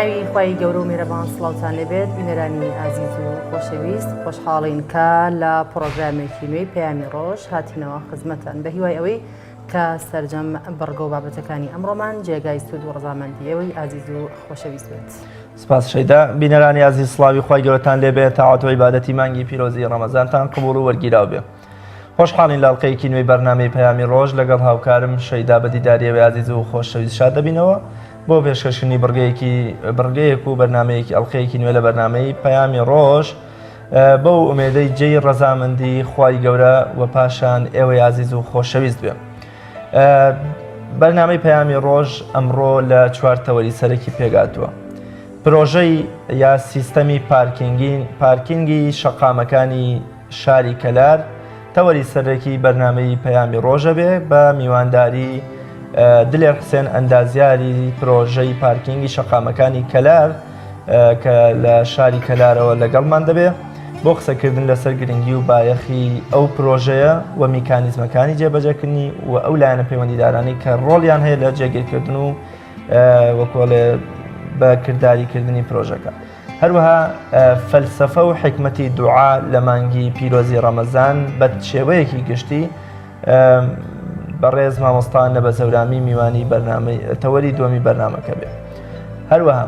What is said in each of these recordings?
ناوی خوای گەورە و میهرەبان سڵاوتان لێبێت بینەرانی ئازیز و خۆشەویست خۆشحاڵین کە لە پڕۆگرامێکی نوێی پەیامی ڕۆژ هاتینەوە خزمەتان بە هیوای ئەوەی کە سەرجەم بڕگە و بابەتەکانی ئەمڕۆمان جێگای سوود و ڕەزامەندی ئێوەی ئازیز و خۆشەویست بێت. سپاس شەیدا بینەرانی ئازیز سڵاوی خوای گەورەتان لێبێت تاعەت و عیبادەتی مانگی پیرۆزی ڕەمەزانتان قبوڵ و وەرگیراو بێ. خۆشحاڵین لە ئەڵقەیەکی نوێی بەرنامەی پەیامی ڕۆژ لەگەڵ هاوکارم شەیدا بە دیداری ئێوەی ئازیز و خۆشەویست شاد دەبینەوە بۆ پێشکەشکردنی بڕگەیەکی بڕگەیەک و بەرنامەیەکی ئەڵقەیەکی نوێ لە بەرنامەی پەیامی ڕۆژ بەو ئومێدەی جێی ڕەزامەندی خوای گەورە و پاشان ئێوەی ئازیز و خۆشەویست بێ. بەرنامەی پەیامی ڕۆژ ئەمڕۆ لە چوار تەوەری سەرەکی پێگاتووە. پرۆژەی یا سیستەمی پارکینگی پارکینگی شەقامەکانی شاری کەلار تەوەری سەرەکی بەرنامەی پەیامی ڕۆژە بێ بە میوانداری دلێر حسێن ئەندازیاری پرۆژەی پارکینگی شەقامەکانی کەلار کە لە شاری کەلارەوە لەگەڵمان دەبێ بۆ قسەکردن لەسەر گرنگی و بایەخی ئەو پرۆژەیە و میکانیزمەکانی جێبەجێکردنی و ئەو لایەنە پەیوەندیدارانەی کە ڕۆڵیان هەیە لە جێگیرکردن و وەکۆڵێ بە کرداریکردنی پرۆژەکە. هەروەها فەلسەفە و حیکمەتی دوعا لە مانگی پیرۆزی ڕەمەزان بە شێوەیەکی گشتی بەڕێز مامۆستا نەبەز هەورامی میوانی بەرنامەی تەوەری دووەمی بەرنامەکە بێ. هەروەها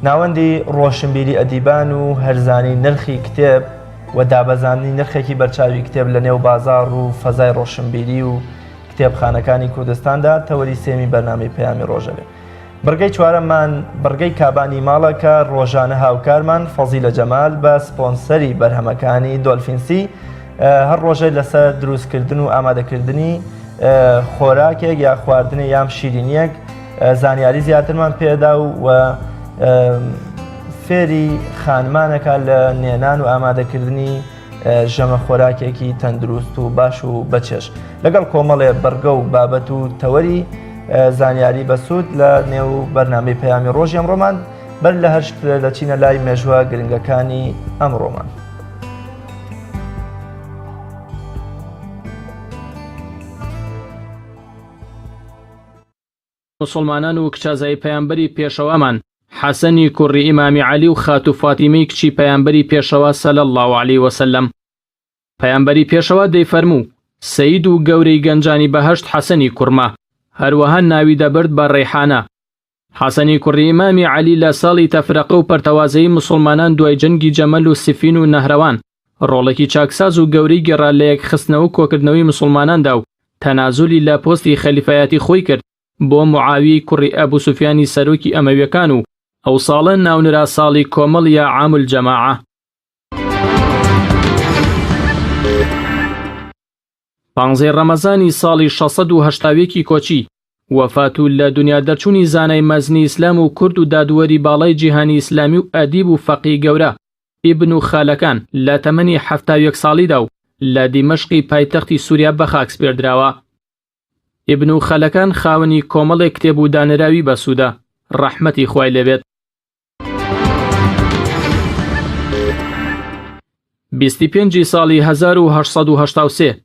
ناوەندی ڕۆشنبیری ئەدیبان و هەرزانی نرخی کتێب و دابەزاندنی نرخێکی بەرچاوی کتێب لە نێو بازاڕ و فەزای ڕۆشنبیری و کتێبخانەکانی کوردستاندا تەوەری سێمی بەرنامەی پەیامی ڕۆژە بێ. بڕگەی چوارەممان بڕگەی کابانی ماڵە کە ڕۆژانە هاوکارمان فەزیلە جەمال بە سپۆنسەری بەرهەمەکانی دۆلفینسی هەر ڕۆژێک لەسەر دروستکردن و ئامادەکردنی خۆراکێک یا خواردنێ یام شیرینیەک زانیاری زیاترمان پێدا و فێری خانمانەکە لە نێنان و ئامادەکردنی ژەمە خۆراکێکی تەندروست و باش و بەچێژ لەگەڵ کۆمەڵێ بڕگە و بابەت و تەوەری زانیاری بەسوود لە نێو بەرنامەی پەیامی ڕۆژی ئەمڕۆمان بەر لە هەشت دەچینە لای مێژوە گرنگەکانی ئەمڕۆمان. موسڵمانان و کچەزای پەیامبەری پێشەوامان حەسەنی کوڕی ئیمامی عەلی و خاتوو فاتیمەی کچی پەیامبەری پێشەوا صلی اللە علیە وسلم. پەیامبەری پێشەوا دەیفەرموو، سەید و گەورەی گەنجانی بەهەشت حەسەنی کوڕمە، هەروەها ناوی دەبرد بە ڕەیحانە. حەسەنی کوڕی ئیمامی عەلی لە ساڵی تەفرەقە و پەرتەوازەیی موسڵمانان دوای جەنگی جەمەل و سفین و نەهرەوان، ڕۆڵێکی چاکساز و گەورەی گێڕا لە یەکخستنەوە و کۆکردنەوەی موسڵماناندا و تەنازولی لە پۆستی خەلیفایەتی خۆی کرد بۆ معاویەی کوڕی ئەبو سوفیانی سەرۆکی ئەمەویەکان و ئەو ساڵە ناونرا ساڵی کۆمەڵ یا عام الجماعە. پانزەی ڕەمەزانی ساڵی 681 ی کۆچی، وەفات و لە دونیا دەرچوونی زانای مەزنی ئیسلام و کورد و دادوەری باڵای جیهانی ئیسلامی و ئەدیب و فەقیی گەورە، ئیبن خەلەکان، لە تەمەنی 71 ساڵیدا و لە دیمەشقی پایتەختی سووریا بەخاک سپێردراوە. ئیبن خەلەکان خاوەنی کۆمەڵێک کتێب و دانراوی بەسوودە، ڕەحمەتی خوای لێبێت. بیستی پێنجی ساڵی 1883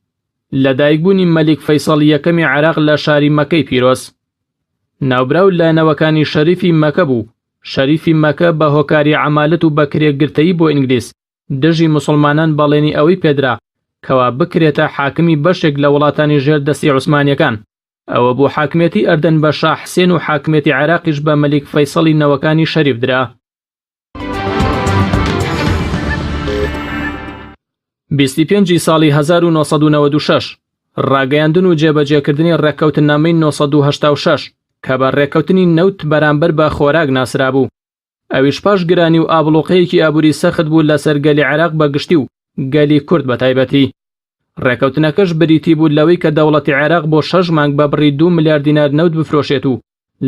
لەدایکبوونی مەلیک فەیسەڵ یەکەمی عێراق لە شاری مەکەی پیرۆز. ناوبراو لە نەوەکانی شەریفی مەکە بوو، شەریفی مەکە بە هۆکاری عەمالەت و بەکرێگرتەیی بۆ ئینگلیز دژی موسڵمانان بەڵێنی ئەوەی پێدرا کەوا بکرێتە حاکمی بەشێک لە وڵاتانی ژێر دەستی عوسمانیەکان. ئەوە بوو حاکمیەتی ئەردەن بە شا حسێن و حاکمیەتی عێراقیش بە مەلیک فەیسەڵی نەوەکانی شەریف درا. بیستی پێنجی ساڵی 1996 ڕاگەیاندن و جێبەجێکردنی ڕێککەوتننامەی 986 کە بە ڕێککەوتنی نەوت بەرامبەر بە خۆراک ناسرابوو. ئەویش پاش گرانی و ئابڵوقەیەکی ئابووری سەخت بوو لەسەر گەلی عێراق بە گشتی و گەلی کورد بە تایبەتی. ڕێکەوتنەکەش بریتی بوو لەوەی کە دەوڵەتی عێراق بۆ شەش مانگ بە بڕی دوو ملیار دینار نەوت بفرۆشێت و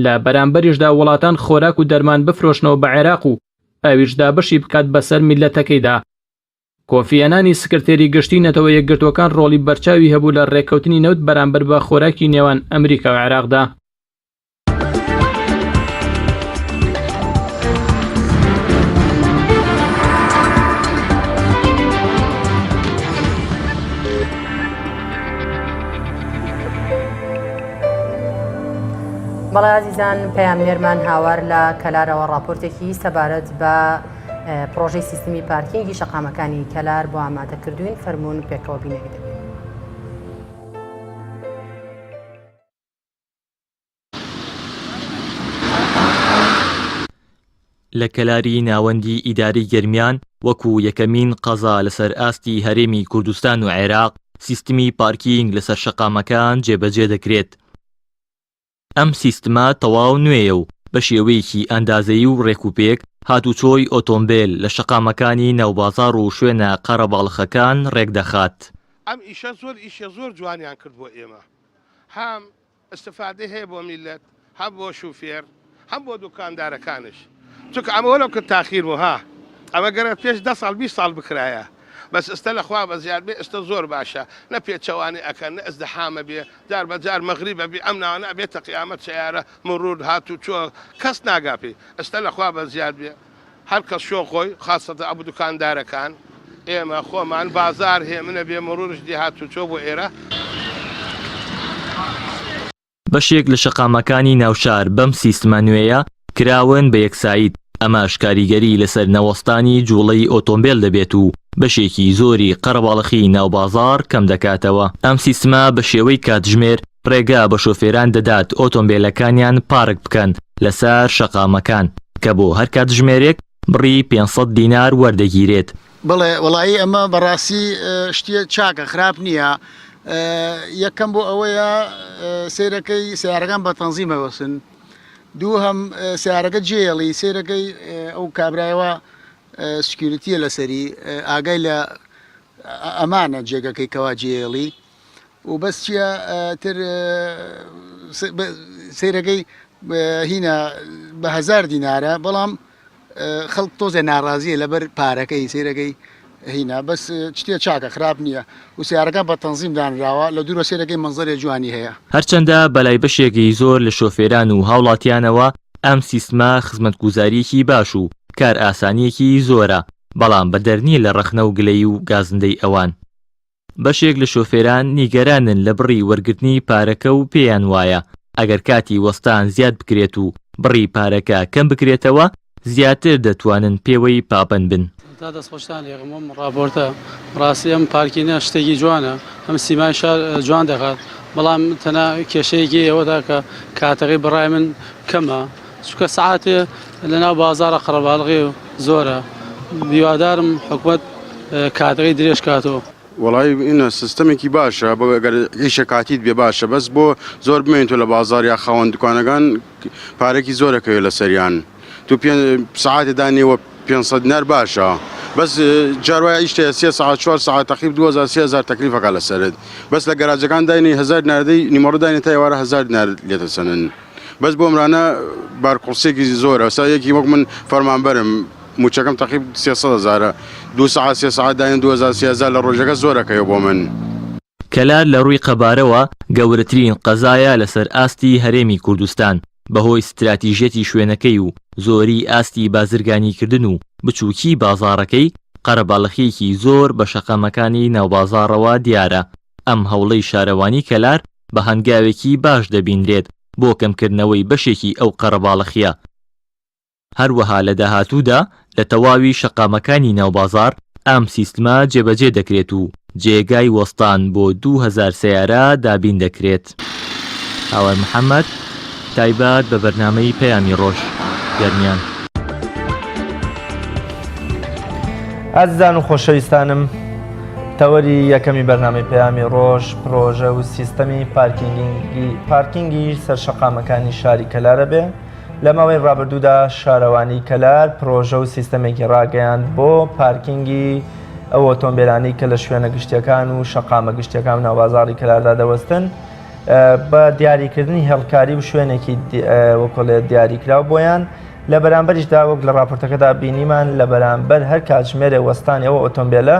لە بەرامبەریشدا وڵاتان خۆراک و دەرمان بفرۆشنەوە بە عێراق و ئەویش دابەشی بکات بەسەر میللەتەکەیدا. کۆفی ئەنانی سکرتێری گشتی نەتەوە یەکگرتووەکان ڕۆڵی بەرچاوی هەبوو لە ڕێککەوتنی نەوت بەرامبەر بە خۆراکی نێوان ئەمریکا و عێراقدا. بەڵێ ئازیزان پەیامنێرمان هاوار لە کەلارەوە ڕاپۆرتێکی سەبارەت بە پرۆژەی سیستمی پارکینگی شەقامەکانی کەلار بۆ ئامادە کردوین فەرمونون پێکەوە بینەری دەبین. لە کەلاری ناوەندی ئیدارەی گەرمیان وەکو یەکەمین قەزا لەسەر ئاستی هەرێمی کوردستان و عێراق سیستمی پارکینگ لەسەر شەقامەکان جێبەجێ دەکرێت. ئەم سیستمە تەواو نوێیە و بە شێوەیەکی ئەندازەیی و ڕێکوپێک هاتوچۆی ئۆتۆمبێل لە شەقامەکانی ناوبازاڕ و شوێنە قەرەباڵخەکان ڕێکدەخات. ئەم ئیشە زۆر ئیشێ زۆر جوانیان کرد بۆ ئێمە هەم ئیستفادەی هەیە بۆ میللەت هەم بۆ شوفێر هەم بۆ دوکاندارەکانش چونکە ئەمە وەلەو کە تاخیر بوو ها ئەمە گەرە پێش دە ساڵ 20 ساڵ بکرایە بەس ئستە لە خوا بەزیاد بێ ئستە زۆر باشە نە پێچەوانی ئەکەن نە ئزدحامە بێ جار بە جار مەغریبە بێ ئەم ناوانە ئەبێتە قیامەت سەیارە مرور هاتوو چۆ کەس ناگا پێی ئستە لە خوا بەزیاد بێ هەر کەس شۆ خۆی خاسەتە ئەبو دوکاندارەکان ئێمە خۆمان بازار هێمنە بێ مرورش دی هاتوچۆ بۆ ئێرە. بەشێک لە شەقامەکانی ناوشار بەم سیستمە نوێیە کراون بە یەک side، ئەمەش کاریگەری لەسەر نەوەستانی جوڵەی ئۆتۆمبێل دەبێت و بەشێکی زۆری قەرەباڵخی ناوبازاڕ کەمدەکاتەوە. ئەم سیستمە بە شێوەی کاتژمێر ڕێگا بە شۆفێران دەدات ئۆتۆمبێلەکانیان پارک بکەن لەسەر شەقامەکان، کە بۆ هەر کاتژمێرێک بڕی 500 دینار وەردەگیرێت. بەڵێ وەڵایی ئەمە بەڕاستی شتیە چاکە خراپ نییە یەکەم بۆ ئەوەیە سەیرەکەی سیارەکان بە تەنزیمە وەسن دووهەم سیارەکە جێڵی سەیرەکەی ئەو کابرایەوە security یە لەسەری ئاگای لە ئەمانە جێگەکەی کەوا جێڵی و بەس چیە تر سەیرەکەی هینە بە هەزار دینارە بەڵام خەڵک تۆزێ ناڕازیە لەبەر پارەکەی سەیرەکەی هینا بەس شتێ چاکە خراپ نییە و سیارەکان بە تەنزیم دانراوە لە دوورە سەیرەکەی مەنزەرێ جوانی هەیە. هەرچەندە بەلای بەشێکی زۆر لە شۆفێران و هاوڵاتیانەوە ئەم سیستمە خزمەتگوزارییەکی باش و کارئاسانییەکی زۆرە، بەڵام بەدەر نییە لە ڕەخنە و گلەیی و گازندەی ئەوان. بەشێک لە شۆفێران نیگەرانن لە بڕی وەرگرتنی پارەکە و پێیان وایە ئەگەر کاتی وەستان زیاد بکرێت و بڕی پارەکە کەم بکرێتەوە زیاتر دەتوانن پێوەی پابەند بن. سەرەتا دەستخۆشتان لێکەم بۆ ئەم ڕاپۆرتە، بەڕاستی ئەم پارکینە شتێکی جوانە هەم سیمای شار جوان دەکات، بەڵام تەنها کێشەیەکی ئەوەدا کە کاتەکەی بەڕای من کەمە، چونکە سەعاتێ لەناو بازاڕە قەرەباڵغی زۆرە هیوادارم حکومەت کاتەکەی درێژ کاتەوە. وەڵای ئینە سیستەمێکی باشە بۆ گەر ئیشە کاتیت بێ باشە بەس بۆ زۆر بمێنیتەوە لە بازاڕ یا خاوەن دوکانەکان پارەکی زۆرەکەوێ لەسەریان تو پێ سەعاتێ دانێوە 500 دینار باشە بەس جار وایە ئیش تێ سێ سەعات چوار سەعات تەقریب 2000 3000 تەکلیفەکە لەسەرت بەس لە گەراجەکان داینی 1000 دینار دەی نیمەڕۆ داینێ تا ئێوارە 1000 دینار لێتەسەنن بەس بۆ ئەمرانە بارقورسیەکی زۆرە سا یەکی وەک من فەرمانبەرم موچەکەم تەقریب 300 هەزارە دوو سەعات سێ سەعات داین 2000 3000 لە ڕۆژەکە زۆرەکەیە بۆ من. کەلار لە ڕووی قەبارەوە گەورەترین قەزایە لەسەر ئاستی هەرێمی کوردستان، بەهۆی ستراتیژیەتی شوێنەکەی و زۆری ئاستی بازرگانیکردن و بچووکی بازاڕەکەی، قەرەباڵخییەکی زۆر بە شەقامەکانی ناوبازاڕەوە دیارە، ئەم هەوڵەی شارەوانی کەلار بە هەنگاوێکی باش دەبینرێت بۆ کەمکردنەوەی بەشێکی ئەو قەرەباڵخییە. هەروەها لە داهاتوودا لە تەواوی شەقامەکانی ناوبازاڕ ئەم سیستمە جێبەجێ دەکرێت و جێگای وەستان بۆ 2000 سەیارە دابین دەکرێت. هاوار محەمەد، تایبەت بە بەرنامەی پەیامی ڕۆژ، گەرمیان. ئازیزان و خۆشەویستانم تەوەری یەکەمی بەرنامەی پەیامی ڕۆژ پرۆژە و سیستەمی پارکینگی پارکینگی سەر شەقامەکانی شاری کەلارە بێ لە ماوەی ڕابردوودا شارەوانی کەلار پرۆژە و سیستەمێکی ڕاگەیاند بۆ پارکینگی ئەو ئۆتۆمبیلانی کە لە شوێنە گشتیەکان و شەقامە گشتیەکان و ناوبازاڕی کەلاردا دەوەستن بە دیاریکردنی هێڵکاری و شوێنێکی وەکۆڵێ دیاریکراو بۆیان لە بەرامبەریشدا وەک لە راپۆرتەکەدا بینیمان لە بەرامبەر هەر کاتژمێرێ وەستانی ئەو ئۆتۆمبیلە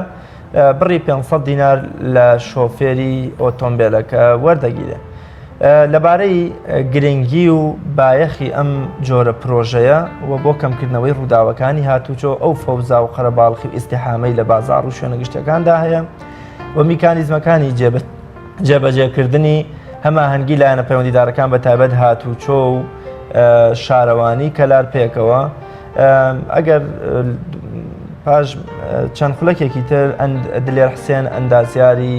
بڕی 500 دینار لە شۆفێری ئۆتۆمبیلەکە وەردەگیرێت. لەبارەی گرنگی و بایەخی ئەم جۆرە پرۆژەیە و بۆ کەمکردنەوەی ڕووداوەکانی هاتوچۆ ئەو فەوزا و قەرەباڵخی و ئیزدیحامەی لە بازاڕ و شوێنە گشتیەکاندا هەیە و میکانیزمەکانی جێبەجێکردنی هەماهەنگی لایەنە پەیوەندیدارەکان بە تایبەت هاتوچۆ و شارەوانی کەلار پێکەوە ئەگەر پاش چەند خولەکێکی تر دلێر حسێن ئەندازیاری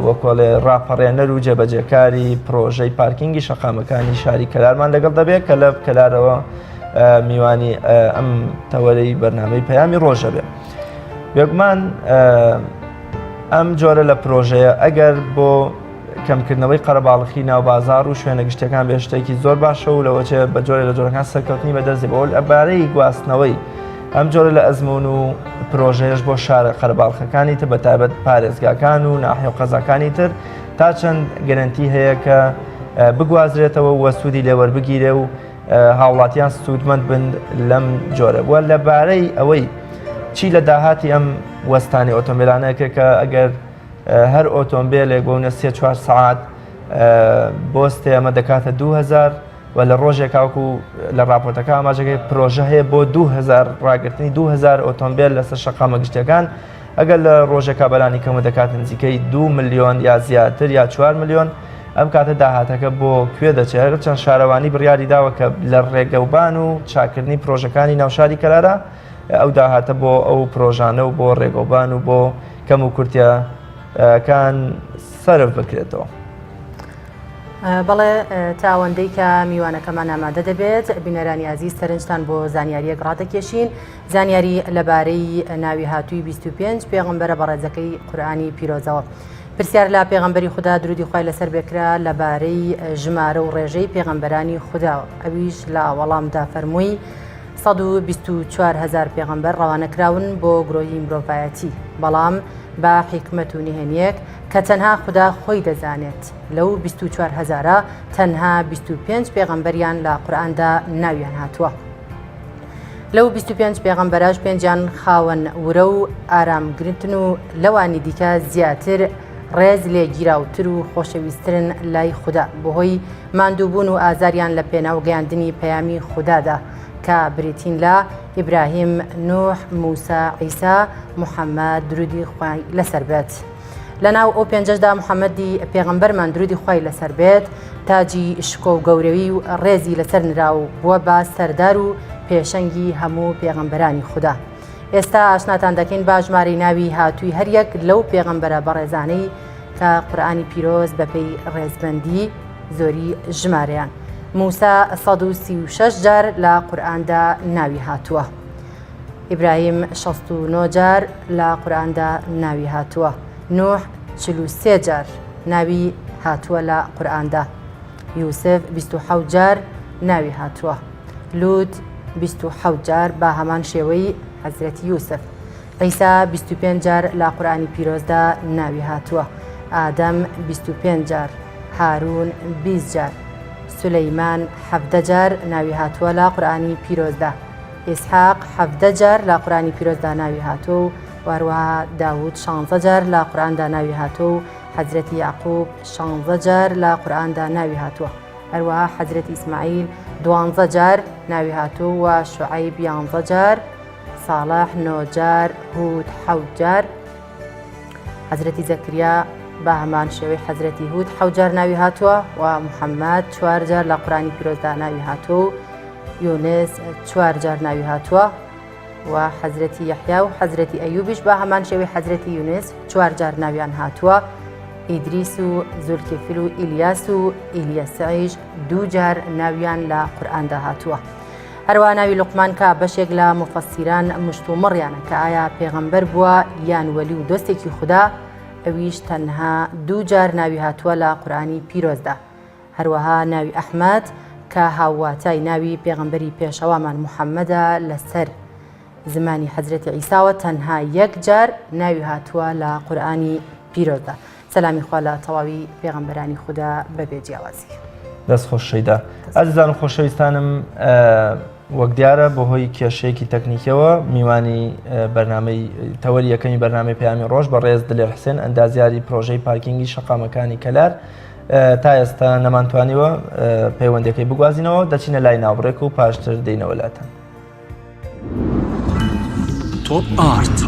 وەکۆڵێ ڕاپەڕێنەر و جێبەجێکاری پرۆژەی پارکینگی شەقامەکانی شاری کەلارمان لەگەڵ دەبێت کە لە کەلارەوە میوانی ئەم تەوەرەی بەرنامەی پەیامی ڕۆژە بێ. بێگومان ئەم جۆرە لە پرۆژەیە ئەگەر بۆ کەمکردنەوەی قەرەباڵخی ناو بازار و شوێنە گشتەکان بێ شتێکی زۆر باشە و لەوەچێ بە جۆرە لە جۆرەکان سەرکەوتنی بەدەستی بۆ لەبارەی گواستنەوەی ئەم جۆرە لە ئەزمون و پرۆژەیەش بۆ شارە قەرەباڵخەکانی تر بە تایبەت پارێزگاکان و ناحیە و قەزاکانی تر تا چەند گەرەنتی هەیە کە بگوازرێتەوە و سوودی لێوەربگیرێ و هاوڵاتیان سوودمەند بن لەم جۆرە وە لەبارەی ئەوەی چی لە داهاتی ئەم وەستانی ئۆتۆمبیلانەکە کە ئەگەر هەر ئۆتۆمبیلێک بۆ نە سێ چوار سعات بۆستێ ئەمە دەکاتە 2000 و لە ڕۆژێک کاوەکو لە راپۆرتەکە ئاماژەکەی پرۆژە هەیە بۆ 2000 ڕاگرتنی 2000 ئۆتۆمبیل لەسەر شەقامە گشتەکان ئەگەر لە ڕۆژێکا بەلانی کەمە دەکات نزیکەی 2 ملیۆن یا زیاتر یا 4 ملیۆن ئەم کاتە داهاتەکە بۆ کوێ دەچێت هەر چەند شارەوانی بڕیاری داوە کە لە ڕێگەوبان و چاکردنی پرۆژەکانی ناوشاری کەلارە ئەو داهاتە بۆ ئەو پرۆژانە و بۆ ڕێگەوبان و بۆ کەم و کورتیەکان سەرف بکرێتەوە. بەڵێ تا ئەوەندەی کە میوانەکەمان ئامادە دەبێت بینەرانی ئازیز سەرنجتان بۆ زانیاریەک ڕادەکێشین زانیاری لەبارەی ناوی هاتووی 25 پێغەمبەرە بەڕێزەکەی قورئانی پیرۆزەوە. پرسیار لە پێغەمبەری خودا درودی خوای لەسەر بێکرا لەبارەی ژمارە و ڕێژەی پێغەمبەرانی خوداوە ئەویش لە وەڵامدا فەرمووی 124 هزار پێغەمبەر ڕەوانە کراون بۆ گرۆهی مرۆڤایەتی بەڵام بە حیکمەت و نهێنیەک کە تەنها خودا خۆی دەزانێت لەو 24 هزارە تەنها 25 پێغەمبەریان لە قورئاندا ناویان هاتووە. لەو 25 پێغەمبەرەش پێنجیان خاوەن ورە و ئارامگرتن و لەوانی دیکە زیاتر ڕێز لێگیراوتر و خۆشەویسترن لای خودا بەهۆی ماندووبوون و ئازاریان لە پێناو گەیاندنی پەیامی خودادا کە بریتین لە ئیبراهیم، نوح، موسا، عیسا، محەممەد درودی خوای لەسەر بێت. لەناو ئەو پێنجەشدا محەممەدی پێغەمبەرمان درودی خوای لەسەر بێت تاجی شکۆ و گەورەوی و ڕێزی لەسەر نرا و بووە بە سەردار و پێشەنگی هەموو پێغەمبەرانی خودا. ئێستا ئاشناتان دەکەین بە ژمارەی ناوی هاتووی هەریەک لەو پێغەمبەرە بەڕێزانەی کە قورئانی پیرۆز بەپێی ڕێزبەندی زۆری ژمارەیان. موسا 136 جار لە قورئاندا ناوی هاتووە. ئیبراهیم 69 جار لە قورئاندا ناوی هاتووە. نوح 43 جار ناوی هاتووە لە قورئاندا. یوسف 27 جار ناوی هاتووە. لوت 27 جار بە هەمان شێوەی حەزرەتی یوسف. عیسا 25 جار لە قورئانی پیرۆزدا ناوی هاتووە. ئادەم 25 جار، هارون 20 جار، سولەیمان 17 جار ناوی هاتووە لە قورئانی پیرۆزدا. ئیسحاق 17 جار لە قورئانی پیرۆزدا ناوی هاتووە و و هەروەها داوود شانزە جار لە قورئاندا ناوی هاتووە و حەزرەتی یەعقوب شانزە جار لە قورئاندا ناوی هاتووە. هەروەها حەزرەتی ئیسماعیل دوانزە جار ناوی هاتووە و شوعەیب یانزە جار، ساڵح نۆ جار، هود حەوت جار، حەزرەتی زەکریا بە هەمان شێوەی حەزرەتی هود حەوت جار ناوی هاتووە و محەممەد چوار جار لە قورئانی پیرۆزدا ناوی هاتووە و یونس چوار جار ناوی هاتووە و حەزرەتی یەحیا و حەزرەتی ئەیوبیش بە هەمان شێوەی حەزرەتی یونس چوار جار ناویان هاتووە ئیدریس و زولکیفل و ئیلیاس و ئیلیەسعیش دوو جار ناویان لە قورئاندا هاتووە. هەروە ناوی لوقمان کە بەشێک لە موفەسیران مشتومڕیانە کە ئایا پێغەمبەر بووە یان وەلی و دۆستێکی خودا ئەویش تەنها دوو جار ناوی هاتووە لە قورئانی پیرۆزدا. هەروەها ناوی ئەحمەد کە هاوواتای ناوی پێغەمبەری پێشەوامان محەممەدە لەسەر زمانی حەزرەتی عیساوە تەنها یەک جار ناوی هاتووە لە قورئانی پیرۆزدا. سەلامی خوا لە تەواوی پێغەمبەرانی خودا بەبێ جیاوازی. دەست خۆش شەیدا. ئازیزان و خۆشەویستانم وەک دیارە بەهۆی کێشەیەکی تەکنیکیەوە میوانی بەرنامەی تەوەری یەکەمی بەرنامەی پەیامی ڕۆژ بەڕێز دلێر حسێن ئەندازیاری پرۆژەی پارکینگی شەقامەکانی کەلار تا ئێستا نەمانتوانیوە پەیوەندەکەی بگوازینەوە دەچینە لای ناوبڕێک و پاشتر دێینەوە لاتان. تۆپ ئارت.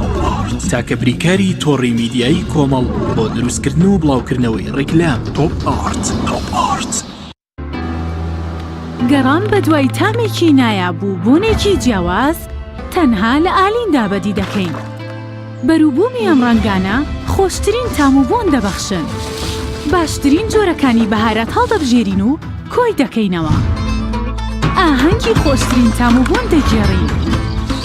ئارت تاکە بریکاری تۆڕی میدیایی کۆمەڵ بۆ دروستکردن و بڵاوکردنەوەی ڕیکلام تۆپ ئارت تۆپ ئارت. گەڕان بەدوای تامێکی نایاب و بۆنێکی جیاواز تەنها لە ئالیندا بەدی دەکەین. بەروبوومی ئەم ڕەنگانە خۆشترین تام و بۆن دەبەخشن. باشترین جۆرەکانی بەهارات هەڵدەبژێرین و کۆی دەکەینەوە. ئاهەنگی خۆشترین تام و بۆن دەگێڕین.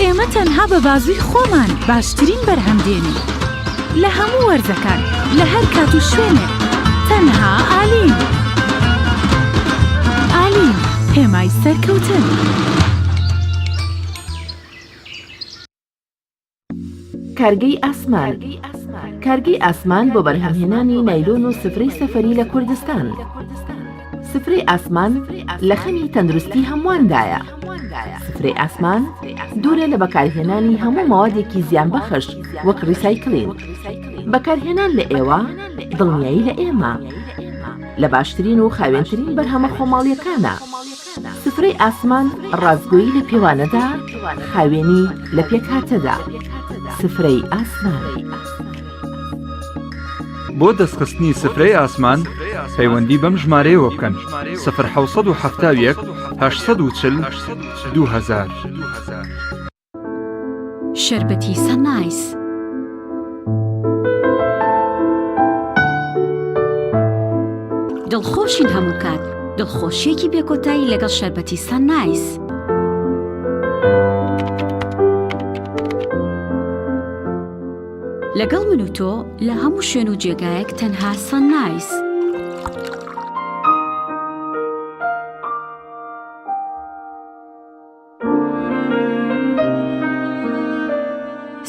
ئێمە تەنها بە بازووی خۆمان باشترین بەرهەم دێنین. لە هەموو وەرزەکان، لە هەر کات و شوێنێک، تەنها ئالین. ئالین، هێمای سەرکەوتن. کارگەی ئاسمان کارگەی ئاسمان بۆ بەرهەمهێنانی نایلۆن و سفرەی سەفەری لە کوردستان. سفرەی ئاسمان لە خەمی تەندروستی هەموواندایە. سفرەی ئاسمان دوورە لە بەکارهێنانی هەموو مەوادێکی زیانبەخش وەک ڕیسایکلین. بەکارهێنان لە ئێوە دڵنیایی لە ئێمە. لە باشترین و خاوێنترین بەرهەمە خۆماڵیەکانە. سفرەی ئاسمان ڕاستگۆیی لە پێوانەدا، خاوێنی لە پێکهاتەدا. سفرەی ئاسمان. بۆ دەستخستنی سفرەی ئاسمان پەیوەندی بەم ژمارەیەوە بکەن، سفر 771 840 2000. شەربەتی سەنایس. دڵخۆشین هەموو کات دڵخۆشیەکی بێکۆتایی لەگەڵ شەربەتی سەنایس. لەگەڵ من و تۆ لە هەموو شوێن و جێگایەک تەنها سەنایس.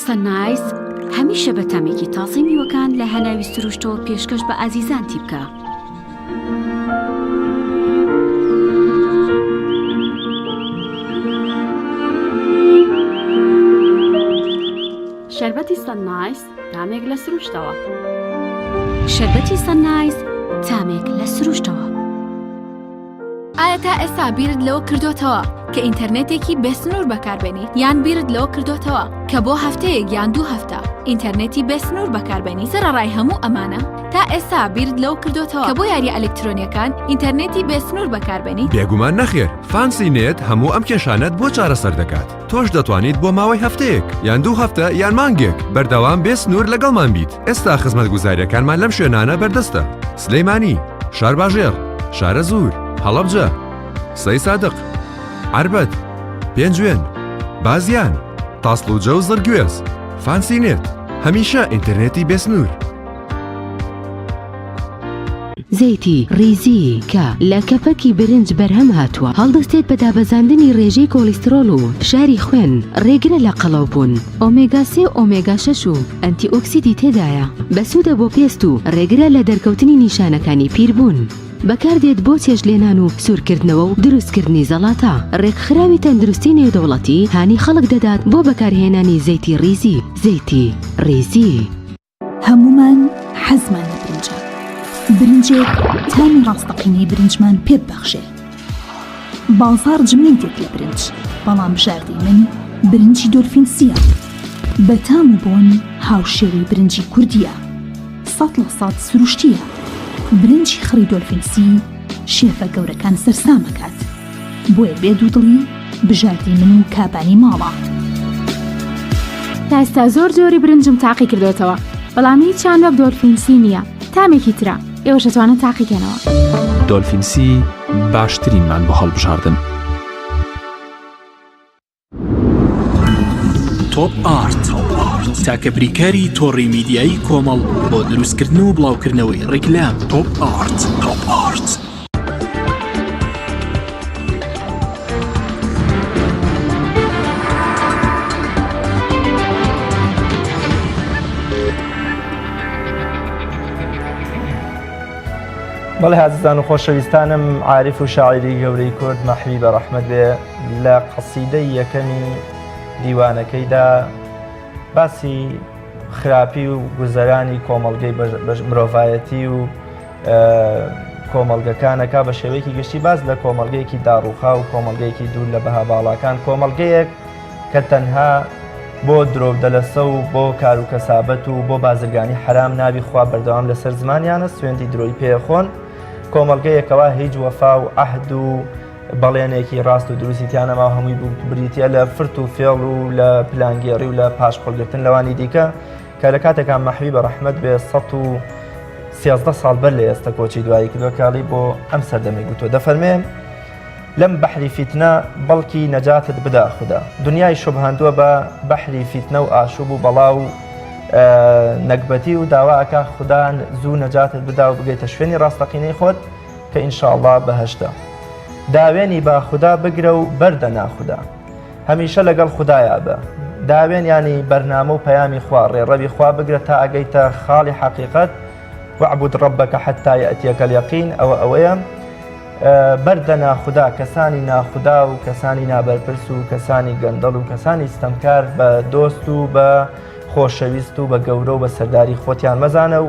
سەنایس هەمیشە بە تامێکی تازەی میوەکان لە هەناوی سروشتەوە پێشکەش بە ئازیزانتی بکە. شەربەتی سەنایس تامێک لە سروشتەوە. شەربەتی سەنایس تامێک لە سروشتەوە. ئایا تا ئێستا بیرت لەوە کردۆتەوە کە ئینتەرنێتێکی بێسنوور بەکاربێنیت؟ یان بیرت لەوە کردۆتەوە کە بۆ هەفتەیەک یان دوو هەفتە ئینتەرنێتی بێسنوور بەکاربێنیت؟ سەرەڕای هەموو ئەمانە، تا ئێستا بیرت لەوە کردۆتەوە کە بۆ یارییە ئەلکترۆنییەکان ئینتەرنێتی بێسنوور بەکاربێنیت؟ بێگومان نەخێر، فانسی نێت هەموو ئەم کێشانەت بۆ چارەسەر دەکات. تۆش دەتوانیت بۆ ماوەی هەفتەیەک، یان دوو هەفتە، یان مانگێک بەردەوام بێ سنوور لەگەڵمان بیت. ئێستا خزمەتگوزارییەکانمان لەم شوێنانە بەردەستە، سلێمانی، شارباژێڕ، شارەزوور، هەڵەبجە، سەیسادق، عەربەت، پێنجوێن، بازیان، تاسڵوجە و زڕگوێز. فانسی نێت، هەمیشە ئینتەرنێتی بێسنوور. زەیتی ڕیزی کە لە کەپەکی برنج بەرهەم هاتووە، هەڵدەستێت بە دابەزاندنی ڕێژەی کۆڵیسترۆڵ و فشاری خوێن، ڕێگرە لە قەڵەوبوون. ئۆمێگا سێ و ئۆمێگا شەش و ئەنتی ئۆکسیدی تێدایە، بەسوودە بۆ پێست و ڕێگرە لە دەرکەوتنی نیشانەکانی پیربوون. بەکاردێت بۆ چێشتلێنان و سوورکردنەوە و دروستکردنی زەڵاتە. ڕێکخراوی تەندروستی نێودەوڵەتی هانی خەڵک دەدات بۆ بەکارهێنانی زەیتی ڕیزی. زەیتی ڕیزی. هەموومان حەزمان لە برنجە، برنجێک تامی ڕاستەقینەی برنجمان پێ ببەخشێ. بازاڕ جمەی دێت لە برنج، بەڵام بژاردەی من برنجی دۆلفینسییە. بە تام و بۆن هاوشێوەی برنجی کوردییە. 100% سروشتییە. برنجی خڕی دۆلفینسی شێفە گەورەکان سەرسام ئەکات. بۆیە بێ دوودڵی بژاردەی من و کابانی ماڵە. تا ئێستا زۆر جۆری برنجم تاقی کردۆتەوە بەڵام هیچیان وەک دۆلفینسی نییە تامێکی ترە ئێوەش ئەتوانن تاقیکەنەوە. دۆلفینسی باشترینمان بۆ هەڵبژاردن. تۆپ ئارت تاکە بریکاری تۆڕی میدیایی کۆمەڵ بۆ دروستکردن و بڵاوکردنەوەی ڕیکلام تۆپ ئارت تۆپ ئارت. بەڵێ ئازیزان و خۆشەویستانم عارف و شاعیری گەورەی کورد مەحوی بە ڕەحمەت بێ لە قەسیدەی یەکەمی دیوانەکەیدا باسی خراپی و گوزەرانی کۆمەڵگەی مرۆڤایەتی و کۆمەڵگەکانەکە بە شێوەیەکی گشتی باس لە کۆمەڵگەیەکی داڕوخا و کۆمەڵگەیەکی دوور لە بەها باڵاکان کۆمەڵگەیەک کە تەنها بۆ درۆو دەلەسە و بۆ کارو کەسابەت و بۆ بازرگانی حەرام ناوی خوا بەردەوام لەسەر زمانیانە سوێندی درۆی پێخۆن کۆمەڵگەیەکەوە هیچ وەفا و عەهد و بەڵێنێکی ڕاست و دروستی تیا نەما هەمووی بریتە لە فرت و فێڵ و لە پلانگێڕی و لە پاشقولگرتن لەوانی دیکە کە لە کاتێکا مەحوی بە ڕەحمەت بێ 113 ساڵ بەر لە ئێستا کۆچی دوایی کردوە کاڵی بۆ ئەم سەردەمی گوتووە دەفەرمێ لەم بەحری فیتنە بەڵکی نەجاتت بدا خودا دنیای شوبهاندووە بە بەحری فیتنە و ئاشوب و بەڵا و نەگبەتی و داوا ئەکا خودا زوو نەجاتت بدا و بگەیتە شوێنی ڕاستەقینەی خۆت کە ئینشاءاللە بەهەشتە. داوێنی با خودا بگرە و بەردە ناخودا. هەمیشە لەگەڵ خودایا بە. داوێن یانی بەرنامە و پەیامی خوا، ڕێڕەوی خوا بگرە تا ئەگەیتە خاڵی حەقیقەت، واعبد ربک حتی یأتیک الیقین، ئەوە ئەوەیە. بەردە ناخودا، کەسانی ناخودا و کەسانی نابەرپرس و کەسانی گەندەڵ و کەسانی ستەمکار بە دۆست و بە خۆشەویست و بە گەورە و بە سەرداری خۆتیان مەزانە و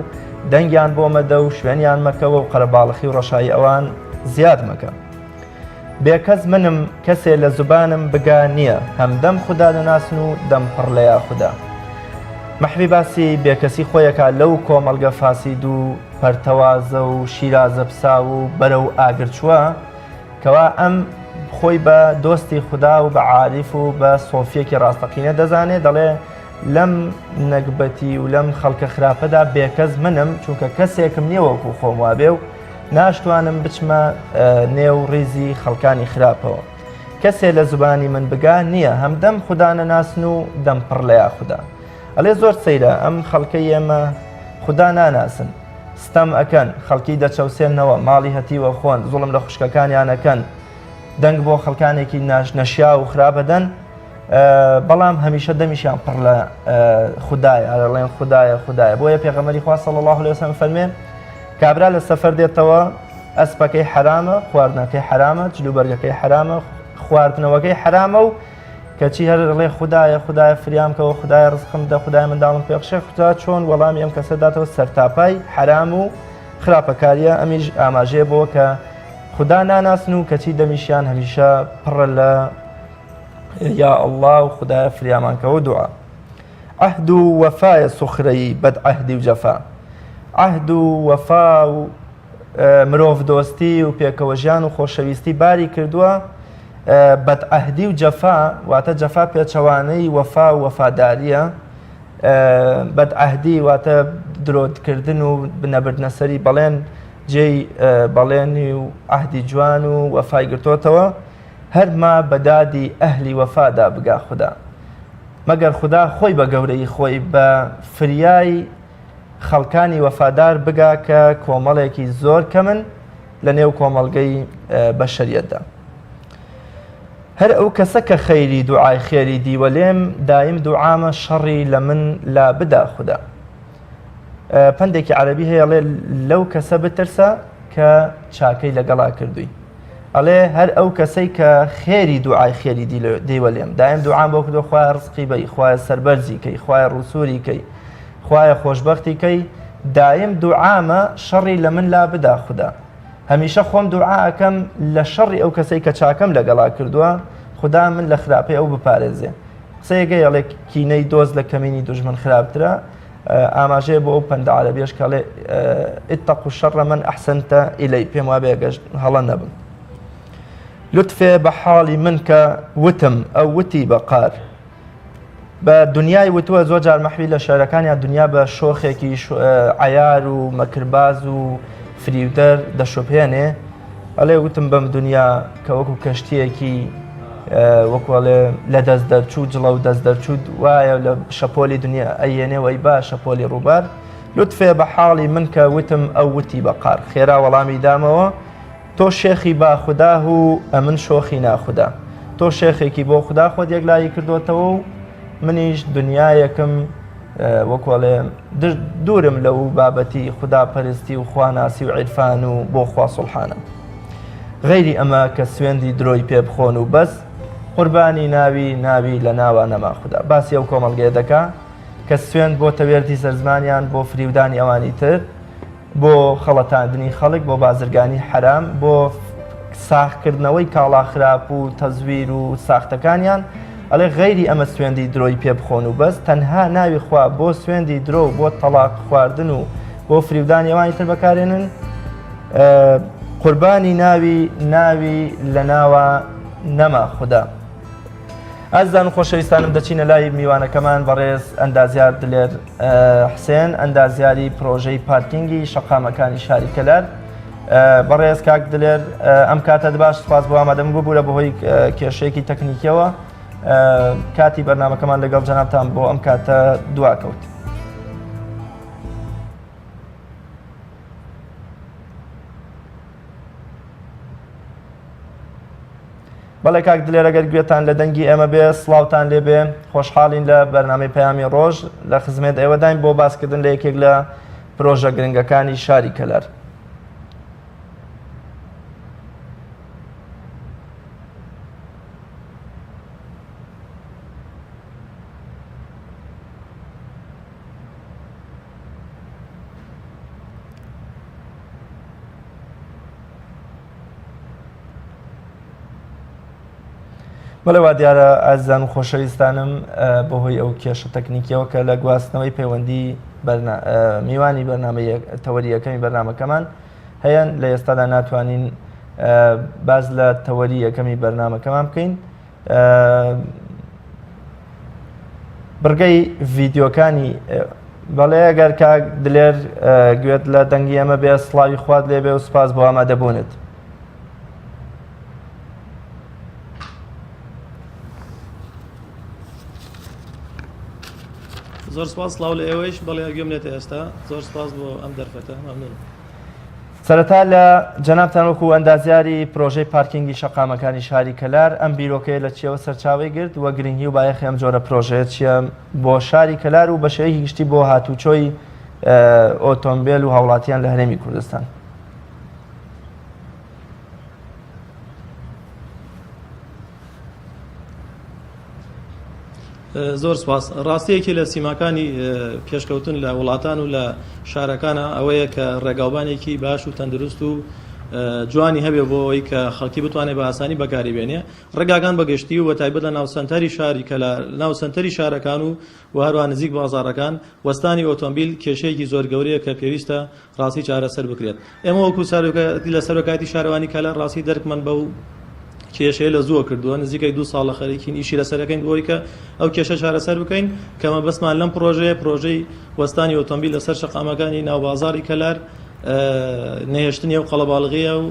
دەنگیان بۆ مەدە و شوێنیان مەکەوە و قەرەباڵخی و ڕەشایی ئەوان زیاد مەکە. بێکەس منم کەسێ لە زوبانم بگا نییە هەمدەم خودا دەناسن و دەم پڕ لە یا خودا. مەحوی باسی بێکەسی خۆیەکا لەو کۆمەڵگە فاسید و پەرتەوازە و شیرازە پساو و بەرەو ئاگر چووە، کەوا ئەم خۆی بە دۆستی خودا و بە عاریف و بە سۆفیەکی ڕاستەقینە دەزانێ دەڵێ لەم نەگبەتی و لەم خەڵکە خراپەدا بێکەس منم چونکە کەسێکم نییە وەکو خۆم وابێ و ناشتوانم بچمە نێو ڕیزی خەڵکانی خراپەوە کەسێ لە زبانی من بگا نییە هەمدەم خودا نەناسن و دەم پڕ لە یا خودا ئەڵێ زۆر سەیرە ئەم خەڵکەی ئێمە خودا ناناسن ستەم ئەکەن، خەڵکی دەچەوسێننەوە، ماڵی هەتیو ئەخۆن، زوڵم لە خوشکەکانیان ئەکەن، دەنگ بۆ خەڵکانێکی نەشیاو و خراپ ئەدەن، بەڵام هەمیشە دەمیشیان پڕ لە خودایە، ئەڵێن خودایە خودایە. بۆیە پێغەمبەری خوا صلی الله علیه وسلم فەرمێ کابرا لە سەفەر دێتەوە ئەسپەکەی حەرامە، خواردنەکەی حەرامە، جلوبەرگەکەی حەرامە، خواردنەوەکەی حەرامە و کەچی هەر ئەڵێ خودایە خودایە فریام کەوە خودایە ڕزقم بدە خودایە منداڵم پێ بخشێ خودا چۆن وەڵامی ئەم کەسە داتەوە سەرتاپای حەرام و خراپەکاریە ئەمیش ئاماژەیە بۆ کە خودا ناناسن و کەچی دەمیشیان هەمیشە پڕە لە یا الله و خودایە فریامان کەوە دوعا عهد و وەفایە سوخرەی بەد عهدی و جەفا عهد و وەفا و مرۆڤ دۆستی و پێکەوەژیان و خۆشەویستی باری کردووە بەدعەهدی و جەفا واتە جەفا پێچەوانەی وەفا و وەفاداریە بەدعەهدی واتە درۆکردن و بنەبردنە سەری بەڵێن جێی بەڵێنی و عهدی جوان و وەفای گرتۆتەوە هەرما بەدادی ئەهلی وەفادا بگا خودا مەگەر خودا خۆی بە گەورەی خۆی بە فریای خەڵکانی وەفادار بگا کە کۆمەڵێکی زۆر کەمن لە نێو کۆمەڵگەی بەشەریەتدا. هەر ئەو کەسە کە خەیری دوعای خێری دیوە لێم دایم دوعامە شەڕی لە من لا بدا خودا. پەندێکی عەرەبی هەیە ئەڵێ لەو کەسە بترسە کە چاکەی لەگەڵا کردووی. ئەڵێ هەر ئەو کەسەی کە خێری دوعای خێری دیوە لێم دایم دوعام بۆ کردو خوایە ڕزقی بەی خوایە سەربەرزی کەی خوایە ڕووسووری کەی خوایە خۆشبەختی کەی دایم دوعامە شەڕی لە من لا بدا خودا هەمیشە خۆم دوعا ئەکەم لە شەڕی ئەو کەسەی کە چاکەم لەگەڵا کردووە خودا من لە خراپەی ئەو بپارێزێ قسەیەکەی ئەڵێ کینەی دۆست لە کەمینی دوژمن خراپترە ئاماژەیە بۆ ئەو پەندە عەرەبیەش کە ئەڵێ اتقوا الشر من احسنت الی پێم وابێ گەشت هەڵە نەبم لوتفێ بە حاڵی من کە وتم ئەو وتی بە قار بە دنیای وتووە زۆر جار مەحوی لە شعرەکانیان دنیا بە شۆخێکی عیار و مەکرباز و فریودەر دەشوبهێنێ ئەڵێ وتم بەم دنیا کە وەکو کەشتیەکی وەکو ئەڵێ لە دەست دەرچوو جڵە و دەست دەرچوو وایە لە شەپۆلی دنیا ئەیەنێ وەی با شەپۆلی ڕووبار لوتفێ بە حاڵی من کە وتم ئەو وتی بە قار خێرا وەڵامی دامەوە تۆ شێخی با خوداه و ئەمن شۆخی ناخودا تۆ شێخێکی بۆ خودا خۆت یەکلایی کردوتەوە و منیش دنیایەکم وەکو ئەڵێ دوورم لەو بابەتی خودا پەرستی و خواناسی و عیرفان و بۆ خوا سوڵحانە غەیری ئەمە کە سوێندی درۆی پێ بخۆن و بەس قوربانی ناوی ناوی لە ناوە نەما خودا باسی ئەو کۆمەڵگەیە دەکا کە سوێند بۆتە وێردی سەرزمانیان بۆ فریودانی ئەوانی تر بۆ خەڵەتاندنی خەڵک، بۆ بازرگانی حەرام، بۆ ساغکردنەوەی کاڵا خراپ و تەزویر و ساختەکانیان. ئەڵێ غەیری ئەمە سوێندی درۆی پێ بخۆن و بەس تەنها ناوی خوا بۆ سوێندی درۆ و بۆ تەڵاق خواردن و بۆ فریودانی ئەوانی تر بەکارێنن قوربانی ناوی ناوی لە ناوە نەما خودا. ئازیزان و خۆشەویستانم دەچینە لای میوانەکەمان بەڕێز ئەندازیار دلێر حسێن ئەندازیاری پرۆژەی پارکینگی شەقامەکانی شاری کەلار بەڕێز کاک دلێر ئەم کاتە باش سپاس بۆ ئامادەم ببوورە بەهۆی کێشەیەکی تەکنیکیەوە کاتی بەرنمەکەمان لەگەڵ جەنابتان بۆ ئەم کاتە دواکەوت. بەڵێ کاک دلێر ئەگەر گوێتان لە دەنگی ئێمە بێ سڵاوتان لێ بێ خۆشحاڵین لە بەرنامەی پەیامی ڕۆژ لە خزمەت ئێوەداین بۆ باسکردن لە یەکێک لە پرۆژە گرنگەکانی شاری کەلار. بەڵێ وا دیارە ئازیزان و خۆشەویستانم بەهۆی ئەو کێشە تەکنیکیەوە کە لە گواستنەوەی پەیوەندی میوانی بەرنامە تەوەری یەکەمی بەرنامەکەمان هەیە لە ئێستادا ناتوانین باز لە تەوەری یەکەمی بەرنامەکەمان بکەین بڕگەی ڤیددیوکانی بەڵێ ئەگەر کاک دلێر گوێت لە دەنگی ئەمە بێ سڵاوی خوات لێبێ و سپاس بۆ ئامادەبوونت. زۆر سپاس سڵاو لە ئێوەیش بەڵێ گوێم لێتە ئێستا زۆر سپاس بۆ ئەم دەرفەتە مەمنون. سەرەتا لە جەنابتان وەکو ئەندازیاری پرۆژەی پارکینگی شەقامەکانی شاری کەلار ئەم بیرۆکەیە لە چیەوە سەرچاوەی گرت و گرنگی و بایەخی ئەم جۆرە پرۆژەیە چییە بۆ شاری کەلار و بە شێوەیەکی گشتی بۆ هاتوچۆی ئۆتۆمبێل و هاوڵاتیان لە هەرێمی کوردستان؟ زۆر سپاس. ڕاستیەکی لە سیماکانی پێشکەوتن لە وڵاتان و لە شارەکانە ئەوەیە کە ڕێگاوبانێکی باش و تەندروست و جوانی هەبێ بۆ ئەوەی کە خەڵکی بتوانێت بە ئاسانی بەکاری بێنێ ڕێگاکان بەگشتی و بە تایبەت لە ناو سەنتەری شاری کە لە ناو سەنتەری شارەکان و و هەروە نزیک بازاڕەکان وەستانی ئۆتۆمبیل کێشەیەکی زۆر گەورەیە کە پێویستە ڕاستی چارەسەر بکرێت. ئێمە وەکو لە سەرۆکایەتی شارەوانی کەلار ڕاستی دەرکمان بەو کێشەیە لە زووە کردووە، نزیکەی دوو ساڵە خەریکین ئیشی لەسەر دەکەین بۆ ئەوەی کە ئەو کێشە چارەسەر بکەین کە مەبەستمان لەم پڕۆژەیە پڕۆژەی وەستانی ئۆتۆمبیل لەسەر شەقامەکانی ناوبازاڕی کەلار نەهێشتنی ئەو قەڵەباڵغیە و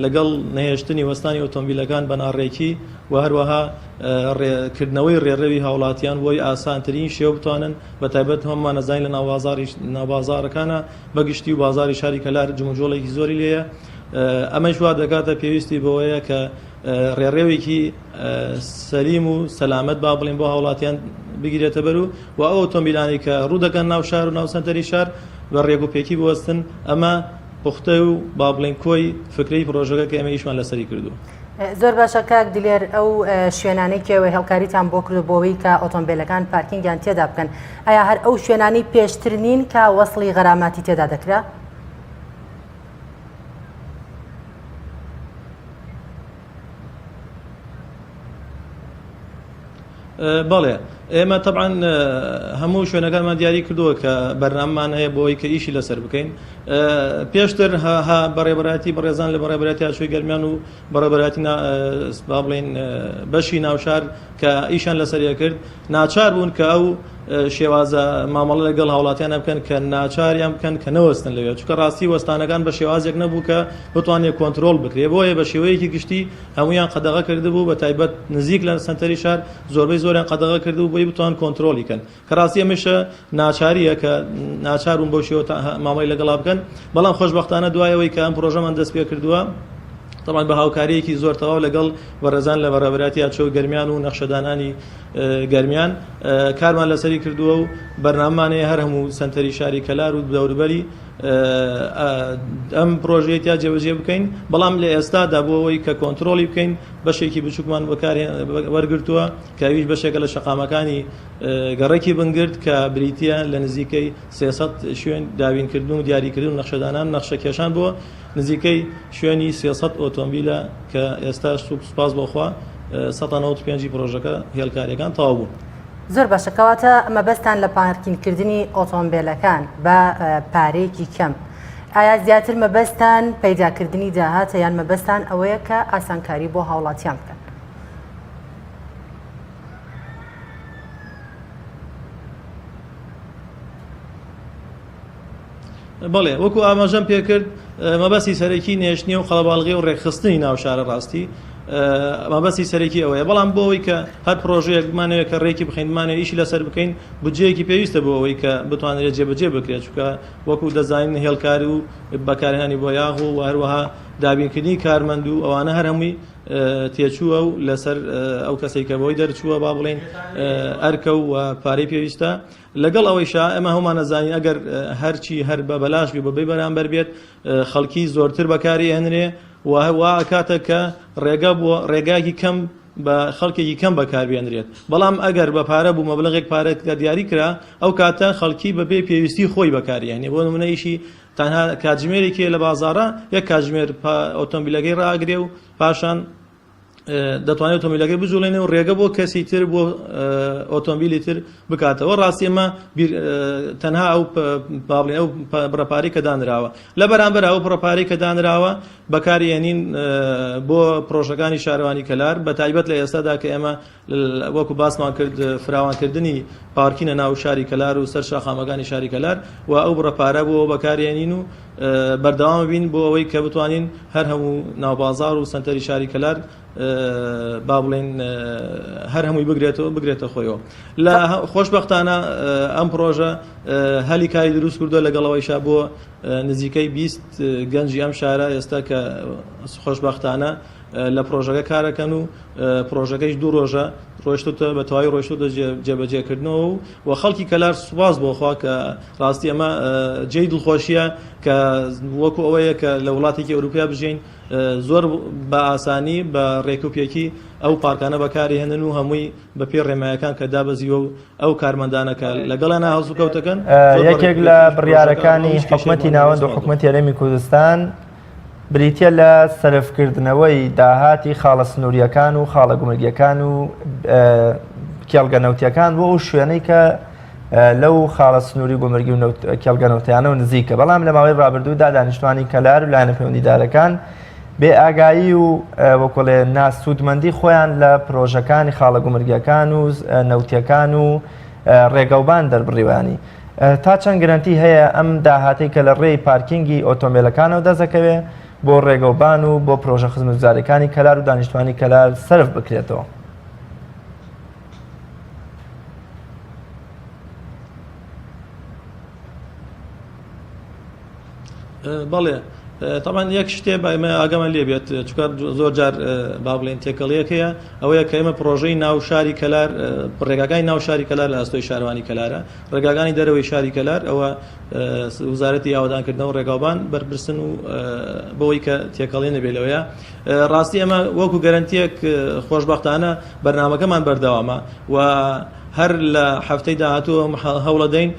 لەگەڵ نەهێشتنی وەستانی ئۆتۆمبیلەکان بە ناڕێکی و هەروەها کردنەوەی ڕێڕەوی هاوڵاتیان بۆی ئاسانترین شێوە بتوانن بە تایبەت هەموومان ئەزانین لە ناوبازاڕی ناوبازاڕەکانە بە گشتی و بازاڕی شاری کەلار جموجۆڵێکی زۆری لێیە ئەمەش وا دەکاتە پێویستی بەوەیە کە ڕێڕەوێکی سەلیم و سەلامەت با بڵێن بۆ هاوڵاتیان بگیرێتە بەر و و ئەو ئۆتۆمبیلانەی کە ڕوو دەکەن ناو شار و ناو سەنتەری شار بە ڕێک و پێکی بوەستن ئەمە پوختە و با بڵێن کۆی فکرەی پڕۆژەکە کە ئێمە ئیشمان لەسەری کردووە. زۆر باشە کاک دلێر ئەو شوێنانەی کە ئێوە هێڵکاریتان بۆ کردو بۆ ئەوەی کە ئۆتۆمبیلەکان پارکینگیان تێدا بکەن ئایا هەر ئەو شوێنانەی پێشتر نین کە وەسڵی غەراماتی تێدا دەکرا؟ بەڵێ ئێمە تەبعەن هەموو شوێنەکانمان دیاری کردووە کە بەرنامەمان هەیە بۆ ئەوەی کە ئیشی لەسەر بکەین پێشتر ها بەڕێبەرایەتی بەڕێزان لە بەڕێبەرایەتی هاتوچۆی گەرمیان و بەڕێبەرایەتی با بڵێین بەشی ناوشار کە ئیشان لەسەر کرد ناچار بوون کە ئەو شێوازە مامەڵە لەگەڵ هاوڵاتیانە بکەن کە ناچاریان بکەن کە نەوەستن لەوێ چونکە ڕاستی وەستانەکان بە شێوازێک نەبوو کە بتوانێت کۆنترۆڵ بکرێ بۆیە بە شێوەیەکی گشتی هەموویان قەدەغە کردبوو بە تایبەت نزیک لە سەنتەری شار زۆربەی زۆریان قەدەغە کردبوو بۆی بتوان کۆنترۆڵی کەن کە ڕاستی ئەمەشە ناچاریە کە ناچار بوون بەو شێوە مامەڵەی لەگەڵا بکەن بەڵام خۆشبەختانە دوای ئەوەی کە ئەم پرۆژەمان دەست پێ کردووە طبعا بە هاوکاریەکی زۆر تەواو لەگەڵ بەڕێزان لە بەڕێوەبەرایەتی هاتوچۆ گەرمیان و نەخشەدانانی گەرمیان کارمان لەسەری کردووە و بەرنامەمان هەیە هەر هەموو سەنتەری شاری کەلار و دەوروبەری ئەم پرۆژەیە تیا جێبەجێ بکەین بەڵام لە ئێستادا بۆ ئەوەی کە کۆنترۆڵی بکەین بەشێکی بچووکمان بەکار وەرگرتووە کە ئەویش بەشێکە لە شەقامەکانی گەڕەکی بنگرد کە بریتییە لە نزیکەی 300 شوێن دابینکردن و دیاریکردن و نەخشەدانان نەخشەکێشان بۆ نزیکەی شوێنی 300 ئۆتۆمبیلە کە ئێستا سوپاس بۆ خوا. سەتا 95 پرۆژەکە هێڵکاریەکان تەواو بوون. زۆر باشە کەواتە مەبەستان لە پارکینکردنی ئۆتۆمبێلەکان بە پارەیەکی کەم ئایا زیاتر مەبەستان پەیداکردنی داهاتە یان مەبەستان ئەوەیە کە ئاسانکاری بۆ هاوڵاتیان بکەن؟ بەڵێ وەکو ئاماژەم پێکرد مەبەستی سەرەکی نێشتنی و قەڵەباڵغی و ڕێکخستنی ناو شارە ڕاستی مەبەستی سەرەکی ئەوەیە بەڵام بۆ ئەوەی کە هەر پرۆژەیەک بمانەوێت کە ڕێکی بخەین بمانەوێت ئیشی لەسەر بکەین بودجەیەکی پێویستە بۆ ئەوەی کە بتوانرێت جێبەجێ بکرێت چونکە وەکو دەزانین هێڵکاری و بەکارهێنانی بۆیاغ و هەروەها دابینکردنی کارمەند و ئەوانە هەر هەمووی تێچووە و لەسەر ئەو کەسێک کە بۆی دەرچووە با بڵێین ئەرکە و پارەی پێویستە لەگەڵ ئەوەیشا ئێمە هەموومان ئەزانین ئەگەر هەرچی هەر بە بەلاش بێ بە بێ بەرامبەر بێت خەڵکی زۆرتر بەکاری ئەهێنرێ و وا ئەکاتە کە ڕێگا بۆ ڕێگایەکی کەم بە خەڵکێکی کەم بەکاربێنرێت بەڵام ئەگەر بە پارە بوو مەبلغێک پارە کە دیاری کرا ئەو کاتە خەڵکی بەبێ پێویستی خۆی بەکاریێنێ بۆ نمونە ئیشی تەنها کاتژمێرێکی لە بازاڕە یەک کاتژمێر ئۆتۆمبیلەکەی ڕاگرێ و پاشان دەتوانێت ئۆتۆمبیلەکەی بجوڵێنێ و ڕێگە بۆ کەسی تر بۆ ئۆتۆمبیلی تر بکاتەوە ڕاستی ئەمە تەنها ئەو باڵێن ئەو بڕەپارەی کە دانراوە لە بەرامبەر ئەو بڕەپارەی کە دانراوە بەکارێنین بۆ پرۆژەکانی شارەوانی کەلار بە تایبەت لە ئێستادا کە ئێمە وەکو باسمان کرد فراوانکردنی پارکینە ناو شاری کەلار و سەر شاخامەکانی شاری کەلار و ئەو بڕە پارە بۆ بەکارێنین و بەردەوام بین بۆ ئەوەی کە بتوانین هەر هەموو ناوبازار و سەنتەری شاری کەلار با بڵێن هەر هەمووی بگرێتەوە بگرێتە خۆیەوە لە خۆشببختانە ئەم پرۆژە هەلی کاری دروست کردووە لەگەڵەوەیشا بۆ نزیکەی 20 گەنجی ئەم شارە ئێستا کە خۆشببختانە لە پرۆژەکە کارەکەن و پرۆژەکەیش دوو ڕۆژە ڕۆشتوتە بە تەواوی ڕۆشتوتە جێبەجێکردنەوە و و خەڵکی کەلار سوپاس بۆ خوا کە ڕاستی ئەمە جێی دڵخۆشیە کە وەکو ئەوەیە کە لە وڵاتێکی ئەوروپیا بژین زۆر بە ئاسانی بە ڕێکوپێکی ئەو پارکانە بەکاری هێنن و هەمووی بە پێی ڕێمایەکان کە دابەزیوە و ئەو کارمەندانە کە لەگەڵیان هەڵسوکەوتەکەن یەکێک لە بڕیارەکانی حکومەتی ناوەند و حکومەتی هەرێمی کوردستان بریتییە لە سەرفکردنەوەی داهاتی خاڵە سنوورییەکان و خاڵە گومرگییەکان و کێڵگە نەوتیەکان بۆ ئەو شوێنەی کە لەو خاڵە سنووری گومرگی و کێڵگە نەوتیانەوە نزیکە بەڵام لە ماوەی ڕابردوودا دانیشتوانی کەلار و لایەنە پەیوەندیدارەکان بێ ئاگایی و وەکوڵێ ناسوودمەندی خۆیان لە پرۆژەکانی خاڵە گومرگیەکان و نەوتیەکان و ڕێگەوبان دەربڕیوانی. تا چەند گرەنتی هەیە ئەم داهاتەی کە لە ڕێی پارکینگی ئۆتۆمبێلەکانەوە دەست دەکەوێ بۆ ڕێگەوبان و بۆ پرۆژە خزمەتگوزارییەکانی کەلار و دانیشتوانی کەلار سەرف بکرێتەوە؟ بەڵێ تەبعەن یەک شتێ با ئێمە ئاگامان لێ بێت چونکە زۆر جار با بڵێن تێکەڵیەک هەیە ئەوەیە کە ئێمە پرۆژەی ناو شاری کەلار ڕێگاکانی ناو شاری کەلار لە ئەستۆی شارەوانی کەلارە ڕێگاکانی دەرەوەی شاری کەلار ئەوە وزارەتی ئاوەدانکردنەوە ڕێگاوبان بەرپرسن و بەوەی کە تێکەڵی نەبێت لەوەیە ڕاستی ئەمە وەکو گەرەنتیەک خۆشببختانە بەرنامەکەمان بەردەوامە و هەر لە هەفتەی داهاتوو هەوڵەدەین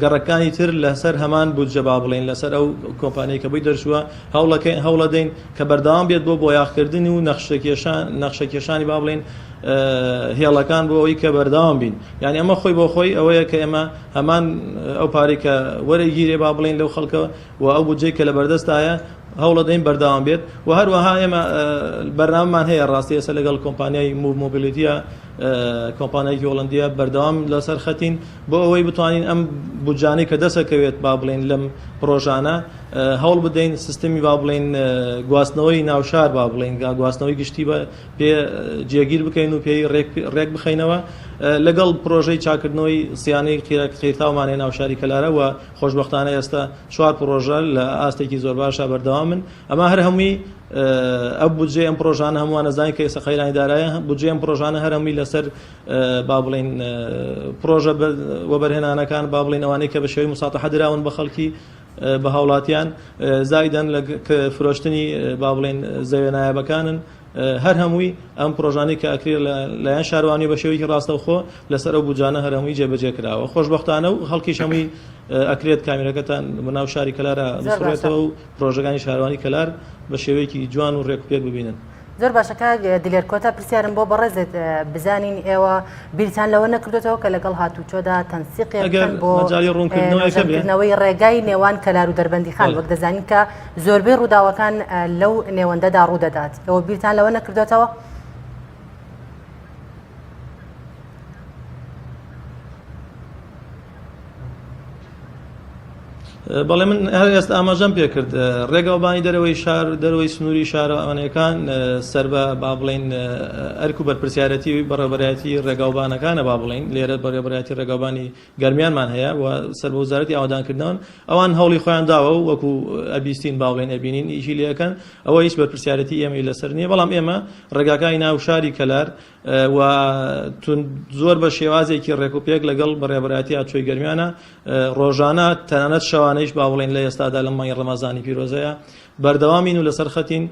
گەڕەکانی تر لەسەر هەمان بودجە با بڵێین لەسەر ئەو کۆمپانیای کە بۆی دەرچووە هەوڵەکەین هەوڵەدەین کە بەردەوام بێت بۆ بۆیاخکردن و نەخشەکێشان نەخشەکێشانی با بڵێین هێڵەکان بۆ ئەوەی کە بەردەوام بین یعنی ئەمە خۆی بۆ خۆی ئەوەیە کە ئێمە هەمان ئەو پارەی کە وەرەگیرێ با بڵێین لەو خەڵکە و ئەو بودجەی کە لە بەردەستایە هەوڵەدەین بەردەوام بێت و هەروەها ئێمە بەرنامەمان هەیە ڕاستی ئێستا لەگەڵ کۆمپانیای موو مۆبیلیتیە کۆمپانیایەکی هۆڵەندیە بەردەوام لەسەر خەتین بۆ ئەوەی بتوانین ئەم بودجانەی کە دەسەکەوێت با بڵێین لەم پڕۆژانە هەوڵ بدەین سیستمی با بڵێین گواستنەوەی ناوشار با بڵێین گواستنەوەی گشتی بە پێ جێگیر بکەین و پێی ڕێک بخەینەوە لەگەڵ پرۆژەی چاکردنەوەی سیانەی قیرتاومانەیە ناوشاری کەلارە و خۆشبەختانە ئێستا چوار پرۆژە لە ئاستێکی زۆر باشە بەردەوامن ئەمە هەر هەمووی ئەو بودجەی ئەم پرۆژانە هەمووان ئەزانین کە ئێستا قەیرانی دارایە بودجەی ئەم پرۆژانە هەر هەمووی لەسەر با بڵێین پرۆژە وەبەرهێنانەکان با بڵێین ئەوانەی کە بە شێوەی مساتەحە دراون بە خەڵکی بە هاوڵاتیان زایدەن لە فرۆشتنی با بڵێین زەوێ نایابەکانن هەر هەمووی ئەم پرۆژانەی کە ئەکرێت لە لایەن شاروانی بە شێوەیەکی ڕاستەوخۆ لەسەر ئەو بودجانە هەر هەمووی جێبەجێ کراوە خۆشبەختانە و خەڵکیش هەمووی ئەکرێت کامیرەکەتان بە ناو شاری کەلارە بسڕێتەوە و پرۆژەکانی شارەوانی کەلار بە شێوەیەکی جوان و ڕێک و پێک ببینن. زۆر باشە کاک دلێر کۆتا پرسیارم بۆ بەڕێزت بزانین ئێوە بیرتان لەوە نەکردوێتەوە کە لەگەڵ هاتوچۆدا تەنسیقێک ئەگەر بۆ مەجالی ڕوونکردنەوەیەکە بێ. نۆژەنکردنەوەی ڕێگای نێوان کەلار و دەربەندیخان بەڵێ. وەک دەزانین کە زۆربەی ڕووداوەکان لەو نێوەندەدا ڕوودەدات ئێوە بیرتان لەوە نەکردوێتەوە؟ بەڵێ من هەر ئێستا ئاماژەم پێکرد ڕێگاوبانی دەرەوەی شار دەرەوەی سنووری شارەوانیەکان سەر بە با بڵین ئەرک و بەرپرسیارەتی بەڕێوەبەرایەتی ڕێگاوبانەکانە با بڵین لێرە بەڕێوەبەرایەتی ڕێگاوبانی گەرمیانمان هەیە و سەر بە وەزارەتی ئاوەدانکردنەوەن ئەوان هەوڵی خۆیان داوە و وەکو ئەبیستین با بڵێن ئەبینین ئیشی لێەکەن ئەوە هیچ بەرپرسیارەتی ئێمەی لەسەر نییە بەڵام ئێمە ڕێگاکانی ناو شاری کەلار و توند زۆر بە شێوازێکی ڕێکوپێک لەگەڵ بەڕێوەبەرایەتی هاتوچۆی گەرمیانە ڕۆژانە تەنانەت شەوانەیش با بڵێین لە ئێستادا لەم مانگی ڕەمەزانی پیرۆزەیە بەردەوامین و لەسەر خەتین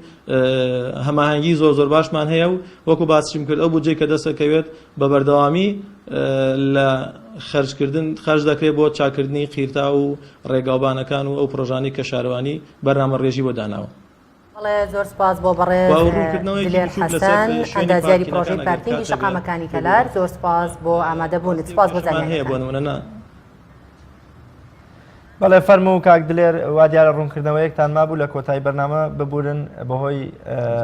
هەماهەنگی زۆر زۆر باشمان هەیە و وەکو باسیشم کرد ئەو بودجەی کە دەستەکەوێت بە بەردەوامی لە خەرجکردن خەرج دەکرێت بۆ چاکردنی قیرتاو و ڕێگاوبانەکان و ئەو پڕۆژانەی کە شارەوانی بەرنامەڕێژی بۆ داناوە. بەڵێ زۆر سپاس بۆ بەڕێز دلێر حەسەن ئەندازیاری پرۆژەی پارکینگی شەقامەکانی کەلار زۆر سپاس بۆ ئامادەبوونت سپاس بۆ زانیاریەکان. بەڵێ فەرموو کاک دلێر وا دیارە ڕوونکردنەوەیەکتان مابوو لە کۆتایی بەرنامە ببورن بەهۆی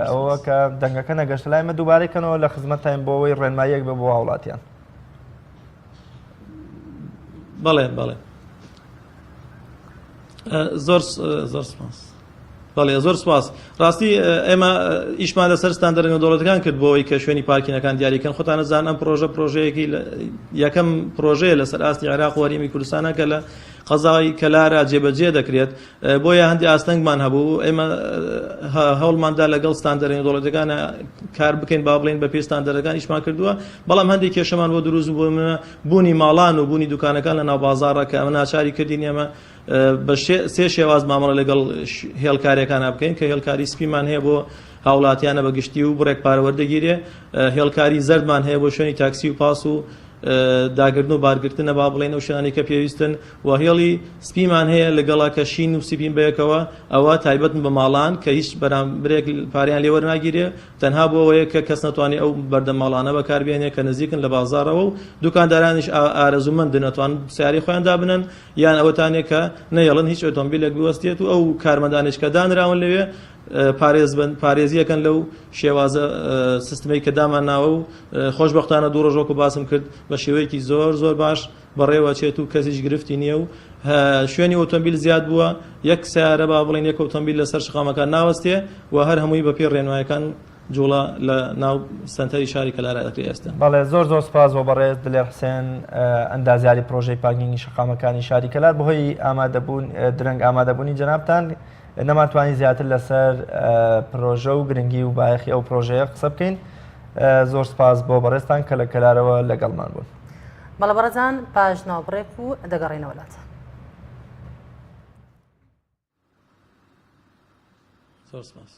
ئەوە کە دەنگەکە نەگەشتە لای مە دووبارەی کەنەوە لە خزمەتتاین بۆ ئەوەی ڕێنماییەک بێ بۆ هاوڵاتیان. بەڵێ بەڵێ زۆر زۆر سپاس. بەڵێ زۆر سپاس. ڕاستی ئێمە ئیشمان لەسەر ستاندەرە نێودەوڵەتەکان کرد بۆ ئەوەی کە شوێنی پارکینەکان دیاریکەن خۆتان ئەزانن ئەم پرۆژە پرۆژەیەکی یەکەم پرۆژەیە لەسەر ئاستی عێراق و هەرێمی کوردستانە کە لە قەزای کەلارە جێبەجێ دەکرێت بۆیە هەندی ئاستەنگمان هەبوو ئێمە هەوڵماندا لەگەڵ ستاندەرە نێودەوڵەتەکان کار بکەین با بڵێین بە پێی ستاندەرەکان ئیشمان کردووە بەڵام هەندێک کێشەمان بۆ دروست بوو بوونی ماڵان و بوونی دوکانەکان لە ناو بازاڕە کە ئەمە ناچاری کردین ئێمە بە سێ شێواز مامەڵە لەگەڵ هێڵکاریەکانە بکەین کە هێڵکاری سپیمان هەیە بۆ هاوڵاتیانە بە گشتی و بڕێک پارە وەردەگیرێ هێڵکاری زەردمان هەیە بۆ شوێنی تاکسی و پاس و داگرتن و بارگرتنە با بڵێن ئەو شوێنانی کە پێویستن و هێڵی سپیمان هەیە لەگەڵا کە شین و سپین بەیەکەوە ئەوە تایبەتن بە ماڵان کە هیچ بەرامبرێک پاریان لێ وەرناگیرێ تەنها بۆ ئەوەیە کە کەس نەتوانێت ئەو بەردەم ماڵانە بەکاربێنێ کە نزیکن لە بازاڕەوە و دوکاندارانیش ئارەزوومەندن ئەتوان سیارەی خۆیان دابنەن یان ئەوەتانێ کە نەیەڵن هیچ ئۆتۆمبیلێک بوەستێت و ئەو کارمەندانیش کە دانراون لەوێ پارێز بن پارێزیەکەن لەو شێوازە سیستمەی کە دامان ناوە و خۆشبەختانە دوو ڕۆژ وەکو باسم کرد بە شێوەیەکی زۆر زۆر باش بەڕێوە چێت و کەسیش گرفتی نییە و شوێنی ئۆتۆمبیل زیاد بووە یەک سیارە با بڵێن یەک ئۆتۆمبیل لەسەر شەقامەکان ناوەستێ و هەر هەمووی بەپێی ڕێنمایەکان جوڵە لە ناو سەنتەری شاری کەلارا دەکرێت ئێستا. بەڵێ زۆر زۆر سپاس بۆ بەڕێز دلێر حسێن ئەندازیاری پرۆژەی پارکینگی شەقامەکانی شاری کەلار بەهۆی ئامادەبوون درەنگ ئامادەبوونی جەنابتان نەمانتوانی زیاتر لەسەر پرۆژە و گرنگی و بایەخی ئەو پرۆژەیە قسە بکەین زۆر سپاس بۆ بەڕێزتان کە لە کەلارەوە لەگەڵمان بوون. بەڵێ بەڕێزان پاش ناوبڕێک و دەگەڕێینەوە لاتان. زۆر سپاس.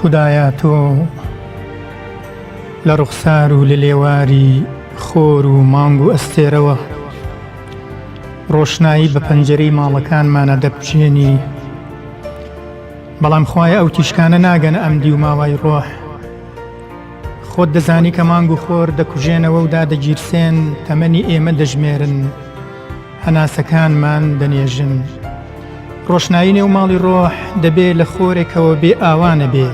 خودایە تۆ لە ڕوخسار و لە لێواری خۆر و مانگ و ئەستێرەوە ڕۆشنایی بە پەنجەرەی ماڵەکانمانە دەپچێنی بەڵام خوایە ئەو تیشکانە ناگەنە ئەم دیو ماوای ڕۆح خۆت دەزانی کە مانگ و خۆر دەکوژێنەوە و دادەگیرسێن تەمەنی ئێمە دەژمێرن هەناسەکانمان دەنێژن. ڕۆشنایی نێو ماڵی ڕۆح دەبێ لە خۆرێکەوە بێ ئاوا نەبێ.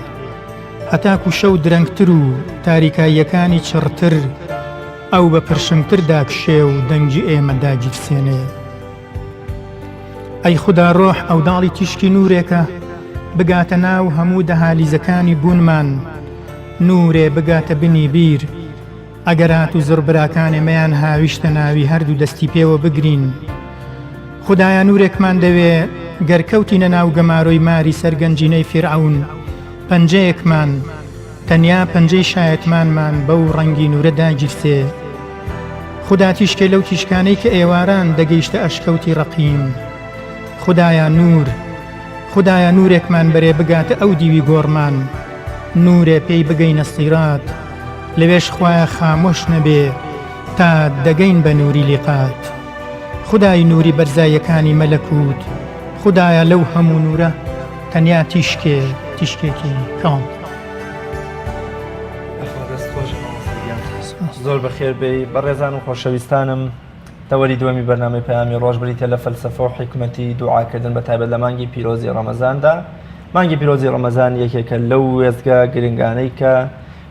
هەتاکو شەو درەنگتر و تاریکاییەکانی چڕتر، ئەو بە پرشنگتر داکشێ و دەنگی ئێمە داگیرسێنێ. ئەی خودا ڕۆح ئەوداڵی تیشکی نوورێکە بگاتە ناو هەموو دەهالیزەکانی بوونمان، نوورێ بگاتە بنی بیر، ئەگەر هاتوو زڕبراکان ئێمەیان هاویشتە ناوی هەردوو دەستی پێوە بگرین. خودایە نوورێکمان دەوێ گەر کەوتینە ناو گەمارۆی ماری سەر گەنجینەی فیرعەون پەنجەیەکمان، تەنیا پەنجەی شایەتمانمان بەو ڕەنگی نوورە داگیرسێ. خودا تیشکێ لەو تیشکانەی کە ئێواران دەگەیشتە ئەشکەوتی ڕەقیم. خودایا نوور. خودایە نوورێکمان بەرێ بگاتە ئەو دیوی گۆڕمان. نوورێ پێی بگەینە سیرات. لەوێش خوایە خامۆش نەبێ تا دەگەین بە نووری لیقات. خودای نووری بەرزاییەکانی مەلەکووت، خودایە لەو هەموو نوورە تەنیا تیشکێ، تیشکێکی کاڵ. یاخوا دەست خۆش مامۆستا گیان. زۆر بەخێر بێی بەڕێزان و خۆشەویستانم. تەوەری دووەمی بەرنامەی پەیامی ڕۆژ بریتیە لە فەلسەفە و حیکمەتی دوعاکردن بە تایبەت لە مانگی پیرۆزی ڕەمەزاندا. مانگی پیرۆزی ڕەمەزان یەکێکە لەو وێستگە گرنگانەی کە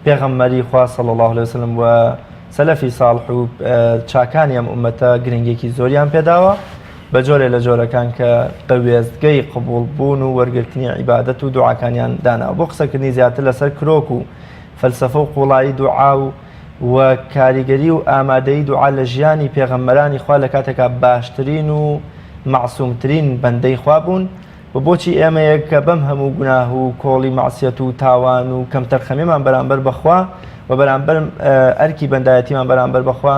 پێغەمبەری خوا صلی اللە علیە وسلم و سەلەفی ساڵح و چاکانی ئەم ئومەتە گرنگێکی زۆریان پێداوە بە جۆرێ لە جۆرەکان کە بە وێستگەی قبوڵ بوون و وەرگرتنی عیبادەت و دوعاکانیان داناوە بۆ قسەکردنی زیاتر لەسەر کرۆک و فەلسەفە و قوڵایی دوعا و و کاریگەری و ئامادەی دوعا لە ژیانی پێغەمبەرانی خوا لە کاتێکا باشترین و مەعسومترین بەندەی خوا بوون و بۆچی ئێمەیەک کە بەم هەموو گوناه و کۆڵی مەعسیەت و تاوان و کەمتەرخەمیمان بەرامبەر بە خوا و بەرامبەر ئەرکی بەندایەتیمان بەرامبەر بە خوا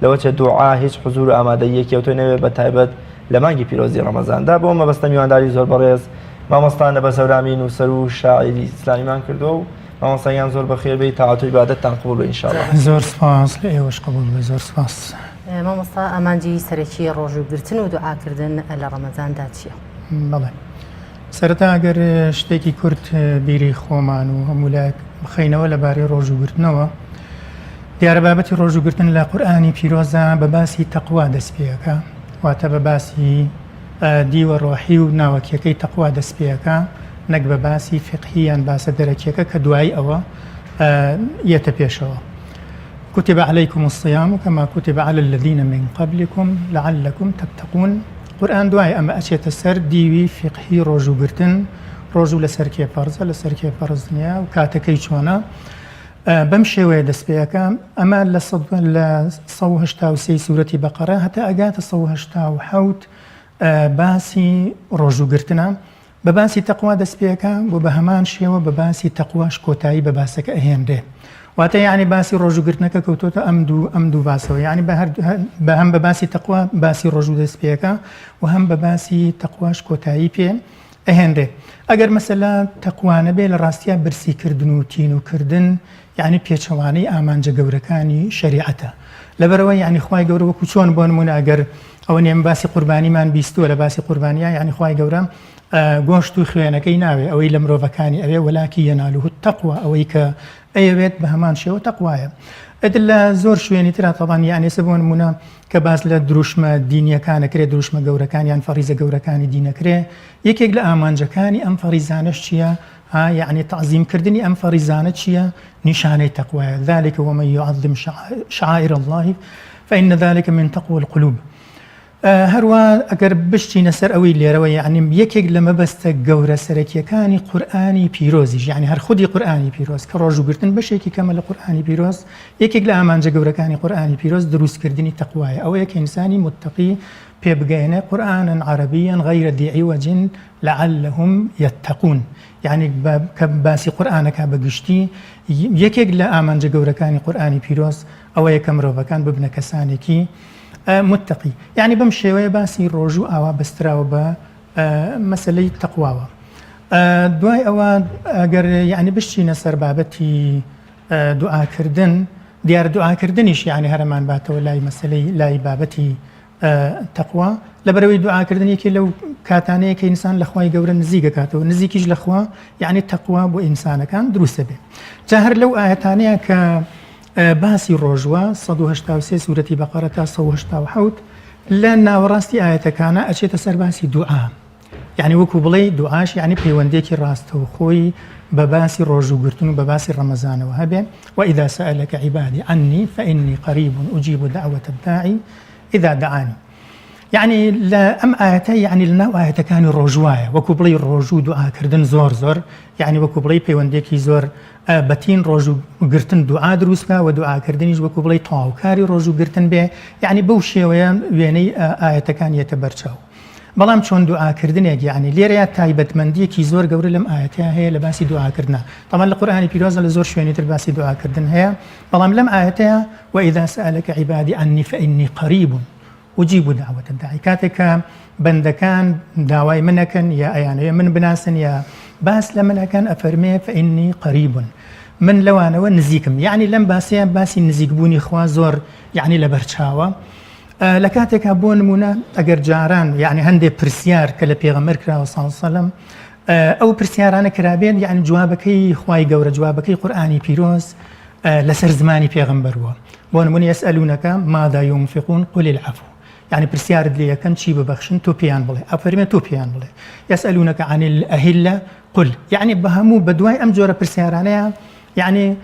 لەوەچە دوعا هیچ حزور و ئامادەییەکی ئەوتۆی نەوێ بە تایبەت لە مانگی پیرۆزی ڕەمەزاندا بۆ مەبەستە میوانداری زۆر بەڕێز مامۆستا نەبەز هەورامی نووسەر و شاعیری ئیسلامیمان کردووە و مامۆستا گیان زۆر بەخێر بێی تاعەت و عیبادەتتان قبوڵ بێ ئینشاءاللە. زۆر سپاس لە ئێوەش قبوڵ بێ زۆر سپاس. مامۆستا ئامانجی سەرەکی ڕۆژووگرتن و دوعاکردن لە ڕەمەزاندا چییە؟ بەڵێ سەرەتا ئەگەر شتێکی کورت بیری خۆمان و هەموو لایەک بخەینەوە لەبارەی ڕۆژووگرتنەوە دیارە بابەتی ڕۆژووگرتن لە قورئانی پیرۆزە بە باسی تەقوا دەست پێەکە واتە بە باسی دیوە ڕۆحی و ناوەکیەکەی تەقوا دەست پێەکە نەک بە باسی فقهی یان باسە دەرەکیەکە کە دوایی ئەوە یەتە پێشەوە. كتب عليكم الصيام كما كتب على الذين من قبلكم لعلكم تتقون قورئان دوای ئەمە ئەچێتە سەر دیوی فیقهی ڕۆژوو گرتن، ڕۆژوو لەسەر کێ فەرزە لەسەر کێ فەرز نییە و کاتەکەی چۆنە بەم شێوەیە دەست پێ ئەکا ئەمە لە 183 سورەتی بەقەرە هەتا ئەگاتە 187 باسی ڕۆژوو گرتنە بە باسی تەقوا دەست پێکا و بە هەمان شێوە بە باسی تەقواش کۆتایی بە باسەکە ئەهێنرێ. واتە یعنی باسی ڕۆژووگرتنەکە کەوتۆتە ئەم دوو ئەم دوو باسەوە یعنی بە هەر بە هەم بە باسی تەقوا باسی ڕۆژوو دەست پێکا و هەم بە باسی تەقواش کۆتایی پێ ئەهێنرێ. ئەگەر مەسەلە تەقوا نەبێ لە ڕاستیا برسیکردن و تینووکردن یعنی پێچەوانەی ئامانجە گەورەکانی شەریعەتە. لەبەرئەوە یعنی خوای گەورە وەکو چۆن بۆ نموونە ئەگەر ئەوە نیە من باسی قوربانیمان بیستووە لە باسی قوربانیا یعنی خوای گەورە گۆشت و خوێنەکەی ناوێ ئەوەی لە مرۆڤەکانی ئەوێ وەلاکی یەنالوه التقوى ئەوەی کە ئەیەوێت بە هەمان شێوە تەقوایە ئەدل لە زۆر شوێنی ترا تەبان یعنی ئێستا بۆ نمونە کە باس لە دروشمە دینیەکانە کرێ دروشمە گەورەکان یان فەڕیزە گەورەکانی دینەکرێ یەکێک لە ئامانجەکانی ئەم فەڕیزانەش چییە ها یعنی تعظیم کردنی ئەم فەڕیزانە چییە نیشانەی تەقوایە ذلك ومن يعظم شعائر الله فإن ذلك من تقوى القلوب هەروا ئەگەر بشچینە سەر ئەوەی لێرەوە یعنی یەکێک لە مەبەستە گەورە سەرەکیەکانی قورئانی پیرۆزیش یعنی هەر خودی قورئانی پیرۆز کە ڕۆژووگرتن بەشێکی کەمە لە قورئانی پیرۆز یەکێک لە ئامانجە گەورەکانی قورئانی پیرۆز دروستکردنی تەقوایە ئەوەیە کە ئینسانی متەقی پێ بگەیەنێ قورئانا عربیا غیر ذی عوج لعلهم یتقون یعنی کە باسی قورئانەکە بە گشتی یەکێک لە ئامانجە گەورەکانی قورئانی پیرۆز ئەوەیە کە مرۆڤەکان ببنە کەسانێکی متقی یعنی بەم شێوەیە باسی ڕۆژوو ئاوا بەستراوە بە مەسەلەی تەقواوە. دوای ئەوە ئەگەر یعنی بشچینە سەر بابەتی دوعاکردن دیارە دوعاکردنیش یعنی هەرەمان باتەوە لای مەسلەی لای بابەتی تەقوا لەبەرەوەی دوعاکردن یەکێ لەو کاتانەیە کە ئینسان لە خوای گەورە نزیک دەکاتەوە نزیکیش لە خوا یعنی تەقوا بۆ ئینسانەکان دروستە بێ جا هەر لەو ئاەتانەیە کە باسی ڕۆژوە 1970 سوورەتی بەقەرە تا 1970 لە ناوەڕاستی ئاەتەکانە ئەچێتە سەر باسی دوعا یعنی وەکو بڵێ دوعاش یعنی پەیوەندێکی ڕاستەوخۆی بە باسی ڕۆژوو گرتن و بە باسی ڕەمەزانەوە هەبێ وإذا سألك عبادي عني فإني قريب أجيب دعوة الداعي اذا دعانی یەعنی لە ئەم ئایەتە یەعنی لە ناو ئایەتەکانی ڕۆژوایە وەکو بڵێی ڕۆژوو دوعاکردن زۆر زۆر یەعنی وەکو بڵێی پەیوەندێکی زۆر بەتین ڕۆژوو گرتن دوعا دروست بکە و دوعاکردنیش وەکو بڵێی تەواوکاری ڕۆژوو گرتن بێ یەعنی بەو شێوەیە وێنەی ئایەتەکان یەتە بەرچاو بەڵام چۆن دوعاکردنێک یعنی لێرەیە تایبەتمەندیەکی زۆر گەورە لەم ئاەتە هەیە لە باسی دوعاکردە تەمان لە قورآانی پیرۆزە لە زۆر شوێنی تر باسی دوعاکردن هەیە بەڵام لەم ئاەتەیە وإذا سألك عبادی عني فإنی قریب أجیب دعوة الداعی کاتێک کە بەندەکان داوای من ئەکەن یا ئەیانەوێ من بناسن یا باس لە من ئەکەن ئەفەرمێ فإنی قریب من لەوانەوە نزیکم یعنی لەم باسەیە باسی نزیکبوونی خوا زۆر یعنی لەبەرچاوە لە کاتێکا بۆ نمونە ئەگەر جاران یعنی هەندێک پرسیار کە لە پێغەمبەر کراوە صلی الله علیه وسلم ئەو پرسیارانە کرابێن یعنی جوابەکەی خوای گەورە جوابەکەی قورئانی پیرۆز لەسەر زمانی پێغەمبەر بووە بۆ نمونە یسئلونک ماذا ينفقون قل العفو یعنی پرسیارت لێ یەکەن چی ببەخشن تۆ پێیان بڵێ ئەفەرمێ تۆ پێیان بڵێ یسئلونک عن الأهلة قل یعنی بە هەموو بە دوای ئەم جۆرە پرسیارانەیە یعنی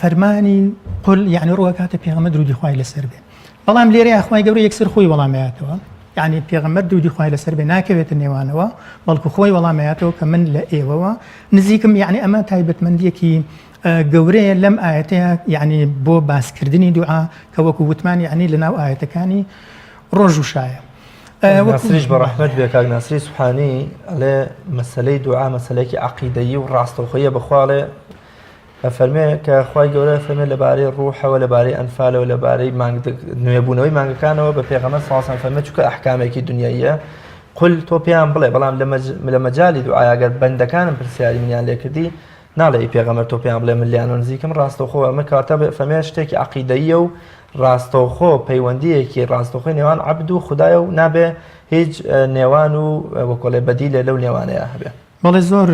فەرمانی قل یعنی ڕوەکاتە پێغەمبەر درودی خوای لەسەر بێ بەڵام لێرەیە خوای گەورە یەکسەر خۆی وەڵامەیاتەوە یعنی پێغەمبەر درودی خوای لەسەر بێ ناکەوێتە نێوانەوە بەڵکو خۆی وەڵامەیاتەوە کە من لە ئێوەوە نزیکم یعنی ئەمە تایبەتمەندیەکی گەورەیە لەم ئایەتەیە یەعنی بۆ باسکردنی دوعا کە وەکو وتمان یەعنی لەناو ئایەتەکانی ڕۆژ و شایە. ناسریش بە ڕەحمەت بێ کاک ناسری سوبحانی ئەڵێ مەسەلەی دوعا مەسەلەیەکی عەقیدەیی و ڕاستەوخۆیە بەخوا ئەڵێ ئەفەرمێ کە خوای گەورە فەرمێ لەبارەی ڕوحەوە لەبارەی ئەنفالەوە لەبارەی مانگ نوێبوونەوەی مانگەکانەوە بە پێغەمبەر صلی الله علیه و فەرمێ چونکە ئەحکامێکی دنیاییە قل تۆ پێیان بڵێ بەڵام لە مەجالی دوعا گەر بەندەکانم پرسیاری منیان لێکردی ناڵێ ئی پێغەمبەر تۆ پێیان بڵێ من لێیانەوە نزیکم ڕاستەوخۆ ئەمە کەواتە فەرمێ شتێکی عەقیدەییە و ڕاستەوخۆ پەیوەندییەکی ڕاستەوخۆی نێوان عەبد و خودایە و نابێ هیچ نێوان و وەکۆڵێ بەدیلێ لەو نێوانەیە هەبێ. بەڵێ زۆر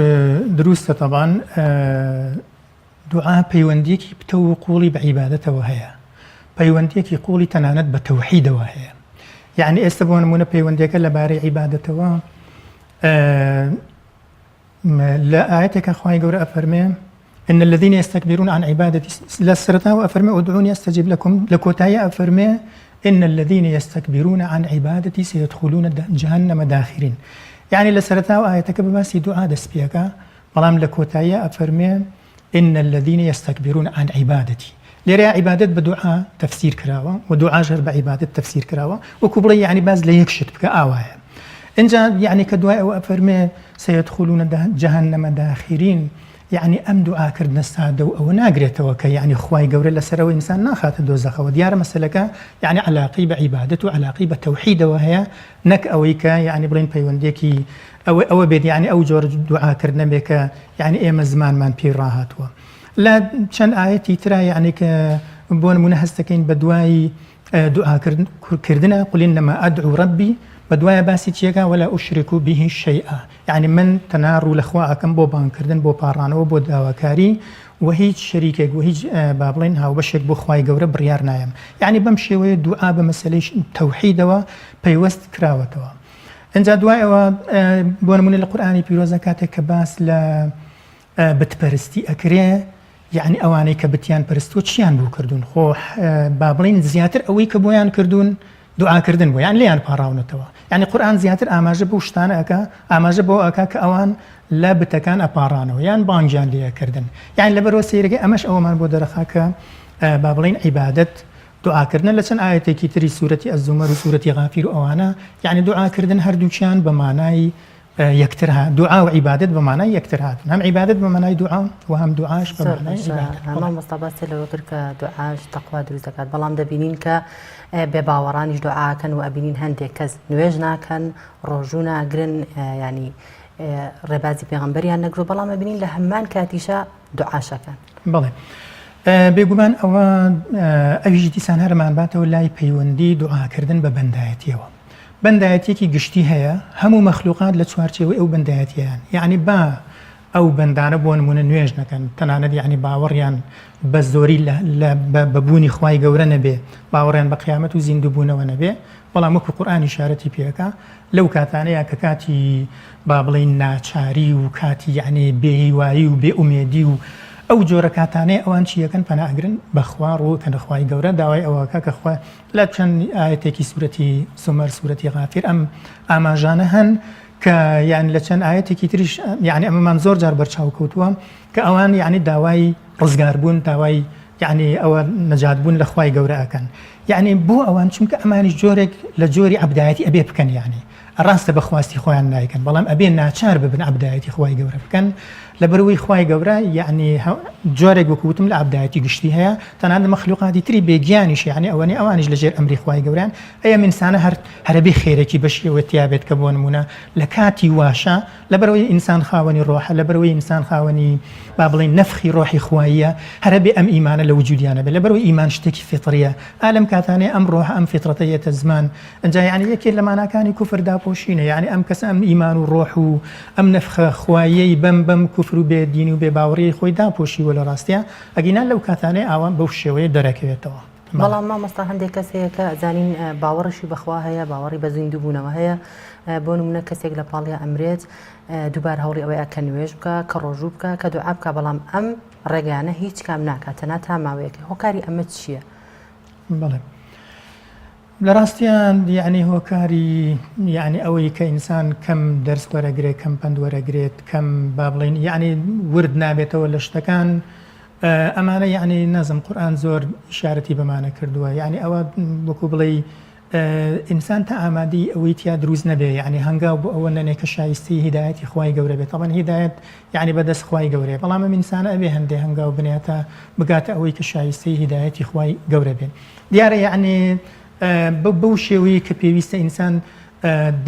دروستە تەبان دوعا پەیوەندیەکی پتەو و قوڵی بە عیبادەتەوە هەیە پەیوەندیەکی قوڵی تەنانەت بە تەوحیدەوە هەیە یعنی ئێستا بۆ نمونە پەیوەندیەکە لەبارەی عیبادەتەوە لە ئایەتێکا خوای گەورە ئەفەرمێ إن الذين يستكبرون عن عبادتي لە سەرەتاوە ئەفەرمێ ادعوني أستجب لكم لە کۆتایی ئەفەرمێ إن الذين يستكبرون عن عبادتي سيدخلون جهنم داخرين یعنی لە سەرەتاوە ئایەتەکە بە باسی دوعا دەست پێکا بەڵام لە کۆتایی ئەفەرمێ إن الذين يستكبرون عن عبادتي لێرەیا عیبادەت بە دوعا تەفسیر کراوە و دوعاش هەر بە عیبادەت تەفسیر کراوە وەکو بڵێ یعنی باس لە یەک شت بکە ئاوایە ئینجا یعنی کە دوای ئەوە ئەفەرمێ سيدخلون جهنم داخرين یعنی ئەم دوعاکردنە سادە و ئەوە ناگرێتەوە کە یعنی خوای گەورە لەسەرەوە ئینسان ناخاتە دۆزەخەوە دیارە مەسەلەکە یعنی علاقەی بە عیبادەت و علاقەی بە تەوحیدەوە هەیە نەک ئەوەی کە یعنی بڵێن پەیوەندێکی ئەوە ئەوە بێت یعنی ئەو جۆرە دوعاکردنە بێ کە یعنی ئێمە زمانمان پێی ڕاهاتووە لە چەند ئایەتی ترا یعنی کە بۆ نمونە هەستەکەین بە دوای دوعاکردنە قل انما ادعو ربی بە دوایە باسی چیەکە ولا اشرک به شیئا یعنی من تەنها ڕوو لە خوا ئەکەم بۆ بانگکردن بۆ پاڕانەوە بۆ داواکاری و هیچ شەریکێک و هیچ با بڵێن هاوبەشێک بۆ خوای گەورە بڕیار نایەم یعنی بەم شێوەیە دوعا بە مەسەلەی تەوحیدەوە پەیوەست کراوەتەوە ئینجا دوای ئەوە بۆ نمونە لە قورئانی پیرۆزە کاتێک کە باس لە بتپەرستی ئەکرێ یعنی ئەوانەی کە بتیان پەرستووە چیان بۆ کردوون خۆ با بڵین زیاتر ئەوەی کە بۆیان کردوون دوعاکردن بۆ یان لێیان پاڕاونەتەوە یعنی قورئان زیاتر ئاماژە بەو شتانە ئەکا ئاماژە بەوە ئەکا کە ئەوان لە بتەکان ئەپاڕانەوە یان بانگیان لێ ئەکردن یعنی لەبەرەوە سەیرەکەی ئەمەش ئەوەمان بۆ دەرەخا کە با بڵین عیبادەت دوعاکردنە لە چەند ئایەتێکی تری سورەتی الزمر و سورەتی غافیر و ئەوانە یعنی دوعاکردن هەردووکیان بە مانای یەکتر ها دوعا و عیبادەت بە مانای یەکتر هاتن هەم عیبادەت بە مانای دوعا و هەم دوعاش بە مانای عیبادەت. مامۆستا باسی لەوە کرد کە دوعاش تەقوا دروست دەکات بەڵام دەبینین کە بێ باوەڕانیش دوعاکەن و ئەبینین هەندێک کەس نوێژ ناکەن ڕۆژوو ناگرن ینی ڕێبازی پێغەمبەریان نەگرو بەڵام ئەبینین لە هەمان کاتیشا دوعاشەکەن. بەڵێ بێگومان ئەوە ئەویش دیسان هەرمان باتەوە لای پەیوەندی دوعاکردن بە بەندایەتیەوە بەندایەتیەکی گشتی هەیە هەموو مەخلوقات لە چوارچێوەی ئەو بەندایەتیان یعنی با ئەو بەندانە بۆ نمونە نوێژ نەکەن تەنانەت یعنی باوەڕیان بە زۆری بە بوونی خوای گەورە نەبێ باوەڕیان بە قیامەت و زیندووبوونەوە نەبێ بەڵام وەکو قورئان ئیشارەتی پێ ئەکا لەو کاتانەیا کە کاتی با بڵێین ناچاری و کاتی یەعنی بێ هیوایی و بێ ئومێدی و ئەو جۆرە کاتانەیە ئەوان چی ئەکەن پەنا ئەگرن بە خوا ڕوو ئەکەنە خوای گەورە داوای ئەوە ئەکا کە خوا لە چەند ئایەتێکی سورەتی زومەر سورەتی غافیر ئەم ئاماژانە هەن کە یان لە چەند ئایەتێکی تریش یعنی ئەمەمان زۆر جار بەرچاو کەوتووە کە ئەوان یعنی داوای ڕزگاربوون داوای یعنی ئەوە نەجات بوون لە خوای گەورە ئەکەن یعنی بۆ ئەوان چونکە ئەمانیش جۆرێک لە جۆری عەبدایەتی ئەبێ بکەن یعنی ڕاستە بە خواستی خۆیان نایکەن بەڵام ئەبێ ناچار ببن عەبدایەتی خوای گەورە بکەن لەبەرئەوەی خوای گەورە یعنی جۆرێک وەکو وتم لە عەبدایەتی گشتی هەیە تەنانەت مەخلوقاتی تری بێگیانیش یعنی ئەوەنی ئەوانیش لەژێر ئەمری خوای گەورەن ئەی ئەم ئینسانە هەر هەرەبێ خێرێکی بەشیەوە تیابێت کە بۆ نمونە لە کاتی واشە لەبەرئەوەی ئینسان خاوەنی ڕۆحە، لەبەرئەوەی ئینسان خاوەنی با بڵێین نەفخی ڕۆحی خواییە، هەرەبێ ئەم ئیمانە لە وجودیا نەبێ، لەبەرئەوەی ئیمان شتێکی فیتڕیە، ئا لەم کاتانەی ئەم ڕۆحە ئەم فیتڕەتە یەتە زمان، ئنجا یەعنی یەکێ لە ماناکانی کوفر داپۆشینە، یەعنی ئەم کەسە ئەم ئیمان و ڕۆح و ئەم نەفخە خواییەی بەم بەم کوفر و بێ دینی و بێ باوەڕیەی خۆی داپۆشیوە لە ڕاستیا، ئەگینا لەو کاتانەی ئاوا بەو شێوەیە دەرەکەوێتەوە. بەڵام مامۆستا هەندێک کەس هەیە کە ئەزانین باوەڕیشی بەخوا هەیە باوەڕی بە زیندووبوونەوە هەیە بۆ نمونە کەسێک لە پاڵیا ئەمرێت دووبار هەوڵی ئەوەیە کە نوێژ بکە کە ڕۆژوو بکە کە دوعا بکە بەڵام ئەم ڕێگانە هیچ کام ناکات تەنها تا ماوەیەکی هۆکاری ئەمە چییە؟ بەڵێ لە ڕاستیان یعنی هۆکاری یعنی ئەوەی کە ئینسان کەم دەرس وەرەگرێت کەم پەند وەرەگرێت کەم با بڵێن یعنی ورد نابێتەوە لە شتەکان ئەمانە یەعنی نازم قورئان زۆر ئیشارەتی بەمانە کردووە یەعنی ئەوە وەکو بڵێی ئینسان تا ئامادەی ئەوەی تیا دروست نەبێ یەعنی هەنگاو بۆ ئەوە نەنێ کە شایستەی هیدایەتی خوای گەورە بێت تەبعەن هیدایەت یەعنی بەدەست خوای گەورەیە بەڵام ئەم ئینسانە ئەبێ هەندێ هەنگاو بنێ تا بگاتە ئەوەی کە شایستەی هیدایەتی خوای گەورە بێ دیارە یەعنی بەو شێوەیە کە پێویستە ئینسان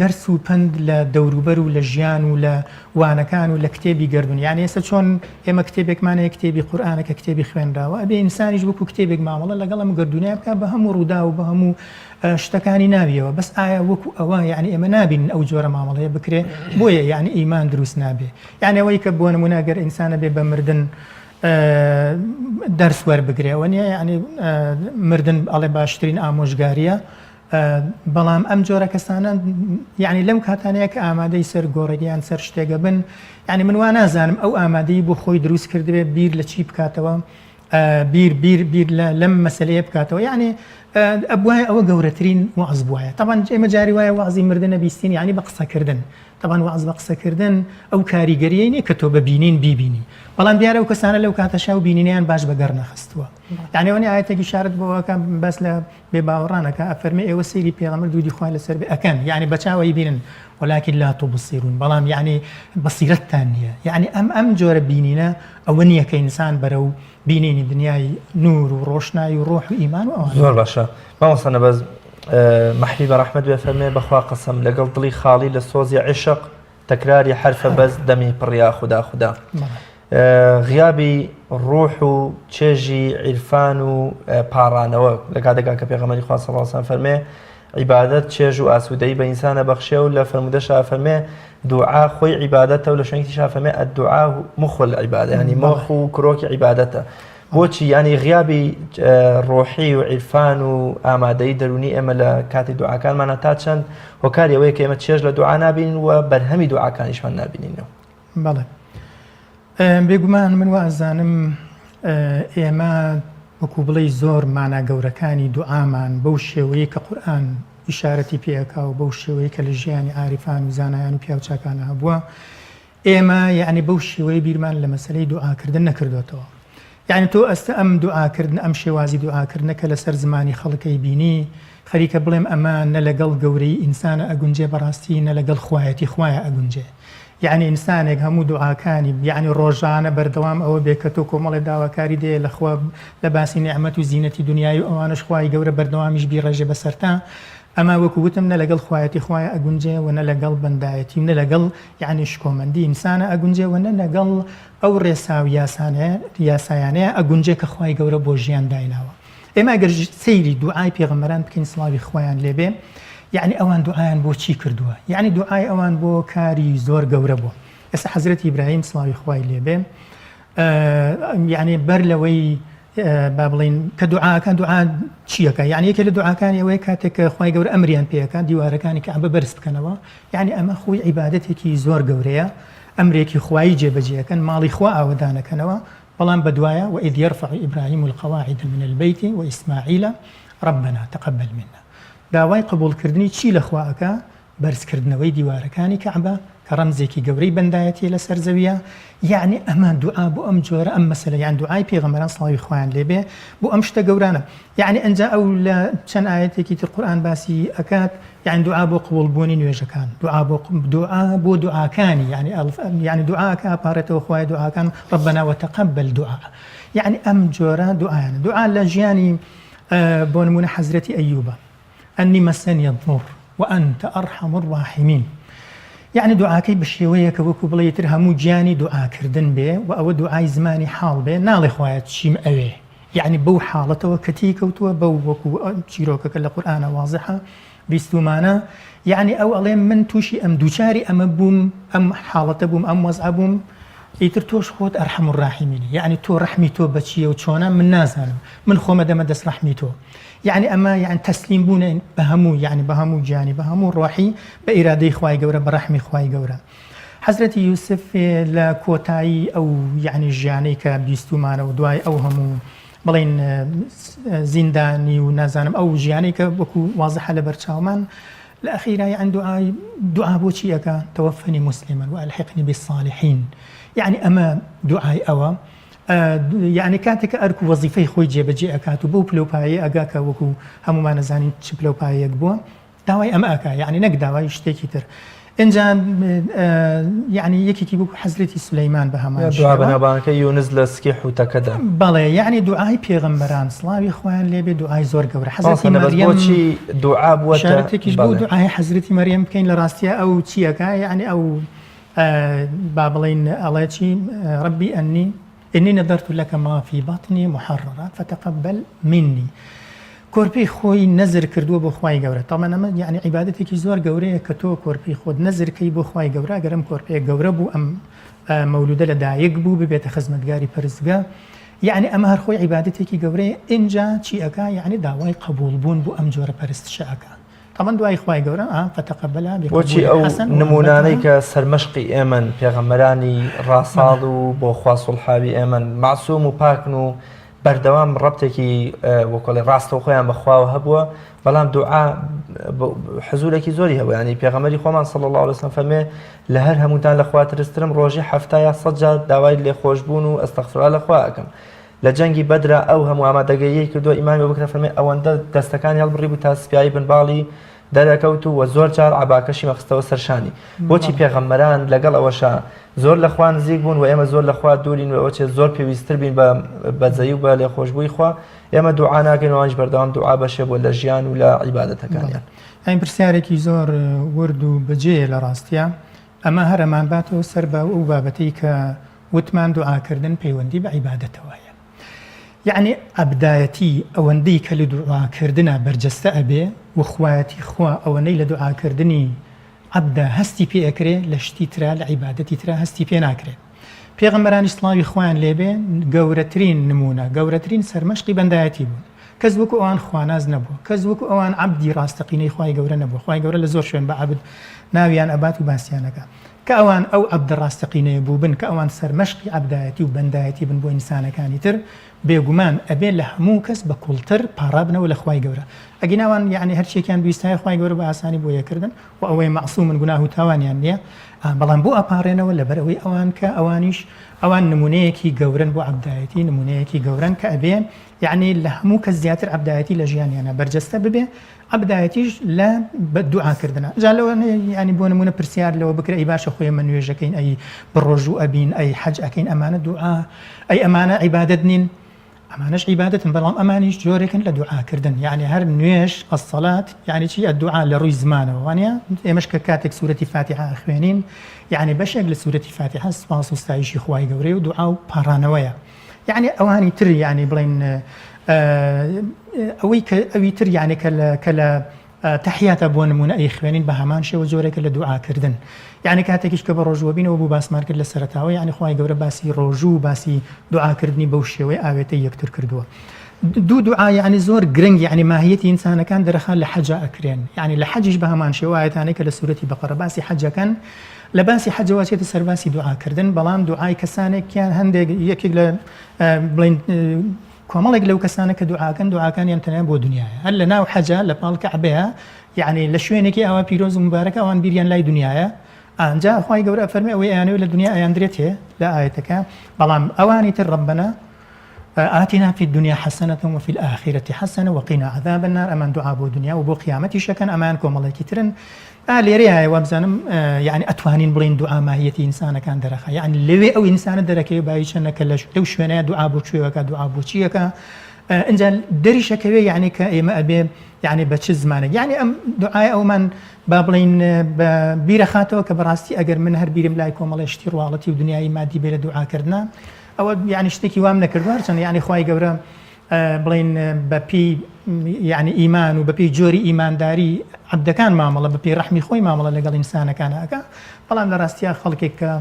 دەرس و پەند لە دەوروبەر و لە ژیان و لە وانەکان و لە کتێبی گەردوون یانی ئێستا چۆن ئێمە کتێبێکمان هەیە کتێبی قورئانە کە کتێبی خوێنراوە ئەبێ ئینسانیش وەکو کتێبێک مامەڵە لەگەڵ ئەم گەردوونە بکات بە هەموو ڕووداو و بە هەموو شتەکانی ناویەوە بەس ئایا وەکو ئەوە یعنی ئێمە نابینن ئەو جۆرە مامەڵەیە بکرێ بۆیە یعنی ئیمان دروست نابێ یعنی ئەوەی کە بۆ نمونە گەر ئینسانە بێ بە مردن دەرس وەربگرێ ئەوە نییە یعنی مردن ئەڵێ باشترین ئامۆژگاریە بەڵام ئەم جۆرە کەسانە یعنی لەم کاتانەیە کە ئامادەی سەر گۆڕێک یان سەر شتێکە بن یعنی من وا نازانم ئەو ئامادەی بۆ خۆی دروست کردبێ بیر لە چی بکاتەوە بیر بیر بیر لەم مەسلەیە بکاتەوە یعنی ئەبواە ئەوە گەورەترین وەعز بواە تەبعەن ئێمە جاری وایە وەعزی مردنە بیستین یعنی بە قسەکردن تەبعەن وەعز بە قسەکردن ئەو کاریگەریەی نیە کە تۆ بە بینین بیبینی بەڵام دیارە ئەو کەسانە لەو کاتەشا و بینینیان باش بەگەڕ نەخستووە یعنی ئەوەنی ئاەتێکی شارت بۆەکە بەس لە بێ باوەڕان ئەکا ئەفەرمێ ئێوە سەیری پێغەمبەر درودی خوای لەسەر بێ ئەکەن یەعنی بە چاو ئەیبینن ولکن لا تبصرون بەڵام یەعنی بەسیرەتتان نییە یەعنی ئەم ئەم جۆرە بینینە ئەوە نییە کە ئینسان بەرەو بینینی دنیای نور و ڕۆشنایی و ڕۆح و ئیمان و ئەوانە زۆر باشە مامۆستا نەبەز مەحوی بە ڕەحمەت بێ فەرمێ بەخوا قەسەم لەگەڵ دڵی خاڵی لە سۆزی عیشق تەکراری حەرفە بەس دەمی پڕیا خودا خودا غیابی ڕوح و چێژی عیرفان و پاڕانەوە لە کاتێکا کە پێغەمبەری خوا صلی الله علیه و فەرمێ عیبادەت چێژ و ئاسوودەیی بە ئینسانە بەخشێ و لە فەرموودەشا فەرمێ دوعا خۆی عیبادەتە و لە شوێنێکیشا فەرمێ الدعاء مخ العبادە یعنی مۆخ و کرۆکی عیبادەتە بۆچی یانی غیابی ڕۆحی و عیرفان و ئامادەی دەرونی ئێمە لە کاتی دوعاکانمانە تا چەند هۆکاری ئەوەیە کە ئێمە چێژ لە دوعا نابینین و بەرهەمی دوعاکانیشمان نابینینەوە. بەڵێ بێگومان من وا ئەزانم ئێمە وەکو بڵێی زۆر مانا گەورەکانی دوعامان بەو شێوەیە کە قورئان ئیشارەتی پێ ئەکا و بەو شێوەیە کە لە ژیانی عاریفان و زانایان و پیاوچاکانە هەبووە ئێمە یەعنی بەو شێوەیە بیرمان لە مەسەلەی دوعاکردن نەکردۆتەوە. یەعنی تۆ ئەستە ئەم دوعاکردنە ئەم شێوازی دوعاکردنە کە لەسەر زمانی خەڵک ئەیبینی خەریکە بڵێم ئەمە نە لەگەڵ گەورەیی ئینسانە ئەگونجێ بەڕاستی نە لەگەڵ خوایەتی خوایە ئەگونجێ یەعنی ئینسانێک هەموو دوعاکانی یەعنی ڕۆژانە بەردەوام ئەوە بێ کە تۆ کۆمەڵێ داواکاری دێ لە خوا لە باسی نیعمەت و زینەتی دنیایی و ئەوانەش خوای گەورە بەردەوامیش بیڕێژێ بەسەرتا. ئەمە وەکو وتم نە لەگەڵ خوایەتی خوایە ئەگونجێ و نە لەگەڵ بەندایەتی و نە لەگەڵ یەعنی شکۆمەندی ئینسانە ئەگونجێ و نە لەگەڵ ئەو ڕێسا و یاسانەیە یاسایانەیە ئەگونجێ کە خوای گەورە بۆ ژیان دایناوە. ئێمە ئەگەر سەیری دوعای پێغەمبەران بکەین سڵاوی خوایان لێ بێ یەعنی ئەوان دوعایان بۆ چی کردووە؟ یەعنی دوعای ئەوان بۆ کاری زۆر گەورە بووە. ئێستا حەزرەتی ئیبراهیم سڵاوی خوای لێ بێ یعنی بەر لەوەی با بڵین کە دوعاکان دوعا چیەکە یعنی یەکێ لە دوعاکانی ئەوەیە کاتێک کە خوای گەورە ئەمریان پێەکە دیوارەکانی کەعبە بەرز بکەنەوە یعنی ئەمە خۆی عیبادەتێکی زۆر گەورەیە ئەمرێکی خوایی جێبەجێەکەن ماڵی خوا ئاوەدانەکەنەوە بەڵام بەدوایە وإذ يرفع إبراهيم القواعد من البيت وإسماعيل ربنا تقبل منا داوای قبوڵکردنی چی لە خوا ئەکا بەرزکردنەوەی دیوارەکانی کەعبە کە ڕەمزێکی گەورەی بەندایەتیە لەسەر زەویە، یەعنی ئەمە دوعا بۆ ئەم جۆرە ئەم مەسەلە یان دوعای پێغەمبەران سڵاوی خوایان لێ بێ بۆ ئەم شتە گەورانە یەعنی ئەنجا ئەو لە چەند ئایەتێکی تر قورئان باسی ئەکات یەعنی دوعا بۆ قبوڵ بوونی نوێژەکان دوعا بۆ دوعا بۆ دوعاکانی یەعنی یەعنی دوعا ئەکا ئەپاڕێتەوە خوایە دوعاکان ربنا وتقبل دعاء یەعنی ئەم جۆرە دوعایانە دوعا لە ژیانی بۆ نمونە حەزرەتی ئەیوبە انی مسنی الضر وانت ارحم الراحمین یەعنی دوعاکەی بە شێوەیەکە وەکو بڵێی تر هەموو گیانی دوعاکردن بێ و ئەوە دوعای زمانی حاڵ بێ ناڵێ خوایە چیم ئەوێ یەعنی بەو حاڵەتەوە کە تێی کەوتووە بەو وەکو چیرۆکەکە لە قورئانە وازحە بیستومانە یەعنی ئەو ئەڵێ من تووشی ئەم دووچاری ئەمە بووم ئەم حاڵەتە بووم ئەم وەزعە بووم ئیتر تۆش خۆت ئەرحەم الراحمینی یەعنی تۆ ڕەحمی تۆ بەچیە و چۆنە من نازانم من خۆمە دەمە دەست ڕەحمی تۆ یەعنی ئەمە یەعنی تەسلیم بوونە بە هەموو یەعنی بە هەموو گیانی بە هەموو ڕۆحی بە ئیرادەی خوای گەورە بە ڕەحمی خوای گەورە حەزرەتی یوسف لە کۆتایی ئەو یەعنی ژیانەی کە بیستومانە و دوای ئەو هەموو بڵین زیندانی و نازانم ئەو ژیانەی کە وەکو وازحە لە بەرچاومان لە ئەخیرا یەعنی دوعای دوعا بۆچی ئەکا توفنی مسلما والحقنی بالصالحین یەعنی ئەمە دوعای ئەوە یەعنی کاتێک کە ئەرک و وەزیفەی خۆی جێبەجێ ئەکات و بەو پلە و پایەیە ئەگا کە وەکو هەموومان ئەزانین چ پلە و پایەیەک بووە داوای ئەمە ئەکا یەعنی نەک داوای شتێکی تر ئینجا یەعنی یەکێکی وەکو حەزرەتی سولەیمان بە هەمان دعا شێوە بەناوبانگەکەی یونس لە سکی حوتەکەدا. بەڵێ یەعنی دوعای پێغەمبەران سڵاوی خوایان لێبێ دوعای زۆر گەورە حەزرەتی مامۆستا نەبەز مەریەم بۆچی دوعا بووەتە ئیشارەتێکیش بۆ بەڵێ. دوعای حەزرەتی مەریەم بکەین لە ڕاستیا ئەو چی ئەکا یەعنی ئەو با بڵێین ئەڵێ چی ربی ئەنی انی نذرت لک ما فی بطنی محررا فتقبل منی کۆرپەی خۆی نەزر کردووە بۆ خوای گەورە تەمەن ئەمە یعنی عیبادەتێکی زۆر گەورەیە کە تۆ کۆرپەی خۆت نەزر کەی بۆ خوای گەورە گەر ئەم کۆرپەیە گەورە بوو ئەم مەولودە لە دایک بوو ببێتە خزمەتگاری پەرستگا یعنی ئەمە هەر خۆی عیبادەتێکی گەورەیە ئینجا چی ئەکا یعنی داوای قبوڵ بوون بۆ ئەم جۆرە پەرستشە ئەکا تەمەن دوای خوای گەورە ئا فتقبلها بۆچی بقبول ئەو حسن نمونانەی وأنبتها کە سەرمەشقی ئێمەن پێغەمبەرانی ڕاساڵ و بۆ خوا سوڵحاوی ئێمەن مەعسوم و پاکن و بەردەوام ڕەبتێکی وەکۆڵێ ڕاستەوخۆیان بە خواوە هەبووە بەڵام دوعا حزورێکی زۆری هەبوو ینی پێغەمبەری خۆمان صلی الله علیه وسلم فەرمێ لە هەر هەمووتان لە خوا ترسترم ڕۆژی حەفتا یا سەد جار داوای لێخۆشبوون و ئەستەغفرالله لە خوا ئەکەم لە جەنگی بەدرا ئەو هەموو ئامادەگەییەی کردووە، ئیمامی ئەبوبەکر ئەفەرموێ ئەوەندە دەستەکانی هەڵبڕی بوو تا سپیایی بن باڵی دەرەکەوت و زۆر جار عەباکەشی مەخستەوە سەر شانی. بۆچی پێغەمبەران لەگەڵ ئەوەشا زۆر لە خوا نزیک بوون و ئێمە زۆر لە خوا دوورین و ئەوەچێ زۆر پێویستتر بین بە بەزەیی و بە لێخۆشبووی خوا ئێمە دوعا ناکەین و ئەوانیش بەردەوام دوعا بەشێ بووە لە ژیان و لە عیبادەتەکانیان. ئەم پرسیارێکی زۆر ورد و بەجێیە لە ڕاستیا. ئەمە هەر ئەمانباتەوە سەر بە ئەو بابەتەی کە وتمان دوعاکردن پەیوەندی بە عیبادەتەوە هەیە یەعنی عەبدایەتی ئەوەندەی کە لە دوعاکردنا بەرجەستە ئەبێ و خوایەتی خوا ئەوەنەی لە دوعاکردنی عەبدا هەستی پێ ئەکرێ لە شتی ترا لە عیبادەتی ترا هەستی پێ ناکرێ پێغەمبەرانیش سڵاوی خوایان لێبێ گەورەترین نمونە گەورەترین سەرمەشقی بەندایەتی بوون کەس وەکو ئەوان خواناس نەبووە کەس وەکو ئەوان عەبدی ڕاستەقینەی خوای گەورە نەبووە خوای گەورە لە زۆر شوێن بە عەبد ناویان ئەبات و باسیان ئەکا کە ئەوان ئەو عەبدە ڕاستەقینەیە بووبن، کە ئەوان سەرمەشقی عەبدایەتی و بەندایەتی بن بۆ ئینسانەکانی تر، بێگومان ئەبێ لە هەموو کەس بە کوڵتر پاڕابنەوە لە خوای گەورە. ئەگینا ئەوان یەعنی هەرچیەکیان بویستایە خوای گەورە بە ئاسانی بۆی ئەکردن و ئەوەیە مەعسومن گوناه و تاوانیان نیە، بەڵام بۆ ئەپاڕێنەوە لەبەر ئەوەی ئەوان کە ئەوانیش ئەوان نمونەیەکی گەورەن بۆ عەبدایەتی، نمونەیەکی گەورەن کە ئەبێ یەعنی لە هەموو کەس زیاتر عەبدایەتی لە ژیانیانا بەرجەستە ببێ، عەبدایەتیش لە بە دوعا کردنە جا لەوە یانی بۆ نمونە پرسیار لەوە بکرێ ئەی باشە خۆ ئێمە نوێژەکەین ئەی بڕۆژوو ئەبین ئەی حەج ئەکەین ئەمانە دوعا ئەی ئەمانە عیبادەت نین؟ ئەمانەش عیبادەتن بەڵام ئەمانیش جۆرێکن لە دوعاکردن یعنی هەر نوێژ الصلاة یعنی چی الدعاء لە ڕووی زمانەوە وانە ئێمەش کە کاتێک سوورەتی فاتیحە ئەخوێنین یعنی بەشێک لە سوورەتی فاتیحە سوپاس و ستایشی خوای گەورەیە و دوعا و پاڕانەوەیە یعنی ئەوانی تر یعنی بڵێن ئەوەی کە ئەوی تر یعنی کە لە کە لە تەحیاتە بۆ نموونە ئەیخوێنین بە هەمان شێوە جۆرێکە لە دوعاکردن یعنی کاتێکیش کە بە ڕۆژووە بینەوە بوو باسمان کرد لە سەرەتاوە یعنی خوای گەورە باسی ڕۆژوو و باسی دوعاکردنی بەو شێوەی ئاوێتەی یەکتر کردووە دوو دوعا یعنی زۆر گرنگ یعنی ماهیەتی ئینسانەکان دەرەخا لە حەجا ئەکرێن یعنی لە حەجیش بە هەمان شێوە ئایەتانەی کە لە سورەتی بەقەرە باسی حەجەکەن لە باسی حەجەوە چێتە سەر باسی دوعاکردن بەڵام دوعای کەسانێکیان هەندێک یەکێک لە بڵین کۆمەڵێک لەو کەسانە کە دوعاکەن دوعاکانیان تەنیا بۆ دنیایە هەر لە ناو حەجا لە پاڵ کەعبەیە یعنی لە شوێنێکی ئاوا پیرۆز و مبارەکە ئەوان بیریان لای دنیایە ئانجا خوای گەورە ئەفەرمێ ئەوەی ئەیانەوێت لە دنیا ئەیاندرێتێ لە ئایەتەکە بەڵام ئەوانی تر ربنا آتنا في الدنيا حسنة وفي الآخرة حسنة وقنا عذاب النار ئەمان دوعا بۆ دنیا و بۆ قیامەتیش ئەکەن ئەمان کۆمەڵێکی ترن ئا لێرەیە وابزانم یعنی ئەتوانین بڵێین دوعا ماهیەتی ئینسانەکان دەرەخا یعنی لەوێ ئەو ئینسانە دەرەکەوێ بایی چەنە کە لەو شوێنەیە دوعا بۆ کوێوەکە دوعا بۆ چیەکە ئینجا دەریشەکەوێ یعنی کە ئێمە ئەبێ یعنی بە چ زمانێک یعنی ئەم دوعای ئەومان با بڵین بە بیرەخاتەوە کە بەڕاستی ئەگەر من هەر بیرم لای کۆمەڵی شتی ڕواڵەتی و دنیایی مادی بێ لە دوعاکردنا ئەوە یعنی شتێکی وام نەکردووە هەرچەند یعنی خوای گەورە بڵێین بە پێی یعنی ئیمان و بە پێی جۆری ئیمانداری عەبدەکان مامەڵە بە پێی ڕەحمی خۆی مامەڵە لەگەڵ ئینسانەکان ئەکا بەڵام لە ڕاستیا خەڵکێک کە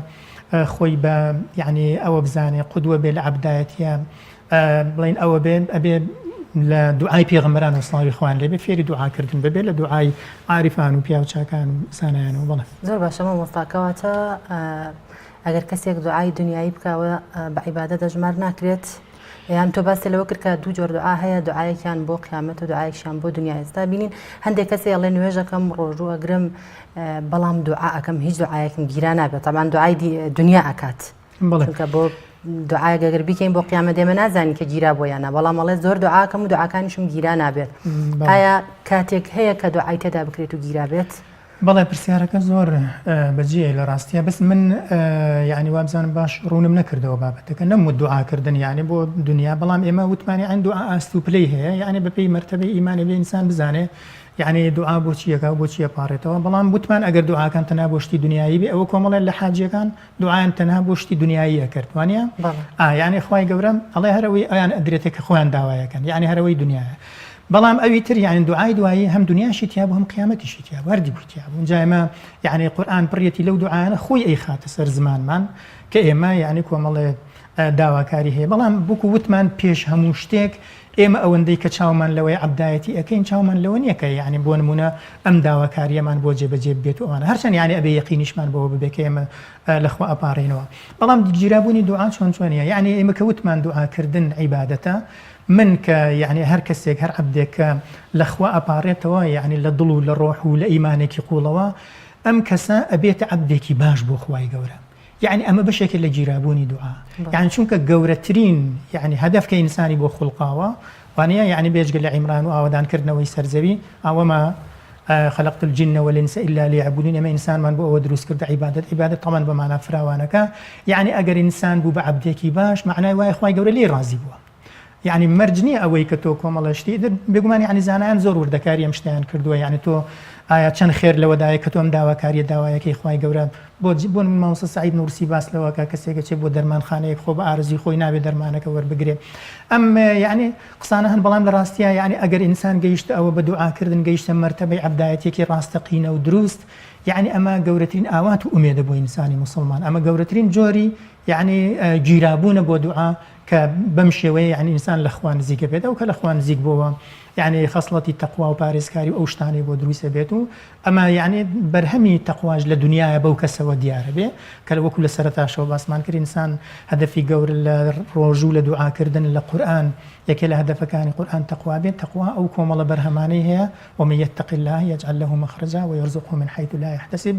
خۆی بە یعنی ئەوە بزانێ قودوە بێ لە عەبدایەتیە بڵێن ئەوە بێ ئەبێ لە دوعای پێغەمبەران و سڵاوی خوان لێبێ فێری دوعاکردن ببێ لە دوعای عارفان و پیاوچاکان و زانایان و بەڵێ زۆر باشە مامۆستا کەواتە ئەگەر کەسێک دوعای دنیایی بکاوە بە عیبادەت ئەژمار ناکرێت یان تۆ باست لەوە کرد کە دوو جۆر دوعا هەیە دوعایەکیان بۆ قیامەت و دوعایەکیان بۆ دنیا ئێستا بینین هەندێک کەسێ ئەڵێ نوێژەکەم ڕۆژوو ئەگرم بەڵام دوعا ئەکەم هیچ دوعایەکم گیرا نابێت تەمان دوعای دنیا ئەکات چونکە بۆ دوعایەک ئەگەر بیکەین بۆ قیامەت ئێمە نازانین کە گیرا بۆ یانە بەڵام ئەڵێ زۆر دوعاکەم و دوعاکانیشم گیرا نابێت ئایا کاتێک هەیە کە دوعای تێدا بکرێت و گیرا بێت؟ بەڵێ پرسیارەکە زۆر بەجێیە لە ڕاستیا بەس من یعنی وابزانم باش ڕوونم نەکردەوە بابەتەکە نەموت دوعاکردن یعنی بۆ دنیا بەڵام ئێمە وتمانی عین دوعا ئاست و پلەی هەیە یعنی بەپێی مەرتەبەی ئیمانی بێ ئینسان بزانێ یعنی دوعا بۆ چیەکە و بۆ چیە پاڕێتەوە بەڵام وتمان ئەگەر دوعاکان تەنها بۆ شتی دنیایی بێ ئەوە کۆمەڵێ لە حاجیەکان دوعایان تەنها بۆ شتی دنیایی ئەکرد وانە یعنی خوای گەورە ئەڵێ هەرەوەی ئەیان ئەدرێتێ کە خۆیان داوایەکەن یعنی هەرەوەی دنیاە بەڵام ئەوی تر یانی دوعای دوایی هەم دنیاشی تیا بوو هەم قیامەتیشی تیا بوو هەردووکی تیا بوو جا ئێمە یعنی قورئان پڕیەتی لەو دوعایانە خۆی ئەیخاتە سەر زمانمان کە ئێمە یعنی کۆمەڵێ داواکاری هەیە بەڵام بووک وتمان پێش هەموو شتێک ئێمە ئەوەندەی کە چاومان لەوەی عەبدایەتی ئەەکەین چاومان لەوە نییە کە یعنی بۆ نمونە ئەم داواکاریەمان بۆ جێبەجێ بێت و ئەوانە هەرچەند یعنی ئەبێ یەقینیشمان بەوە ببێ کە ئێمە لەخوا ئەپاڕێینەوە بەڵام گیرابوونی دوعا چۆن چۆنیە یعنی ئێمە کە وتمان دوعاکردن عیبادەتە من کە یەعنی هەر کەسێک هەر عەبدێک کە لە خوا ئەپاڕێتەوە یەعنی لە دڵ و لە ڕۆح و لە ئیمانێکی قوڵەوە ئەم کەسە ئەبێتە عەبدێکی باش بۆ خوای گەورە یەعنی ئەمە بەشێکە لە گیرابوونی دوعا یەعنی چونکە گەورەترین یەعنی هەدەف کە ئینسانی بۆ خوڵقاوە وانە یەعنی بێجگە لە عیمران و ئاوەدان کردنەوەی سەرزەوی ئەوەمە خلقت الجن والانس الا ليعبدون ئێمە ئینسانمان بۆ ئەوە دروست کرد عیبادەت عیبادەت تەمان بە مانا فراوانەکە یەعنی ئەگەر ئینسان بوو بە عەبدێکی باش مەعنای وایە خوای گەورە لێی ڕازی بووە یعنی مەرج نییە ئەوەی کە تۆ کۆمەڵە شتی بێگومان یعنی زانایان زۆر وردەکاری ئەم شتیان کردووە یعنی تۆ ئایا چەند خێر لەوەدایە کە تۆ ئەم داواکاریە داوایەکەی خوای گەورە بۆ بۆ من مامۆستا سعید نورسی باس لەوە کە کەسێکە چێ بۆ دەرمانخانەیەک خۆ بە ئارزوی خۆی نابێ دەرمانەکە وەربگرێ ئەم یعنی قسانە هەن بەڵام لە ڕاستیا یعنی ئەگەر ئینسان گەیشتە ئەوە بە دوعاکردن گەیشتە مەرتەبەی عەبدایەتیەکی ڕاستەقینە و دروست یعنی ئەمە گەورەترین ئاوات و ئومێدە بۆ ئینسانی موسڵمان ئەمە گەورەترین جۆری یعنی گیرابوونە بۆ دوعا کە بەم شێوەیە یعنی ئینسان لە خوا نزیکە بێت ئەو کە لە خوا نزیک بۆوە یعنی خەسڵەتی تەقوا و پارێزکاری و ئەو شتانەی بۆ دروستە بێت و ئەمە یعنی بەرهەمی تەقواش لە دنیاە بەو کەسەوە دیارە بێ کە وەکو لە سەرەتاشەوە باسمان کرد ئینسان هەدەفی گەورە لە ڕۆژوو لە دوعاکردن لە قورئان یەکێ لە هەدەفەکانی قورئان تەقوا بێت تەقوا ئەو کۆمەڵە بەرهەمانەی هەیە ومن یتق اللە یجعل له مخرجا ویرزقه من حیث لا یحتسب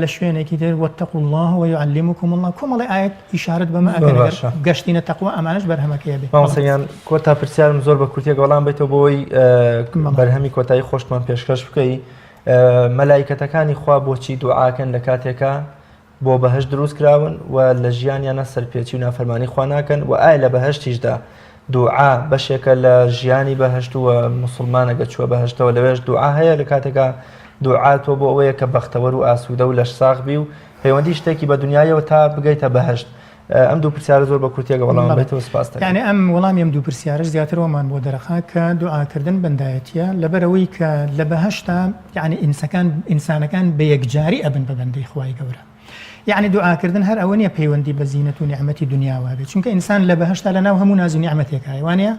لە شوێنێکی تر واتقوا الله ویعلمکم الله کۆمەڵی ئایەت ئیشارەت بەمە زۆر ئەکەن ئەگەر باشە. گەشتینە تەقوا ئەمانەش بەرهەمەکەی ئەبێ. مامۆستا گیان کۆتا پرسیارم زۆر بە کورتیەک وەڵام بیتەوە بۆی بەرهەمی کۆتایی خۆشمان پێشکەش بکەی مەلایکەتەکانی خوا بۆچی دوعاکەن لە کاتێکا بۆ بەهەشت دروست کراون و لە ژیانیانە سەرپێچی و نافەرمانی خوا ناکەن و ئایا لە بەهەشتیشدا دوعا بەشێکە لە ژیانی بەهەشت و موسڵمان ئەگەر چووە بەهەشتەوە لەوێش دوعا هەیە لە کاتێکا دوعا تۆ بۆ ئەوەیە کە بەختەوەر و ئاسوودە و لەشساغ بی و پەیوەندی شتێکی بە دنیایەوە تا بگەیتە بەهەشت ئەم دوو پرسیارە زۆر بە کورتیەگە وەڵام بێتەوە سپاس دەکەم. یعنی ئەم وەڵامی ئەم دوو پرسیارەش زیاتر وەمان بۆ دەرەخا کە دوعاکردن بەندایەتیە لەبەرئەوەی کە لە بەهەشتا یعنی ئینسەکان ئینسانەکان بە یەکجاری ئەبن بە بەندەی خوای گەورە یەعنی دوعاکردن هەر ئەوە نیە پەیوەندی بە زینەت و نیعمەتی دونیاوە هەبێت چونکە ئینسان لە بەهەشتا لەناو هەموو ناز و نیعمەتێکایە وانە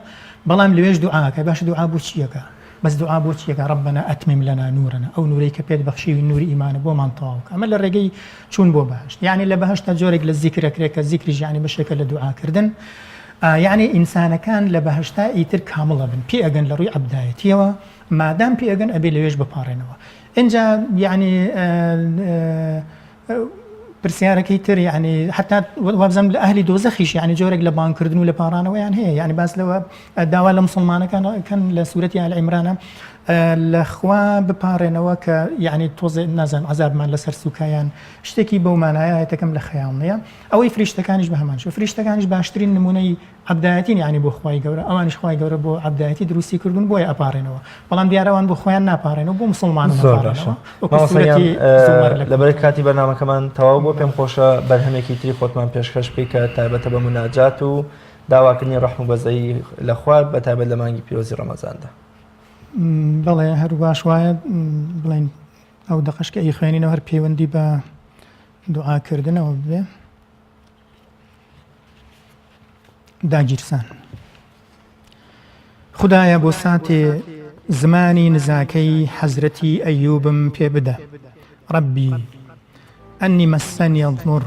بەڵام لەوێش دوعاکە باشە دوعا بۆ چیەکە بەس دوعا بۆ چیەکە ربنا اتمم لنا نورنا ئەو نورەی کە پێت بەخشیوین نوری ئیمانە بۆمان تەواو کە ئەمە لە ڕێگەی چوون بۆ بەهەشت یعنی لە بەهەشتا جۆرێک لە زیکر ئەکرێت کە زیکریش یعنی بەشێکە لە دوعاکردن یعنی ئینسانەکان لە بەهەشتا ئیتر کامڵ ئەبن پێ ئەگەن لە ڕووی عەبدایەتیەوە مادام پێ ئەگەن ئەبێ لەوێش بپاڕێنەوە ئینجا یەعنی پرسیارەکەی تر یعنی حتا وابزانم لە ئەهلی دۆزەخیش یعنی جۆرێک لە بانگکردن و لە پاڕانەوەیان هەیە یعنی باس لەوە داوا لە مسلمانەکان کەن لە سوورەتی ئال عیمرانە لە خوا بپارێنەوە کە یعنی تۆزێ نازانم عذابمان لەسەر سوکایان شتێکی بەو مانایە ئایەتەکەم لە خەیاڵ نییە ئەوەی فریشتەکانیش بە هەمان شێوە فریشتەکانیش باشترین نمونەی عەبدایەتین یانی بۆ خوای گەورە ئەوانیش خوای گەورە بۆ عەبدایەتی دروستی کردوون بۆیە ئەپارێنەوە بەڵام دیارە ئەوان بۆ خۆیان ناپارێنەوە بۆ موسڵمانان زۆر باشە ئەپارێنەوە وەکو مامۆستا گیان سورەتی زومەر لە لەبەر کاتی بەرنامەکەمان تەواو بووە پێم خۆشە بەرهەمێکی تری خۆتمان پێشکەش بکەی کە تایبەتە بە موناجات و داواکردنی ڕەحم و بەزەیی لە خوا بە تایبەت لە مانگی پیرۆزی ڕەمەزاندا. بەڵێ هەر باش وایە بڵێین ئەو دەقەش کە ئەیخوێنینەوە هەر پەیوەندی بە دوعاکردنەوە ببێ. داگیرسان. خودایە بۆ ساتێ زمانی نزاکەی حەزرەتی ئەیوبم پێ بدە ڕەبی ئەنی مەسەنی الضر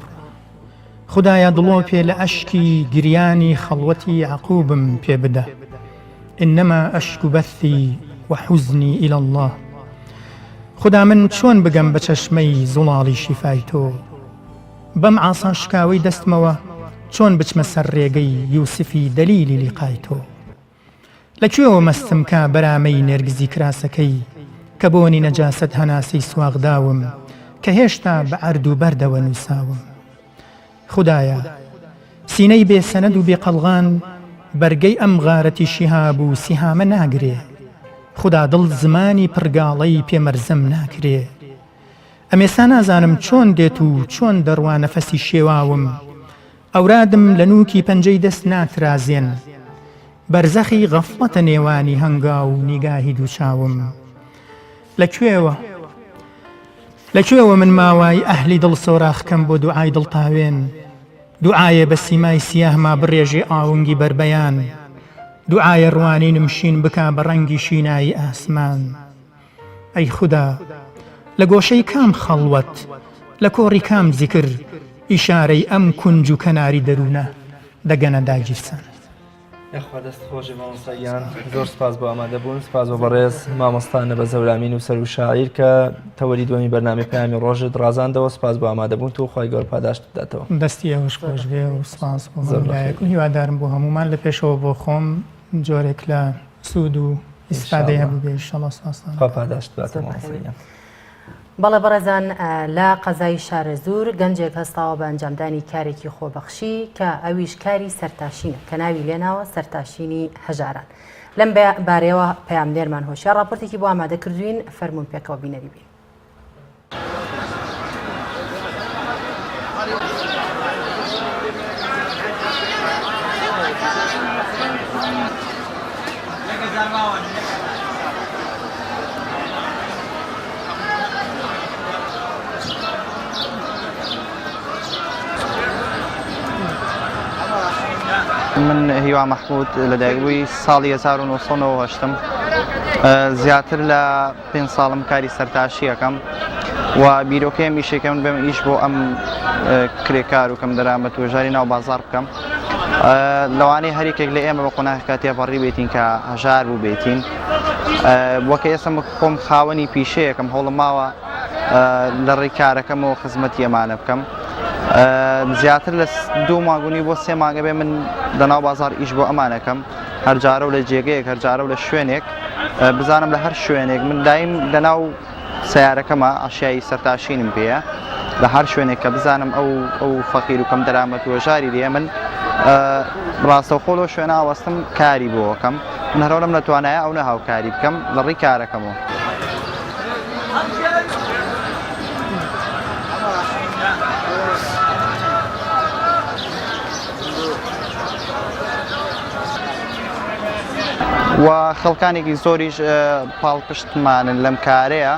خودایە دڵۆپێ لە ئەشکی گریانی خەڵوەتی یەعقوبم پێ بدە انما اشکو بثی وحزنی الی اللە خودا من چۆن بگەم بە چەشمەی زوڵاڵی شیفای تۆ بەم عاسا شکاوەی دەستمەوە چۆن بچمە سەر ڕێگەی یوسفی دەلیلی لیقای تۆ؟ لە کوێوە مەستم کا بەرامەی نێرگزی کراسەکەی کە بۆنی نەجاسەت هەناسەی سواغ داوم کە هێشتا بە عەرد و بەردەوە نووساوم خودایە سینەی بێ سەنەد و بێ قەڵغان بەرگەی ئەم غارەتی شیهاب و سیهامە ناگرێ خودا دڵ زمانی پڕگاڵەی پێ مەرزەم ناکرێ ئەمێستا نازانم چۆن دێت و چۆن دەڕوا نەفەسی شێواوم ئەورادم لە نووکی پەنجەی دەست ناترازێن بەرزەخی غەفڵەتە نێوانی هەنگاو و نیگاهی دووچاوم لە کوێوە لە کوێوە من ماوای ئەهلی دڵ سۆراخ کەم بۆ دوعای دڵتاوێن دوعایێ بە سیمای سیاهما بڕێژێ ئاونگی بەربەیان دوعایێ ڕوانینم شین بکا بە ڕەنگی شینایی ئاسمان ئەی خودا لە گۆشەی کام خەڵوەت، لە کۆڕی کام زیکر ئیشارەی ئەم کونج و کەناری دەروونە دەگەنە داگیرسان؟ یاخوا دەست خۆشێ مامۆستا گیان زۆر سپاس بۆ ئامادە بوون سپاس بۆ بەڕێز مامۆستا نەبەز هەورامی نووسەر و شاعیر کە تەوەری دووەمی بەرنامەی پەیامی ڕۆژت ڕازاندەوە سپاس بۆ ئامادە بوون تو خوای گەورە پاداشت بداتەوە. دەستی ئێوەش خۆش بێ و سپاس بۆ هەموو لایەک و هیوادارم بۆ هەموومان لە پێشەوە بۆ خۆم جۆرێک لە سوود و ئیسفادەی هەبوو بێ ئیشەڵا سپاستان خوا پاداشت بداتەوە مامۆستا گیان. بەڵێ بەڕێزان لە قەزای شارەزوور گەنجێک هەستاوە بە ئەنجامدانی کارێکی خۆبەخشی کە ئەویش کاری سەرتاشینە کە ناوی لێناوە سەرتاشینی هەژاران لەم بارەیەوە پەیامنێرمان هۆشیار ڕاپۆرتێکی بۆ ئامادە کردوین فەرموون پێکەوە بینەری بین. من هیوا مەحمود لەدایکبووی ساڵی 1990 زیاتر لە پێنج ساڵم کاری سەرتاشی ئەکەم و بیرۆکەی ئەم ئیشێکە من بێم ئیش بۆ ئەم کرێکار و کەم دەرامەت و ژاری ناو بازار بکەم لەوانەیە هەریکێک لە ئێمە بە قۆناغێکا تێپەڕی بێتین کە هەژار بوو بێتین وەکە ئێستا خۆم خاوەنی پیشەیەکەم هەوڵم ماوە لە ڕێی کارەکەمەوە خزمەتی ئەمانە بکەم زیاتر لە دوو مانگونی بۆ سێ مانگە بێ من لەناو بازار ئیش بۆ ئەمانەکەم هەر جارە و لە جێگەیەک هەر جارە و لە شوێنێک بزانم لە هەر شوێنێک من دایم لە ناو سیارەکەمە ئەشیایی سەرتاشینم پێیە لە هەر شوێنێک کە بزانم ئەو ئەو فەقیر و کەم دەرامەت و ژاری لێ من ڕاستەوخۆ لەو شوێنە ئەوەستم کاری بۆ ئەکەم من هەرەوەم لە توانایە ئەو نە هاوکاری بکەم لە ڕێی کارەکەمەوە. و خەڵکانێکی زۆریش پاڵپشتمانن لەم کارەیە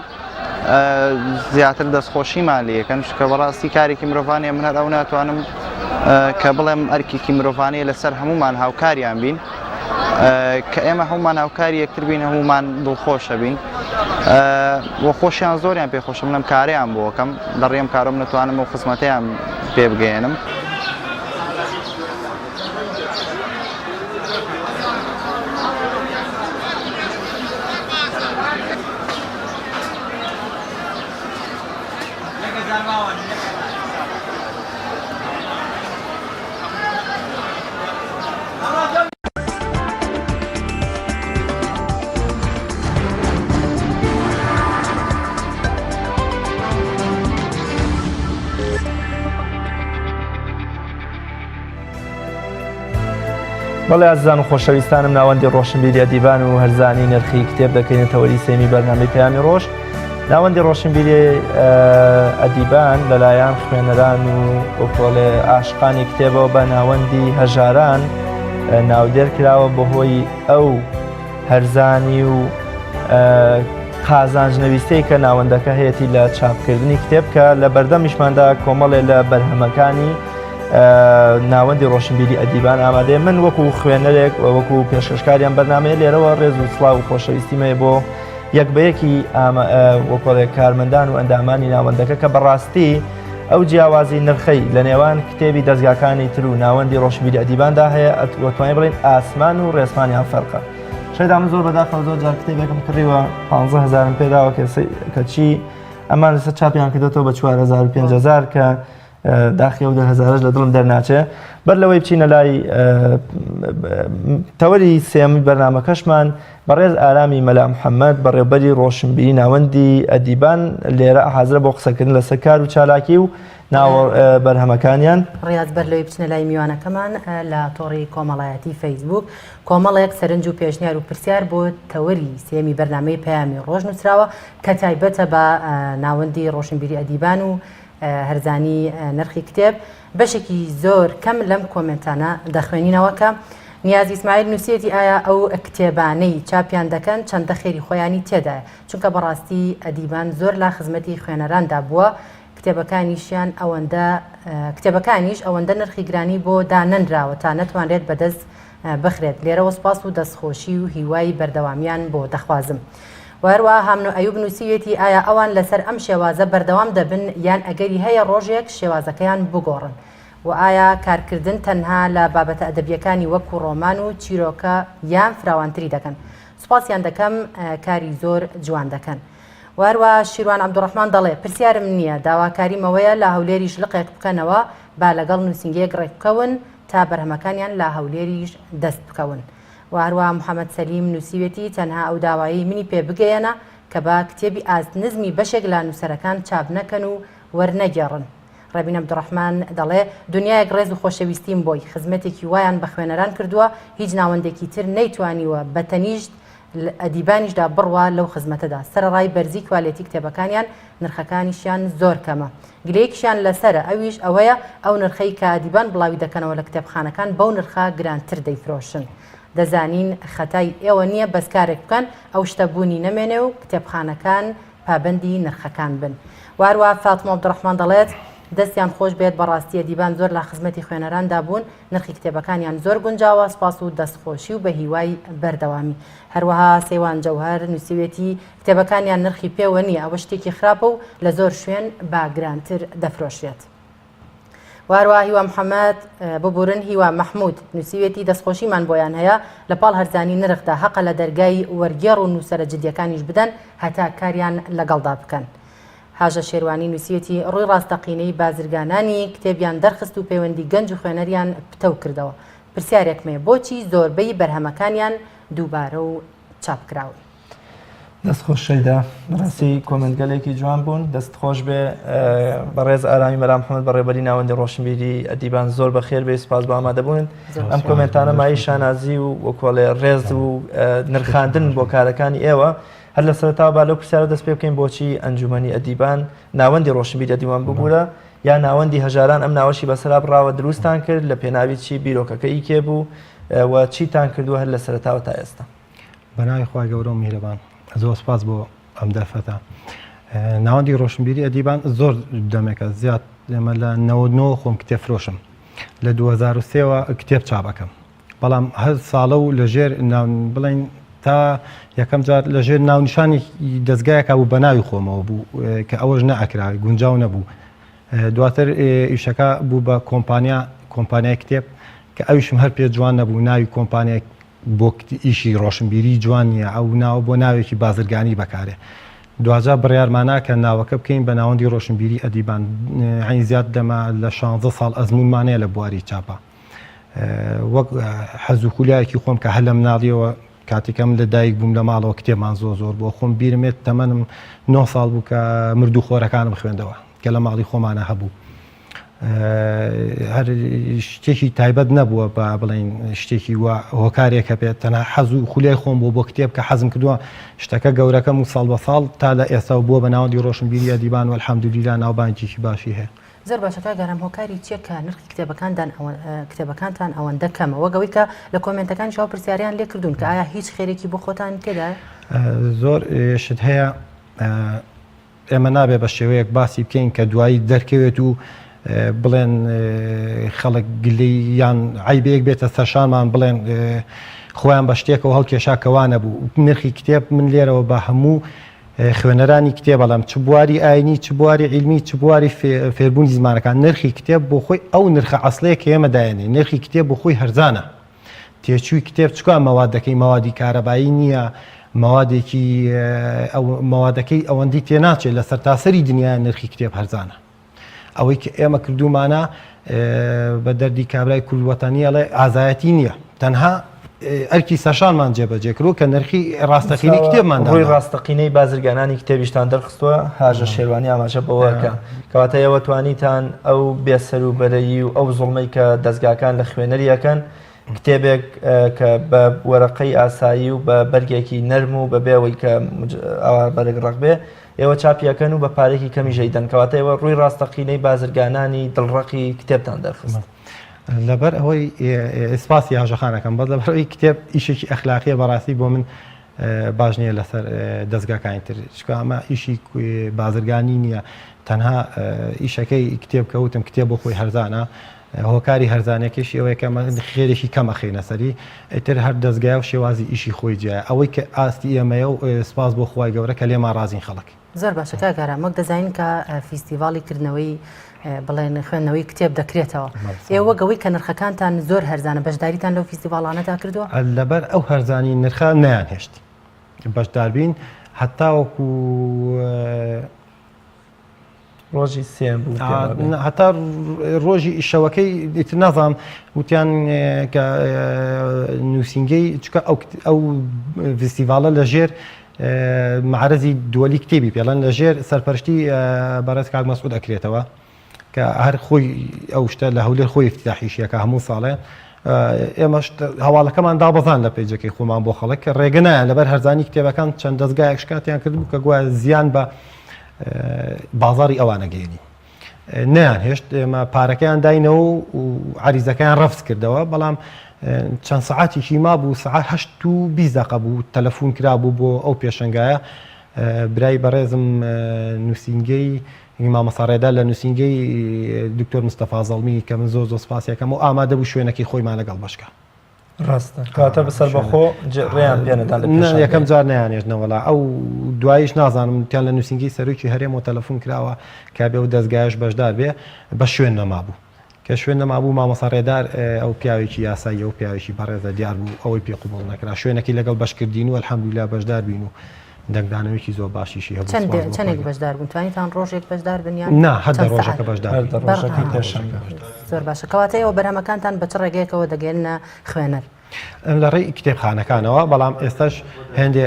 زیاتر دەستخۆشیمان لەکەن چکە بەڕاستی کارێکی مرۆڤانەیە من هەر ئەو ناتوانم کە بڵێم ئەرکێکی مرۆڤانەیە لەسەر هەمومان هاوکاریان بین کە ئێمە هەمومان هاوکاری یەکتر بین هەمومان دڵخۆشە بین و خۆشیان زۆریان پێخۆشم لەم کاریان بۆکەم لە ڕێم کارم نتوانم و خزمەتیان پێ بگەێنم. بەڵێ ئازیزان و خۆشەویستانم ناوەندی ڕۆشنبیری ئەدیبان و هەرزانی نرخی کتێب دەکەینە تەوەری سێمی بەرنامەی پەیامی ڕۆژ ناوەندی ڕۆشنبیری ئەدیبان لەلایەن خوێنەران و ئۆکۆڵێ ئاشقانی کتێبەوە بە ناوەندی هەژاران ناودێر کراوە بەهۆی ئەو هەرزانی و قازانج نەویستەی کە ناوەندەکە هەیەی لە چاپکردنی کتێب کە لە بەردەمیشماندا کۆمەڵێ لە بەرهەمەکانی ناوەندی ڕۆشنبیری ئەدیبان ئامادەیە من وەکو خوێنەرێک و وەکو پێشکەشکاریان بەرنمەیە لێرەوە ڕێز و سڵاو و خۆشەویستیم هەیە بۆ یەک بە یەکی وەکۆڵێ کارمەندان و ئەندامانی ناوەندەکە کە بەڕاستی ئەو جیاوازی نرخەی لە نێوان کتێبی دەستگاکانی تر و ناوەندی ڕۆشنبیری ئەدیباندا هەیە ئەتوانین بڵێین ئاسمان و ڕێسمانیان فەرقە شەیدا من زۆر بەداخەوە زۆر جار کتێبێکم کڕیوە 15 هزارم پێداوە کەچی ئەمان لەسەر چاپیان کردێتەوە بە 4000 5000 کە داخی ئەو دەهزارش لە دڵم دەرناچێ بەر لەوەی بچینە لای تەوەری سێمی بەرنمەکەشمان بەڕێز ئارامی مەلا محەممەد بەڕێوبەری ڕۆشنبیری ناوەندی ئەدیبان لێرە حازرە بۆ قسەکردن لەسەر کار و چالاکی و ناوە بەرهەمەکانیان. ڕیاز بەر لەوەی بچنە لای میوانەکەمان لە تۆڕی کۆمەڵایەتی فەیسبووک کۆمەڵێک سەرنج و پێشنیار و پرسیار بۆ تەوەری سێمی بەرنامەی پەیامی ڕۆژ نووسراوە کە تایبەتە بە ناوەندی ڕۆشنبیری ئەدیبان و هەرزانی نرخی کتێب بەشێکی زۆر کەم لەم کۆمێنتانە دەخوێنینەوە کە نیاز ئیسماعیل نووسیەتی ئایا ئەو کتێبانەی چاپیان دەکەن چەندە خێری خۆیانی تێدایە چونکە بەڕاستی ئەدیبان زۆر لا خزمەتی خوێنەراندا بووە کتێبەکانیشیان ئەوەندە کتێبەکانیش ئەوەندە نرخی گرانی بۆ دانەنراوە تا نەتوانرێت بەدەست بخرێت لێرەوە سپاس و دەستخۆشی و هیوای بەردەوامیان بۆ دەخوازم. و هەروەها هامنۆ ئەیوب نووسیویەتی ئایا ئەوان لەسەر ئەم شێوازە بەردەوام دەبن یان ئەگەری هەیە ڕۆژێک شێوازەکەیان بگۆڕن؟ و ئایا کارکردن تەنها لە بابەتە ئەدەبییەکانی وەکو ڕۆمان و چیرۆکە یان فراوانتری دەکەن؟ سوپاسیان دەکەم کاری زۆر جوان دەکەن. و هەروەها شیروان عەبدولڕەحمان دەڵێ، پرسیارم نییە، داواکاریم ئەوەیە لە هەولێریش لقێک بکەنەوە، با لەگەڵ نووسینگەیەک ڕێکبکەون تا بەرهەمەکانیان لە هەولێریش دەست بکەون. و هەروەها محەمەد سەلیم نووسیوێتی، تەنها ئەو داوایەی منی پێ بگەیەنە کە با کتێبی ئاست نزمی بەشێک لە نووسەرەکان چاپ نەکەن و وەرنەگێڕن. ڕێبین عەبدولڕەحمان دەڵێ، دونیایەک ڕێز و خۆشەویستیم بۆی، خزمەتێکی وایان بە خوێنەران کردووە، هیچ ناوەندێکی تر نەیتوانیوە بە تەنیشت ئەدیبانیشدا بڕوا لەو خزمەتەدا، سەرەڕای بەرزی کوالێتی کتێبەکانیان، نرخەکانیشیان زۆر کەمە. گلەیەکیشیان لەسەرە، ئەویش ئەوەیە ئەو نرخەی کە ئەدیبان بڵاوی دەکەنەوە لە کتێبخانەکان بەو نرخە گرانتر دەیفرۆشن. دەزانین خەتای ئێوە نییە بەس کارێک بکەن ئەو شتە بوونی نەمێنێ و کتێبخانەکان پابەندی نرخەکان بن. وە هەروەها فاتمە عەبدولڕەحمان دەڵێت، دەستیان خۆش بێت بەڕاستی ئەدیبان زۆر لە خزمەتی خوێنەراندا بوون، نرخی کتێبەکانیان زۆر گونجاوە، سوپاس و دەستخۆشی و بەهیوای بەردەوامی. هەروەها سەیوان جەوهەر نووسیوێتی، کتێبەکانیان نرخی پێوە نییە، ئەوە شتێکی خراپە و لە زۆر شوێن بە گرانتر دەفرۆشرێت. وە هەروەها هیوا محەمەد، ببورن هیوا مەحمود نووسیوێتی، دەستخۆشیمان بۆیان هەیە، لە پاڵ هەرزانی نرخدا هەقە لە دەرگای وەرگێڕ و نووسەرە جدییەکانیش بدەن هەتا کاریان لەگەڵدا بکەن. هاژە شێروانی نووسیوێتی، ڕووی ڕاستەقینەی بازرگانانی کتێبیان دەرخست و پەیوەندی گەنج و خوێنەریان پتەو کردەوە. پرسیارێکم هەیە، بۆچی زۆربەی بەرهەمەکانیان دووبارە و چاپکراون؟ دەست خۆش شەیدا بەڕاستی کۆمێنتگەلێکی جوان بوون دەست خۆش بێ بەڕێز ئارامی مەلا محەممەد بەڕێبەری ناوەندی ڕۆشنبیری ئەدیبان زۆر بەخێر بێ سپاس بۆ ئامادەبوون ئەم کۆمێنتانە مای شانازی و وەکۆڵێ ڕێز و نرخاندن بۆ کارەکانی ئێوە هەر لە سەرەتاوە با لەو پرسیارە دەست پێ بکەین بۆچی ئەنجومەنی ئەدیبان ناوەندی ڕۆشنبیری ئەدیبان ببوورە یا ناوەندی هەژاران ئەم ناوەشی بەسەرا بڕاوە دروستان کرد لە پێناوی چی بیرۆکەکە ئی کێ بوو و چیتان کردووە هەر لە سەرەتاوە تا ئێستا؟ بەناوی خوای گەورە و میهرەبان زۆر سپاس بۆ ئەم دەرفەتە ناوەندی ڕۆشنبیری ئەدیبان زۆر دەمێکە زیاد ئێمە لە 99 خۆم کتێب فرۆشم لە 2023ەوە کتێب چاپەکەم بەڵام هەر ساڵە و لەژێر بڵین تا یەکەم جار لەژێر ناونیشانی دەستگایەکە بوو بە ناوی خۆمەوە بوو کە ئەوەش نەئەکرا گونجاو نەبوو دواتر ئیشەکە بوو بە کۆمپانیا کۆمپانیای کتێب کە ئەویشم هەر پێ جوان نەبوو ناوی کۆمپانیای بۆ ئیشی ڕۆشنبیری جوان نییە ئەو ناوە بۆ ناوێکی بازرگانی بەکارێ دواجار بڕیارمانا کە ناوەکە بکەین بە ناوەندی ڕۆشنبیری ئەدیبان عین زیاد دەمە لە 16 ساڵ ئەزمونمانەیە لە بواری چاپە وەک حەز و خولیایەکی خۆم کە هەر لە مناڵیەوە کاتێکم لە دایک بووم لە ماڵەوە کتێبمان زۆر زۆر بووە خۆم بیرمێت تەمەنم 9 ساڵ بوو کە مردوو خۆرەکانم خوێندەوە کە لە ماڵی خۆمانە هەبوو هەر شتێکی تایبەت نەبووە بە بڵین شتێکی وە هۆکارێک هەبێت تەنها حەز و خولیای خۆم بۆ بۆ کتێب کە حەزم کردووە شتەکە گەورەکەم و ساڵ بە ساڵ تا لە ئێستا بووە بە ناوەندی ڕۆشنبیری ئەدیبان و الحەمدللە ناوبانگێکی باشی هەیە. زۆر باشە کاک ئارام هۆکاری چیە کە نرخی کتێبەکاندان کتێبەکانتان ئەوەندە کەمە وەک ئەوەی کە لە کۆمێنتەکانیش ئەو پرسیاریان لێ کردوون کە ئایا هیچ خێرێکی بۆ خۆتان تێدایە؟ زۆر شت هەیە ئێمە نابێ بە شێوەیەک باسی بکەین کە دوایی دەرکەوێت و بڵێن خەڵک گلی یان عیبەیەک بێتە سەرشانمان بڵێن خۆیان بە شتێکەوە هەڵکێشا کەوا نەبوو نرخی کتێب من لێرەوە بە هەموو خوێنەرانی کتێب ئەڵێم چ بواری ئاینی چ بواری عیلمی چ بواری فێربوونی زمانەکان نرخی کتێب بۆ خۆی ئەو نرخە ئەسڵەیە کە ئێمە دایەنێ نرخی کتێب بۆ خۆی هەرزانە تێچووی کتێب چکا مەوادەکەی مەوادی کارەبایی نییە مەوادێکی ئەو مەوادەکەی ئەوەندی تێناچێت لە سەرتاسەری دنیا نرخی کتێب هەرزانە ئەوەی کە ئێمە کردوومانە بە دەردی کابرای کورد وەتەنی ئەڵێ ئازایەتی نییە تەنها ئەرکی سەرشانمان جێبەجێ کرد کە نرخی ڕاستەقینەی کتێبمان ڕووی ڕاستەقینەی بازرگانانی کتێبیشتان دەرخستووە هاژە شێروانی ئاماژە بەوەکە کەواتە ئێوە توانیتان ئەو بێسەروبەرەیی و ئەو زوڵمەی کە دەستگاکان لە خوێنەری ئەکەن کتێبێک کە بە وەرەقەی ئاسایی و بە بەرگێکی نەرم و بەبێ ئەوەی کە ئەوە بەرگ ڕەق بێ ئێوە چاپی ئەکەن و بە پارێکی کەمیش ئەیدەن کەواتە ئێوە ڕووی ڕاستەقینەی بازرگانانی دڵڕەقی کتێبتان دەرخست. لەبەر ئەوەی سپاسی هاژەخان ئەکەم بەس لەبەر ئەوەی کتێب ئیشێکی ئەخلاقیە بەڕاستی بۆ من باش نییە لەسەر دەستگاکانی تر چکە ئەمە ئیشی بازرگانی نییە تەنها ئیشەکەی کتێب کەوتم کتێب بۆ خۆی هەرزانە هۆکاری هەرزانەکەشی ئەوەیە کە خێرێکی کەم ئەخەینە سەری ئیتر هەر دەزگایە و شێوازی ئیشی خۆی جیایە ئەوەی کە ئاستی ئێمەیە و سپاس بۆ خوای گەورە کە لێمان ڕازین خەڵک. زۆر باشە کاک ئارام وەک دەزانین کە فیستیڤاڵی کردنەوەی بڵێن خوێندنەوەی کتێب دەکرێتەوە ئێوە وەک ئەوەی کە نرخەکانتان زۆر هەرزانە بەشداریتان لەو فیستیڤاڵانەدا کردووە؟ لەبەر ئەو هەرزانی نرخە نەیانهێشت بەشداربین هەتاوەکو ڕۆژی سێم بوو هەتا ڕۆژی شەوەکەی ئیتر نازانم وتیان کە نووسینگەی چکە ئەو ئەو فستیڤالە لە ژێر معرەزی دووەلی کتێبی پێڵەن لە ژێر سەرپەرشتی بەڕێز کاک مەسعود ئەکرێتەوە کە هەر خۆی ئەو شتە لە هەولێر خۆی افتتاحیشیەکە هەموو ساڵێ ئێمەش هەواڵەکەمان دابەزان لە پەیجەکەی خۆمان بۆ خەڵک کە ڕێگە نایان لەبەر هەرزانی کتێبەکان چەند دەستگایەک شکاتیان کردبوو کە گوایە زیان بە بازاری ئەوانە گەێنی نیان هێشت ئێمە پارەکەیان داینەوە و عریزەکەیان ڕەفز کردەوە بەڵام چەند سعاتێکی مابوو سعات هەشت و 20 دقە بوو تەلەفۆن کرابوو بۆ ئەو پێشنگایە برای بەڕێزم نووسینگەی مامۆستا ڕێدار لە نووسینگەی دکتۆر مستەفا زەڵمی کە من زۆر زۆر سپاسی ئەکەم و ئامادە بوو شوێنەکەی خۆیمان لەگەڵ بەشکا. ڕاستە کاتە بەسەر بەخۆ ڕێیان پێنەدان لە پێشان یەکەم جار نەیانێژنە وەڵا ئەو دواییش نازانم تیان لە نووسینگەی سەرۆکی هەرێمەوە تەلەفۆن کراوە کە بێ و دەزگایش بەشدار بێ بە شوێن نەمابوو. کە شوێن نەمابوو مامۆستا ڕێدار ئەو پیاوێکی یاساییە و پیاوێکی بەڕێزە دیار بوو ئەوەی پێ قبوڵ نەکرا شوێنەکەی لەگەڵ بەش کردین و الحمدللە بەشدار بین و دەنگدانەوەیەکی زۆر باشیشی هەبوو چەند چەندێک بەشدار بوون توانیتان ڕۆژێک بەشدار بن یان نا هەر دە ڕۆژەکە بەشدار هەر دە ڕۆژەکەی پێشەنگە زۆر باشە کەواتە ئێوە بەرهەمەکانتان بە چ ڕێگەیەکەوە دەگەیەننە خوێنەر؟ لە ڕێی کتێبخانەکانەوە بەڵام ئێستاش هێندێ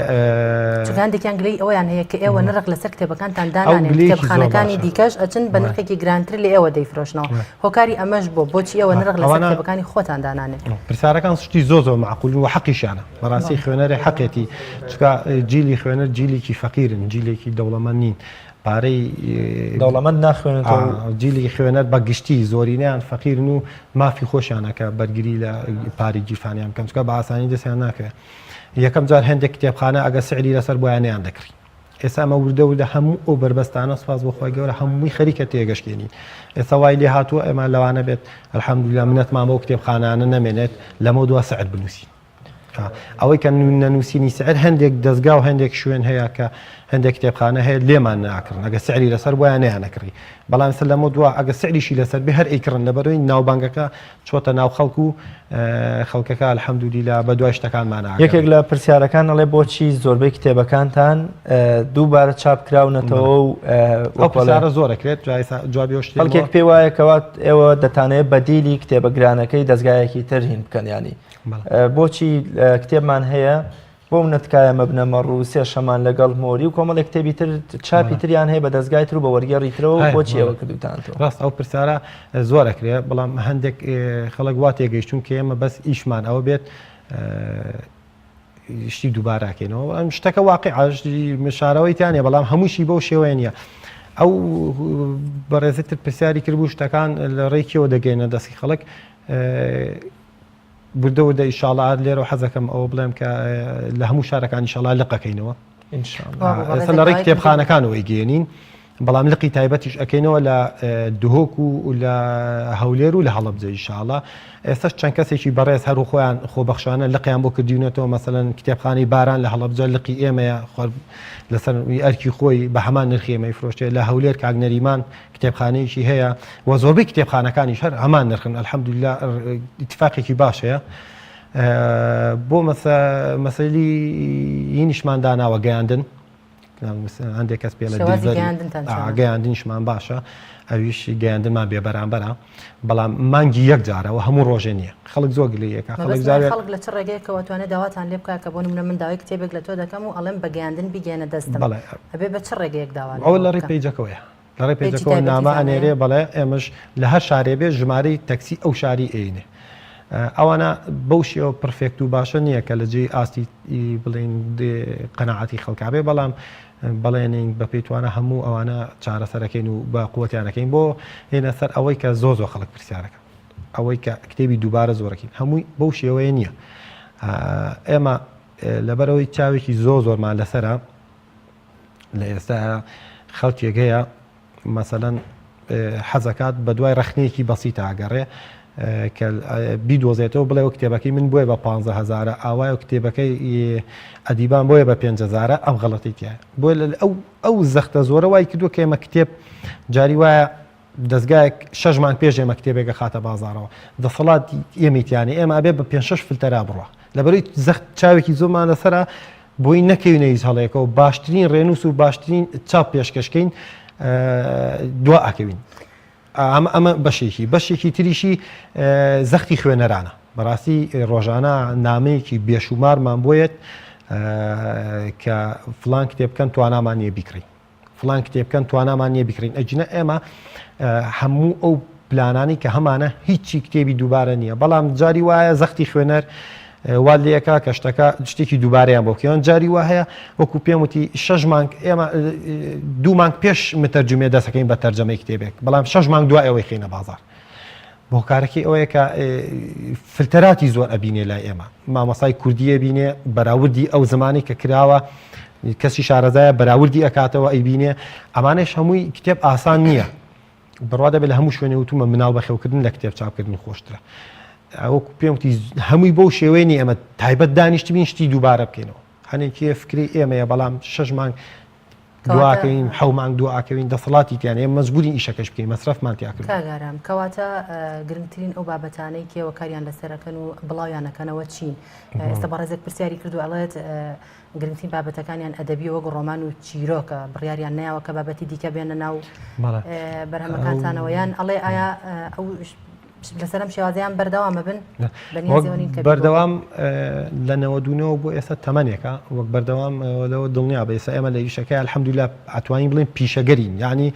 چونکە هەندێکیان گلەی ئەوەیان هەیە کە ئێوە نرخ لەسەر کتێبەکانتان دانانێن کتێبخانەکانی دیکەش ئەچن بە نرخێکی گرانتر لە ئێوە دەیفرۆشنەوە هۆکاری ئەمەش بۆ بۆچی ئێوە نرخ لەسەر کتێبەکانی خۆتان دانانێن پرسیارەکان شتی زۆر زۆر معقول و حەقیشیانە بەڕاستی خوێنەرێ حەقێتی چونکە جیلی خوێنەر جیلێکی فەقیرن جیلێکی دەوڵەمەند نین پارەی دەوڵەمەند ناخوێنێتەوە جیلی خوێنەر بە گشتی زۆرینەیان فەقیرن و مافی خۆشیانە کە بەرگری لە پارەی گیرفانیان بکەن چونکە بە ئاسانی دەستیان ناکەوێت یەکەم جار هەندێک کتێبخانە ئەگە سعری لەسەر بۆیان نەیان دەکڕی ئێستا ئەمە وردە وردە هەموو ئەو بەربەستانە سوپاس بۆ خوای گەورە هەمووی خەریکە تێگەشکێنین ئێستا وای لێ هاتووە ئێمە لەوانە بێت الحمدلله منەتمان بەو کتێبخانانە نەمێنێت لەمە دوا سعر بنووسین ئەوەی کە نەنووسینی سعر هەندێک دەزگا و هەندێک شوێن هەیە کە هەندێک کتێبخانە هەیە لێمان ناکڕن ئەگە سعری لەسەر وایە نەیانەکڕی بەڵام سەر لەمە دوا ئەگە سعریشی لەسەر بێ هەر ئەیکڕن لەبەرەوەی ناوبانگەکە چۆتە ناو خەڵک و خەڵکەکە الحمدللە بە دوای شتەکانمان یەکێک لە پرسیارەکان ئەڵێ بۆچی زۆربەی کتێبەکانتان دووبارە چاپ کراونەتەوە و ئەو پرسیارە زۆر ئەکرێت جوابی ئەو شتەی خەڵکێک پێی وایە کەوا ئێوە دەتانەوێت بەدیلی کتێبە گرانەکەی دەزگایەکی تر هین بکەن ینی بۆچی کتێبمان هەیە بۆ منە تکایە مەبنە مەڕ و سێشەمان لەگەڵ مۆری و کۆمەڵێک کتێبی تر چاپی تریان هەیە بە دەزگای تر و بە وەرگێڕی ترەوە بۆچی ئێوە کردوتانەوە؟ ڕاست ئەو پرسیارە زۆر ئەکرێ بەڵام هەندێک خەڵک وا تێگەیشتون کە ئێمە بەس ئیشمان ئەوە بێت شتی دووباراکەینەوە ئەم شتەکە واقع شارەوەی تیانە بەڵام هەمووشی بەو شێوەیە نییە ئەو بەڕێزتر پرسیاری کردبوو شتەکان لە ڕێکیەوە دەگەینە دەستی خەڵک وردە وردە ئیشاڵا هەر لێرەوە حەزەکەم ئەوە بڵێم کە لە هەموو شارەکان ئیشاڵا لقەکەینەوە ئێستا لە ڕێی کتێبخانەکانەوە ئەیگەیەنین بەڵام لقی تایبەتیش ئەکەینەوە لە دهۆک و لە هەولێر و لە هەڵەبجە ئیشاڵا ئێستاش چەند کەسێکی بەڕێز هەر خۆیان خۆبەخشانە لقیان بۆ کردیونەتەوە مەسەلەن کتێبخانەی باران لە هەڵەبجە لقی ئێمەیە خۆر لەسەر ئەرکی خۆی بە هەمان نرخی ئێمەی فرۆشتێ لە هەولێر کاک نەریمان کتێبخانەیەکی هەیە و زۆربەی کتێبخانەکانیش هەر هەمان نرخن الحمدللە ئیتفاقێکی باش هەیە بۆ مەسەلی هینیشمان داناوە گەیاندن هەندێک کەس پێ لە گەیاندنیشمان باشە ئەویش گەیاندنمان بێ بەرامبەرە بەڵام مانگی یەک جارەوە هەموو ڕۆژێ نییە خەڵک زۆر گلەیەکە خەڵک زار خەڵک لە چ ڕێگەیەکەوە توانێت داواتان لێ بکات کە بۆ نمونە من داوای کتێبێک لە تۆ دەکەم و ئەڵێم بە گەیاندن بیگەیەنە دەستم ئەبێ بە چ ڕێگەیەک داوا ئەوە لە ڕێی پەیجەکەوەیە لە ڕێی پەیجەکەوە نامە ئەنێرێ بەڵێ ئێمەش لە هەر شارێ بێ ژمارەی تەکسی ئەو شاری ئەینێ ئەوانە بەو شێوە perfect و باشە نییە کە لە جێی ئاستی بڵین قەنەعاتی خەڵکا بێ بەڵام بەڵێنین بە پێیتوانە هەموو ئەوانە چارەسەرەکەین و بە قوتیانەکەین بۆ هێنە سەر ئەوەی کە زۆ زۆ خەڵک پرسیارەکە ئەوەی کە کتێبی دووبارە زۆرەکەین هەمووی بەو شێوەیە نییە ئێمە لەبەرەوەی چاوێکی زۆ زۆرمان لەسرە لە ئێستا خەڵکێک هەیە مەسەلەن حەزەکات بە دوای ڕەخنەیەکی بەسیتا ئەگەڕێ کە بیدۆزێتەوە بڵێ و کتێبەکەی من بۆیە بە 15 هزارە ئاوایە و کتێبەکەی ئەدیبان بۆیە بە 5 هزارە ئەم غەڵەتی تایە بۆ ئەو ئەو زەختە زۆرە وای کردووە کە ئێمە کتێب جاری وایە دەزگایەک شەش مانگ پێش ئێمە کتێبێک ئەخاتە بازاڕەوە دەسەڵات ئێمەی تیانە ئێمە ئەبێ بە پێنج شەش فلتەرا بڕوا لەبەرەی زەخت چاوێکی زۆرمان لەسەرە بۆی نەکەوینە هیچ هەڵەیەکەوە باشترین ڕێنووس و باشترین چاپ پێشکەشکەین دوا ئەکەوین ئەمە ئەمە بەشێکی بەشێکی تریشی زەختی خوێنەرانە بەڕاستی ڕۆژانە نامەیەکی بێشومارمان بۆیەت کە فلان کتێب بکەن توانامان نییە بیکڕین فڵان کتێب بکەن توانامان نییە بیکڕین ئەگینا ئێمە هەموو ئەو پلانانی کە هەمانە هیچی کتێبی دووبارە نییە بەڵام جاری وایە زەختی خوێنەر وا لەکە کە شتەکە شتێکی دووبارەیان بۆ بکەن جاری وا هەیە وەکو پێم وتی شەش مانگ ئێمە دوو مانگ پێش متەرجمێ دەستەکەین بە تەرجەمەی کتێبێک بەڵام شەش مانگ دوای ئەوەی خینە بازار هۆکارەکەی ئەوەیە کە فلتەراتی زۆر ئەبینێ لای ئێمە مامۆستای کوردی ئەبینێ بەراوردی ئەو زمانی کە کراوە کەسی شارەزایە بەراوردی ئەکاتەوە ئەیبینێ ئەمانەش هەمووی کتێب ئاسان نییە بڕوا دەبێت لە هەموو شوێنێ وتومە مناڵ بەخێوکردن لە کتێب چاپکردن خۆشترە وەکو پێم وتی هەمووی بەو شێوەیە نییە ئێمە تایبەت دانیشتبین شتی دووبارە بکەینەوە هەنێکی فکری ئێمەیە بەڵام شەش مانگ دواکەوین حەو مانگ دواکەوین دەسەڵاتی تیان ئێمە مەجبورین ئیشەکەش بکەین مەسرەفمان تیا کردووە. کاک ئارام کەواتە گرنگترین ئەو بابەتانەی کێوە کاریان لەسەرەکەن و بڵاویانەکەنەوە چین؟ ئێستا بەڕێزێک پرسیاری کردو ئەڵێت گرنگترین بابەتەکانیان ئەدەبی وەک ڕۆمان و چیرۆکە بڕیاریان نەیاوە کە بابەتی دیکە بێنە ناو بەرهەمەکانتانەوە یان ئەڵێ ئایا ئەو لەسەر ئەم شێوازیان بەردەوامە بن بەردەوام لە 99 بۆ ئێستا تەمەنێکە وەک بەردەوام لەوە دڵنیا بە ئێستا ئێمە لە ئیشەکە الحەمدلله ئەتوانین بڵێن پیشەگەرین یعنی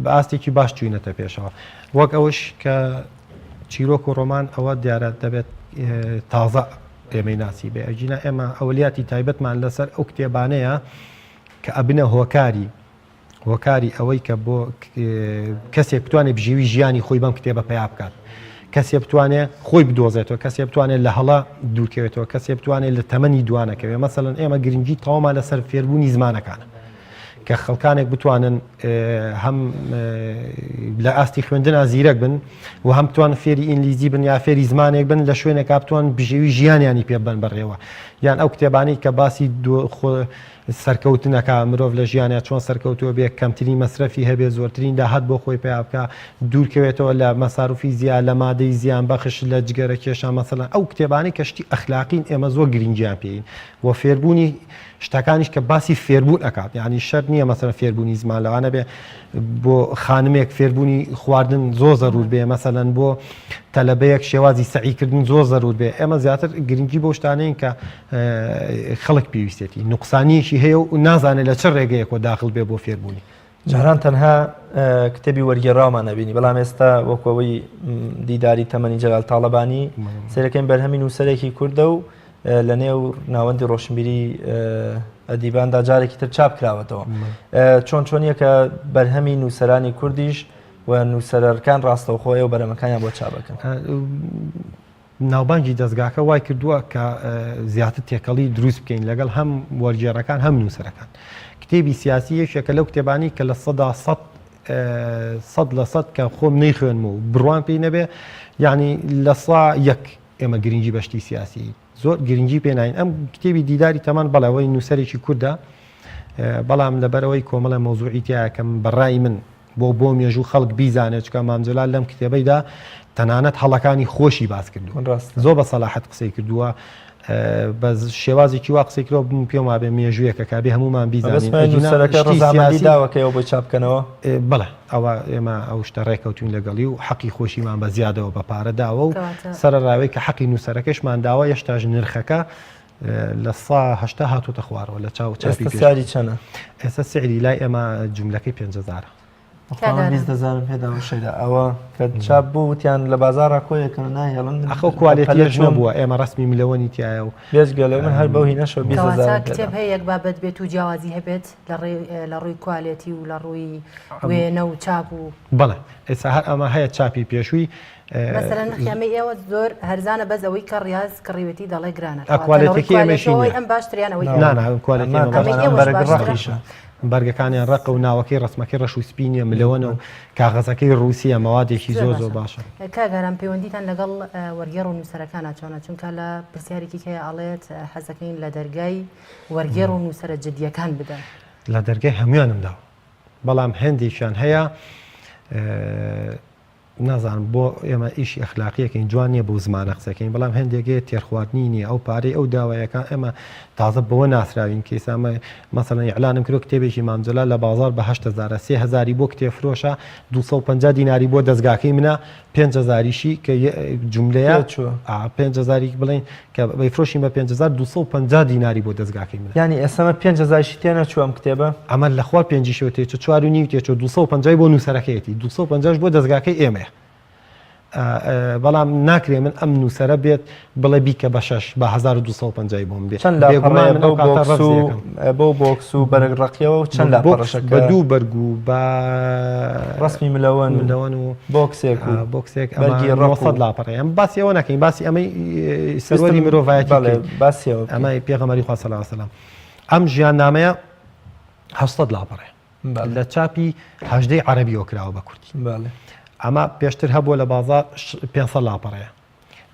بە ئاستێکی باش چوینەتە پێشەوە وەک ئەوش کە چیرۆک و ڕۆمان ئەوە دیارە دەبێت تازە ئێمەی ناسی بێ ئەگینا ئێمە ئەولیاتی تایبەتمان لەسەر ئەو کتێبانەیە کە ئەبنە هۆکاری هۆکاری ئەوەی کە بۆ کەسێک بتوانێت بژێوی ژیانی خۆی بەم کتێبە پەیا بکات کەسێ بتوانێت خۆی بدۆزێتەوە کەسێ بتوانێت لە هەڵە دوورکەوێتەوە کەسێ بتوانێت لە تەمەنی دوانەکەوێ مەسەلەن ئێمە گرنگی تەوامان لەسەر فێربوونی زمانەکانە کە خەڵکانێک بتوانن هەم لە ئاستی خوێندنا زیرەک بن و هەم بتوان فێری ئینگلیزی بن یا فێری زمانێک بن لە شوێنێکا بتوان بژێوی ژیانیانی پێ بن بەڕێوە یان ئەو کتێبانی کە باسی سەرکەوتنەکە مرۆڤ لە ژیانیا چۆن سەرکەوتووە بێ کەمترین مەسرەفی هەبێ زۆرترین داهات بۆ خۆی پەیا بکا دوورکەوێتەوە لە مەساروفی زیا لە مادەی زیان بەخش لە جگەرە کێشان مەسەلەن ئەو کتێبانەی کە شتی ئەخلاقین ئێمە زۆر گرنگیان پێین و فێربوونی شتەکانیش کە باسی فێربوون ئەکات یعنی شەرت نییە مەسەلەن فێربوونی زمان لەوانە بێ بۆ خانمێک فێربوونی خواردن زۆر زەرور بێ مەسەلەن بۆ تەلەبەیەک شێوازی سەعیکردن زۆر زەرور بێ ئێمە زیاتر گرنگی بۆ شتانەین کە خەڵک پێویستێتی نوقسانیەکی هەیە و نازانێت لە چ ڕێگەیەکەوە داخل بێ بۆ فێربوونی. جاران تەنها کتێبی وەرگێڕاومان ئەبینی بەڵام ئێستا وەکەوەی دیداری تەمەنی جەلال تاڵەبانی سەیرەکەین بەرهەمی نووسەرێکی کوردە و لە نێو ناوەندی ڕۆشنبیری ئەدیباندا جارێکی تر چاپ کراوەتەوە چۆن چۆنیە کە بەرهەمی نووسەرانی کوردیش و نووسەرەکان ڕاستەوخۆیە و بەرەمەکانیان بۆ چاپەکەن. ناوبانگی دەزگاکە وای کردووە کە زیاتر تێکەڵی دروست بکەین لەگەڵ هەم وەرگێڕەکان هەم نووسەرەکان. کتێبی سیاسی یەکێکە لەو کتێبانی کە 100% 100% کە خۆم نەیخوێنم و بڕوام پێی نەبێ یعنی 1% ئێمە گرنگی بە شتی سیاسی زۆر گرنگی پێ ناین. ئەم کتێبی دیداری تەمان بەڵێ ئەوەی نووسەرێکی کوردە بەڵام لەبەرئەوەی کۆمەڵێ مەوزوعی تیایە کە بە ڕای من بۆ بۆ مێژوو خەڵک بیزانێت چونکە مام جەلال لەم کتێبەیدا تەنانەت هەڵەکانی خۆشی باس کردووە زۆر بە سەلاحەت قسەی کردووە بە شێوازێکی وا قسەی کردووە بم پێم وابێ مێژوویەکە کە بێ هەمومان بیزانین نووسەرەکە ڕەزامەندی داوەکەیەوە بۆی چاپ بکەنەوە بەڵێ ئەوە ئێمە ئەو شتە ڕێکەوتوین لەگەڵی و حەقی خۆشیمان بە زیادەوە بە پارە داوە و سەرەڕاوەی کە حەقی نووسەرەکەشمان داوە هێشتاش نرخەکە 80% هاتووتە خوارەوە لە چاو چاپی پێش. سعری چەنە؟ ئێستا سعری لای ئێمە جوملەکەی 5000ە. خۆم 20 هەزارم پێدا و شەیدا ئەوە کە چاپ بوو وتیان لە بازاڕا کۆیەکەن و ناهێڵن ئەخۆ کوالێتیش نەبووە ئێمە ڕەسمی ملەوەنی تایە و بێجگە لەو من هەر بەو هینەشەوە 20 هەزارم پێدا. کتێب هەیە یەک بابەت بێت و جیاوازی هەبێت لە ڕووی کوالێتی و لە ڕووی وێنە و چاپ و بەڵێ ئێستا هەر ئەمە هەیە چاپی پێشووی مەسەلەن نرخی ئەمەی ئێوە زۆر هەرزانە بەس ئەوەی کە ڕیاز کڕیوێتی دەڵێ گرانە ئە کوالێتەکەی ئێمەشی ئەوەی ئەم باشتریان ئەوەی نا نا کوالێتی ئەمە ئێمە ئێوەش بەرگ باشترە. ڕەقیشە بەرگەکانیان ڕەقە و ناوەکەی ڕەسمەکەی ڕەش و سپی نییە ملەوەنە و کاغەزەکەی ڕووسیە مەوادێکی زۆر زۆر باشە کاک ئارام پەیوەندیتان لەگەڵ وەرگێڕ و نووسەرەکانە چۆنە چونکە لە پرسیارێکی هەیە ئەڵێت حەزەکەین لە دەرگای وەرگێڕ و نووسەرە جدیەکان بدەن لە دەرگای هەموویانم داوە بەڵام هەندێکیان هەیە نازانم بۆ ئێمە ئیشی ئەخلاقیەکەین جوان نیە بەو زمانە قسەکەین بەڵام هەندێک هەیە تێرخواردنی نیە ئەو پارەی ئەو داوایەکە ئێمە تازە بەوە ناسراوین کە ئێستا ئەمە مەسەلەن ئیعلانم کردوە کتێبێکی مام جەلال لە بازاڕ بە هەشت هەزارە سێ هەزاری بۆ کتێب فرۆشە 250 دیناری بۆ دەزگاکەی منە پێنج هەزاریشی کە جوملەیە چووە ئا پێنج هەزاری بڵێین کە بەیفرۆشین بە 5250 دیناری بۆ دەزگاکەی منە. یانی ئێستا مە 5000یشی تێ نەچووە ئەم کتێبە؟ ئەمە لە خوار پێنجیشەوە تێچوو چوار و نیو تێچوو 250 بۆ نووسەرەکەیەتی 250 بۆ دەزگاکەی ئێمەیە. بەڵام ناکرێ من ئەم نووسەرە بێت بڵێ بیکە بە شەش بە 1250 بۆم بێ چەند لاپەڕەیە بەو بۆکس و بەو بۆکس و بەرگ ڕەقیەوە و چەند لاپەڕەشە بە دوو بەرگ و بە ڕەسمی ملەوەن ملەوەن و بۆکسێک و بۆکسێک ئەمە 900 لاپەڕەیە ئەم باسی ئەوە نەکەین باسی ئەمەی سەروەری مرۆڤایەتی بکەین باسی ئەوە ئەمەی پێغەمبەری خوا صلی الله علیه و سلم ئەم ژیاننامەیە 800 لاپەڕەیە لە چاپی هەژدەی عەرەبیەوە کراوە بە کوردی ئەمە پێشتر هەبووە لە بازار 500 لاپەڕەیە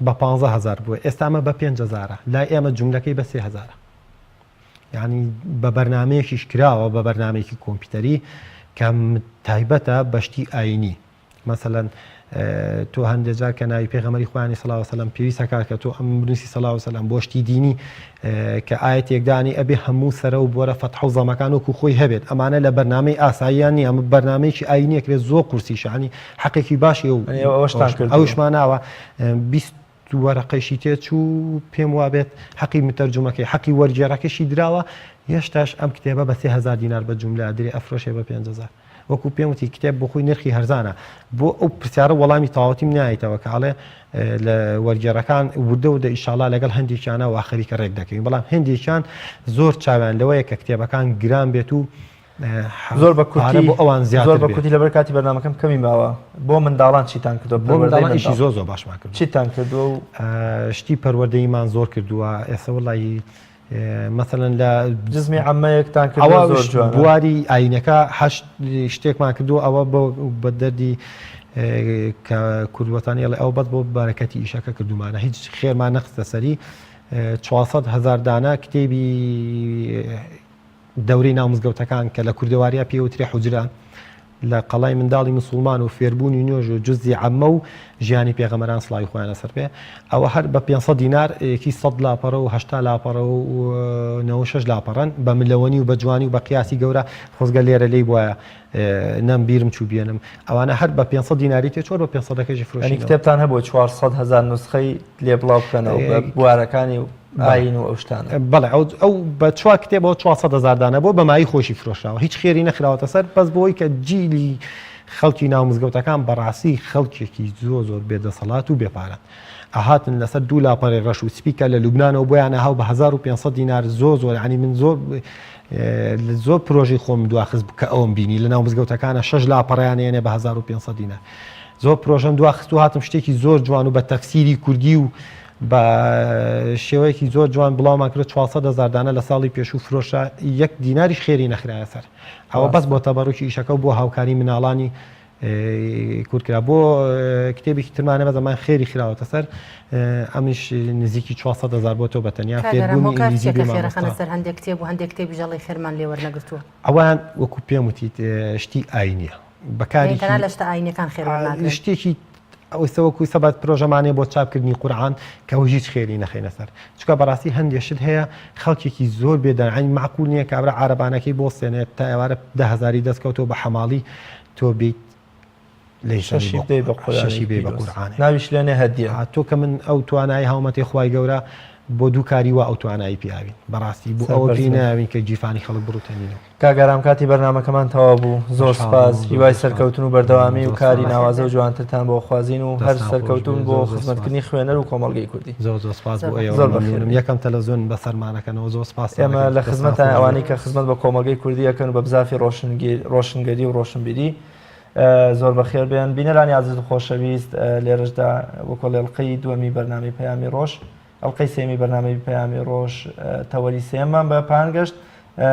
بە 15000 بووە ئێستا ئەمە بە 5000 لای ئێمە جوملەکەی بە 3000 یعنی بە بەرنمەیەکیش کراوە بە بەرنمەیەکی کۆمپیوتەری کە تایبەتە بەشتی ئاینی مەسەلەن. تۆ هەندێک جار کە ناوی پێغەمبەری خۆیانی صلی الله وسلم پێویستە کات کە تۆ ئەم بنووسی صلی الله وسلم بۆ شتی دینی کە ئایەتێکدانی ئەبێ هەموو سەرە و بۆرە فەتح و زەمەکان وەکو خۆی هەبێت ئەمانە لە بەرنامەی ئاساییان نییە ئەمە بەرنامەیەکی ئاینیە کرێت زۆر قورسیشە ینی حەقێکی باشی و ئەوشماناوە 20 وەرەقەیشی تێچوو پێم وابێت حەقی متەرجومەکەی حەقی وەرگێڕەکەشی دراوە هێشتاش ئەم کتێبە بە 3000 دینار بە جوملە ئەدرێ ئەفرۆشێ بە 5000 وەکو پێم وتی کتێب بۆ خۆی نرخی هەرزانە بۆ ئەو پرسیارە وەڵامی تەواوەتیم نایتەوە کە ئەڵێ لە وەرگێڕەکان وردە وردە ئیشاڵا لەگەڵ هەندێکیانە وا خەریکە ڕێک دەکەوین بەڵام هەندێکیان زۆر چاویان لەوەیە کە کتێبەکان گران بێت و زۆر بە کورتی بۆ ئەوان زیاتر زۆر بە کورتی لەبەر کاتی بەرنامەکەم کەمی ماوە بۆ منداڵان چیتان کردووە بۆ منداڵان ئیشی زۆر زۆر باشمان کردووە چیتان کردووە و شتی پەروەردەییمان زۆر کردووە ئێستا وەڵی مەسەلەن لە جزمی عەمەیەکتان کردووە ئەوە زۆر جوانە بواری ئاینەکە هەشت شتێکمان کردووە ئەوە بۆ بە دەردی کە کوردوەتانی ئەڵێ ئەو بەس بۆ بارەکەتی ئیشەکە کردومانە هیچ خێرمان نەخستە سەری 400 هزار دانە کتێبی دەورەی ناو مزگەوتەکان کە لە کوردەواریا پێی وترێ حوجرە لە قەڵای منداڵی مسوڵمان و فێربوونی نوێژ و جوزی عەممە و ژیانی پێغەمبەران سڵاوی خوایان لەسەر بێ ئەوە هەر بە 500 دینار یەکی 100 لاپەڕە و 80 لاپەڕە و 96 لاپەڕەن بە ملەوەنی و بە جوانی و بە قیاسی گەورە خۆزگە لێرە لێی بواە نەم بیرم چوو بێنم ئەوانە هەر بە 500 دیناری تێ چۆر بە 500 ەکەشی یعنی فرۆشینەوە. کتێبتان هەبوو 400 هەزار نوسخەی لێ بڵاو بکەنەوە بە بوارەکانی و ئاین و ئەو شتانە. بەڵێ ئەو ئەو بە چوار کتێبەوە 400 هەزار دانە بووە بە مایەی خۆشی فرۆشراوە هیچ خێری نەخراوەتە سەر بەس بۆی کە جیلی خەڵکی ناو مزگەوتەکان بەڕاستی خەڵکێکی زۆر زۆر بێدەسەڵات و بێپارەن ئەهاتن لەسەر دوو لاپەڕی ڕەش و سپی کە لە لوبنانەوە بۆیان ئەهاو بە 1500 دینار زۆر زۆر ینی من زۆر زۆر پرۆژەی خۆم دواخست کە ئەوم بینی لە ناو مزگەوتەکانە شەش لاپەڕیان ێنێ بە 1500 دینار زۆر پرۆژەم دواخست و هاتم شتێکی زۆر جوان و بە تەفسیری کوردی و بە شێوەیەکی زۆر جوان بڵاومان کرد 400 هەزار دانە لە ساڵی پێشوو فرۆشرا یەک دیناریش خێری نەخرایە سەر ئەوە بەس بۆ تەبەڕوکی ئیشەکە و بۆ هاوکاری مناڵانی کورد کرا بۆ کتێبێکی ترمانە بە زەمان خێری خراوەتە سەر ئەمیش نزیکی 400 هەزار بۆ تۆ بە تەنیا فێربوونی ئینگلیزی بێ مامۆستا. سەر هەندێک کتێب و هەندێک کتێبیش ئەڵێی خێرمان لێ وەرنەگرتووە. ئەوان وەکو پێم وتیت شتی ئاینیە بەکاری تەنها لە شتە ئاینیەکان خێر وەرناگرن. شتێکی ئەوسە وەکو سەبات پرۆژەمانەیە بۆ چاپکردنی قورعان کە ئەو هیچ خێری نەخەینە سەر چونکە بەڕاستی هەندێ شت هەیە خەڵکێکی زۆر بێ دەرعین معقول نییە کابرا عارەبانەکەی بۆ سێنێت تا ئێوارە 10 هەزاری دەست کەوتەوە بە حەماڵی تۆ بیت لێی شەشی بدەی بە قورئانی شەشی بێ بە پیرۆز. قورعانێ ناویش لێنێ هەدیە. ها تۆ کە من ئەو توانایی هاومەتێ خوای گەورە بۆ دوو کاری وا ئەو توانایی پێیاوین بەڕاستی بۆ ئەوە سەربەرز پێی بن. ناوین کە گیرفانی خەڵک بڕوتێنینەوە. کاک ئارام کاتی بەرنامەکەمان تەواو بوو زۆر خۆشحاڵ سوپاس بووم، زۆر هیوای زۆر سوپاس. سەرکەوتن و بەردەوامی و زۆر کاری سوپاس. ناوازە و جوانترتان بۆ خوازین و هەر دەستان خۆش سەرکەوتوون بێ، بۆ زۆر زۆر سوپاس. خزمەتکردنی خوێنەر و کۆمەڵگەی کوردی زۆر زۆر سوپاس بۆ ئێوە زۆر بەخێر مەمنونم بێی. یەکەم تەلەفزیۆن بەسەرمانەکەنەوە زۆر سوپاستان ئێمە ئەکەم لە دەستان خزمەتان خۆش بێ. ئەوانەی کە خزمەت بە کۆمەڵگەی کوردی ئەکەن و بە بزافی ڕۆشنگیر ڕۆشنگەری و ڕۆشنبیری زۆر بەخێر بێن بینەرانی ئازیز و خۆشەویست لێرەشدا وەکۆ ئەڵقەی دووەمی بەرنامەی پەیامی ڕۆژ ئەڵقەی سێمی بەرنامەی پەیامی ڕۆژ تەوەری سێمان بە پان گەشت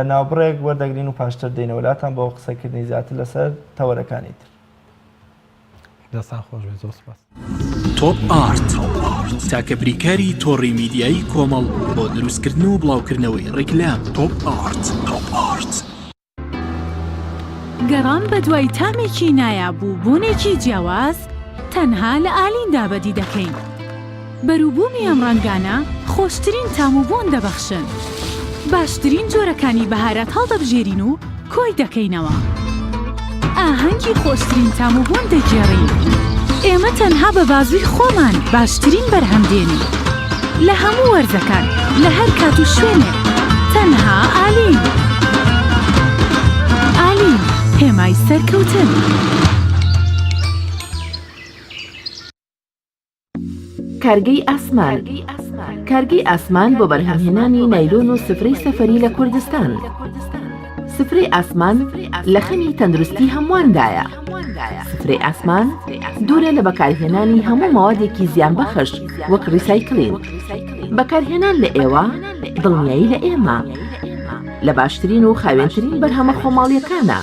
ناوبڕێک وەردەگرین و پاشتر دێینەوە لاتان بۆ قسەکردنی زیاتر لەسەر تەوەرەکانی تر. دەستان خۆش بێت زۆر سپاس. تۆپ ئارت تاکە بریکاری تۆڕی میدیایی کۆمەڵ بۆ دروستکردن و بڵاوکردنەوەی ڕیکلام تۆپ ئارت تۆپ ئارت. گەڕان بەدوای تامێکی نایاب و بۆنێکی جیاواز تەنها لە ئالیندا بەدی دەکەین. بەروبوومی ئەم ڕەنگانە خۆشترین تام و بۆن دەبەخشن. باشترین جۆرەکانی بەهارات هەڵدەبژێرین و کۆی دەکەینەوە. ئاهەنگی خۆشترین تام و بۆن دەگێڕین. ئێمە تەنها بە بازووی خۆمان باشترین بەرهەم دێنین. لە هەموو وەرزەکان، لە هەر کات و شوێنێک، تەنها ئالین. ئالین، هێمای سەرکەوتن. کارگەی ئاسمان کارگەی ئاسمان بۆ بەرهەمهێنانی نایلۆن و سفرەی سەفەری لە کوردستان سفرەی ئاسمان لە خەمی تەندروستی هەموواندایە سفرەی ئاسمان دوورە لە بەکارهێنانی هەموو مەوادێکی زیانبەخش وەک ڕیسایکلین بەکارهێنان لە ئێوە دڵنیایی لە ئێمە لە باشترین و خاوێنترین بەرهەمە خۆماڵیەکانە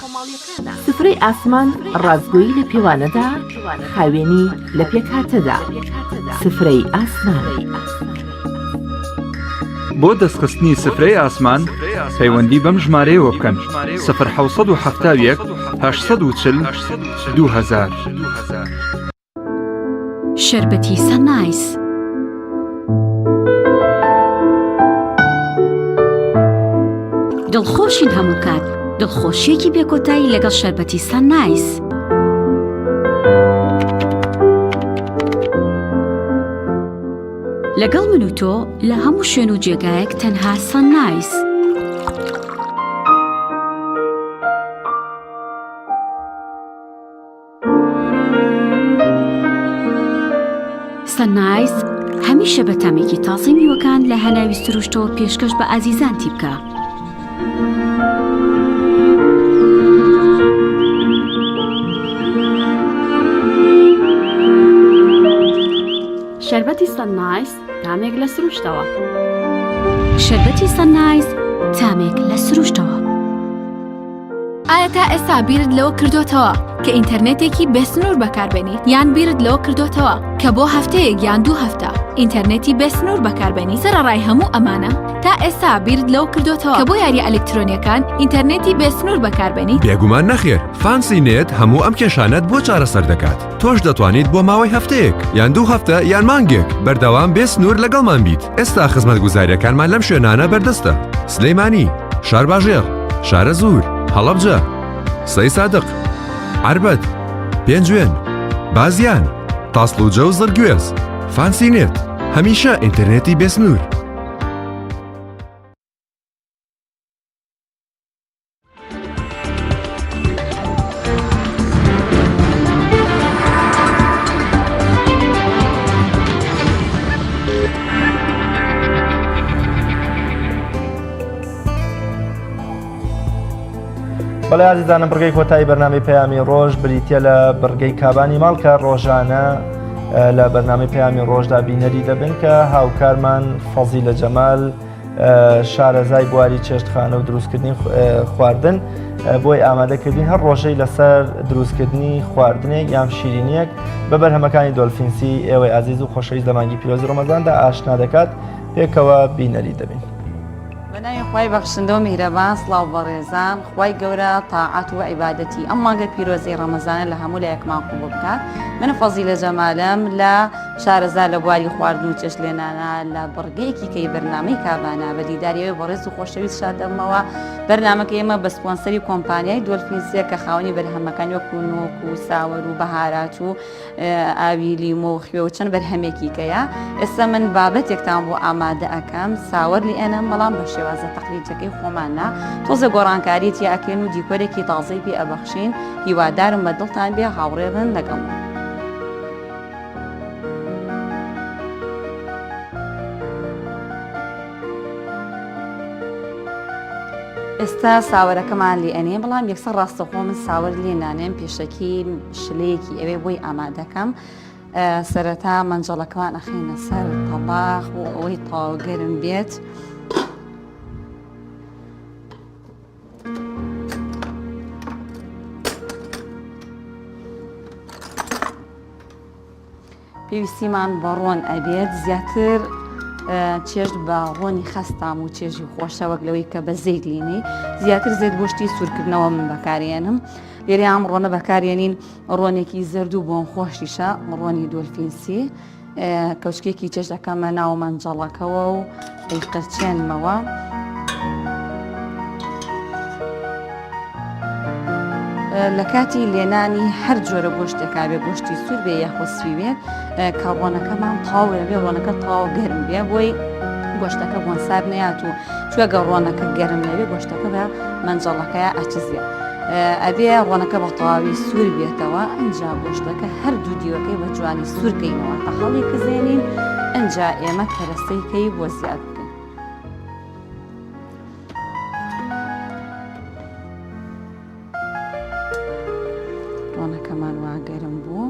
سفرەی ئاسمان ڕاستگۆیی لە پێوانەدا، خاوێنی لە پێکهاتەدا. سفرەی ئاسمان. بۆ دەستخستنی سفرەی ئاسمان پەیوەندی بەم ژمارەیەوە بکەن، سفر 771 840 2000. شەربەتی سەنایس. دڵخۆشین هەموو کات، دڵخۆشییەکی بێکۆتایی لەگەڵ شەربەتی سەنایس. لەگەڵ من و تۆ لە هەموو شوێن و جێگایەک تەنها سەنایس. سەنایس هەمیشە بە تامێکی تازەی میوەکان لە هەناوی سروشتەوە پێشکەش بە ئازیزانتی بکە. شەربەتی سەنایس تامێک لە سروشتەوە. شەربەتی سەنایس تامێک لە سروشتەوە. ئایا تا ئێستا بیرت لەوە کردۆتەوە کە ئینتەرنێتێکی بێسنوور بەکاربێنیت یان بیرت لەوە کردۆتەوە کە بۆ هەفتەیەک یان دوو هەفتە ئینتەرنێتی بێسنوور بەکاربێنی سەرەڕای هەموو ئەمانە تا ئێستا بیرت لەوە کردۆتەوە کە بۆ یاریە ئەلکترۆنیەکان ئینتەرنێتی بێسنوور بەکاربێنیت؟ بێگومان نەخێر، فانسی نێت هەموو ئەم کێشانەت بۆ چارەسەر دەکات، تۆش دەتوانیت بۆ ماوەی هەفتەیەک یان دوو هەفتە یان مانگێک بەردەوام بێ سنوور لەگەڵمان بیت. ئێستا خزمەتگوزارییەکانمان لەم شوێنانە بەردەستە، سلێمانی، شارباژێڕ، شارەزوور، هەڵەبجە، سەیسادق، عەربەت، پێنجوێن، بازیان، تاسڵوجە و زڕگوێز. فانسی نێت، هەمیشە ئینتەرنێتی بێسنوور. بەڵێ ئازیزانم بڕگەی کۆتایی بەرنامەی پەیامی ڕۆژ بریتە لە بڕگەی کابانی ماڵ کە ڕۆژانە لە بەرنامەی پەیامی ڕۆژدا بینەری دەبن کە هاوکارمان فەزی لە جەمال شارەزای بواری چێشتخانە و دروستکردنی خواردن بۆی ئامادەکردین هەر ڕۆژەی لەسەر دروستکردنی خواردنێک یان شیرینیەک بە بەرهەمەکانی دۆلفینسی ئێوەی ئازیز و خۆشەویست لە مانگی پیرۆزی ڕەمەزاندا ئاشنا دەکات پێکەوە بینەری دەبین. بەناوی خوای بەخشندە و میهرەبان سڵاو بەڕێزان خوای گەورە تاعەت و عیبادەتی ئەم مانگە پیرۆزەی ڕەمەزانە لە هەموو لایەکمان قبوڵ بکات من فەزیلە جەمالم لە شارەزا لە بواری خواردن و چێشتلێنانە لە بڕگەیەکی کەی بەرنامەی کابانا بە دیداری ئێوەی بەڕێز و خۆشەویست شاد دەبمەوە. بەرنامەکەی ئێمە بە سپۆنسەری کۆمپانیای دۆلفینسیە کە خاوەنی بەرهەمەکانی وەکو نۆک و ساوەر و بەهارات و ئاوی لیمۆ و خوێ و چەند بەرهەمێکی کەیە. ئێستا من بابەتێکتان بۆ ئامادە ئەکەم ساوەر لێ ئەنەم بەڵام بە شێوازە تەقلیدیەکەی خۆمان نا تۆزە گۆڕانکاری تیا ئەکەین و دیکۆرێکی تازەی پێ ئەبەخشین هیوادارم بە دڵتان بێ هاوڕێ بن لەگەڵمان. ئێستا ساوەرەکەمان لێ ئەنێ بەڵام یەکسەر ڕاستەخۆ من ساوەر لێ نانێم پێشەکی شلەیەکی ئەوێ بۆی ئامادەکەم سەرەتا مەنجەڵەکەمان ئەخینە سەر تەباخ بۆ ئەوەی تەواو گەرم بێت. پێویستیمان بە ڕۆن ئەبێت زیاتر چێشت بە ڕۆنی خەستام و چێژی خۆشە وەک لەوەی کە بە زەیت لینی زیاتر زێت بۆشتی سوورکردنەوە من بەکارێنم لێرە ئەم ڕۆنە بەکارێنین ڕۆنێکی زەرد و بۆن خۆشیشە ڕۆنی دۆلفینسی کەوچکێکی چێش دەکەمە ناو مەنجەڵەکەوە و ئەیقرچێنمەوە. لە کاتی لێنانی هەر جۆرە گۆشتێکا بێ گۆشتی سوور بێ یاخۆ سپی بێ کە ڕۆنەکەمان تەواو بێ ڕۆنەکە تەواو گەرم بێ بۆی گۆشتەکە بۆن سار نەیات و چوە گە ڕۆنەکە گەرم نەبێ گۆشتەکە بە مەنجەڵەکەی ئەچزێ ئەبێ ڕۆنەکە بە تەواوی سوور بێتەوە ئەجا گۆشتەکە هەردوو دیوەکەی بە جوانی سوورکەینەوە تا هەڵی کزێنین ئەجا ئێمە کەرەستەی کەی بۆ زیاد بکەین. ڕۆنەکەمان وا گەرم بوو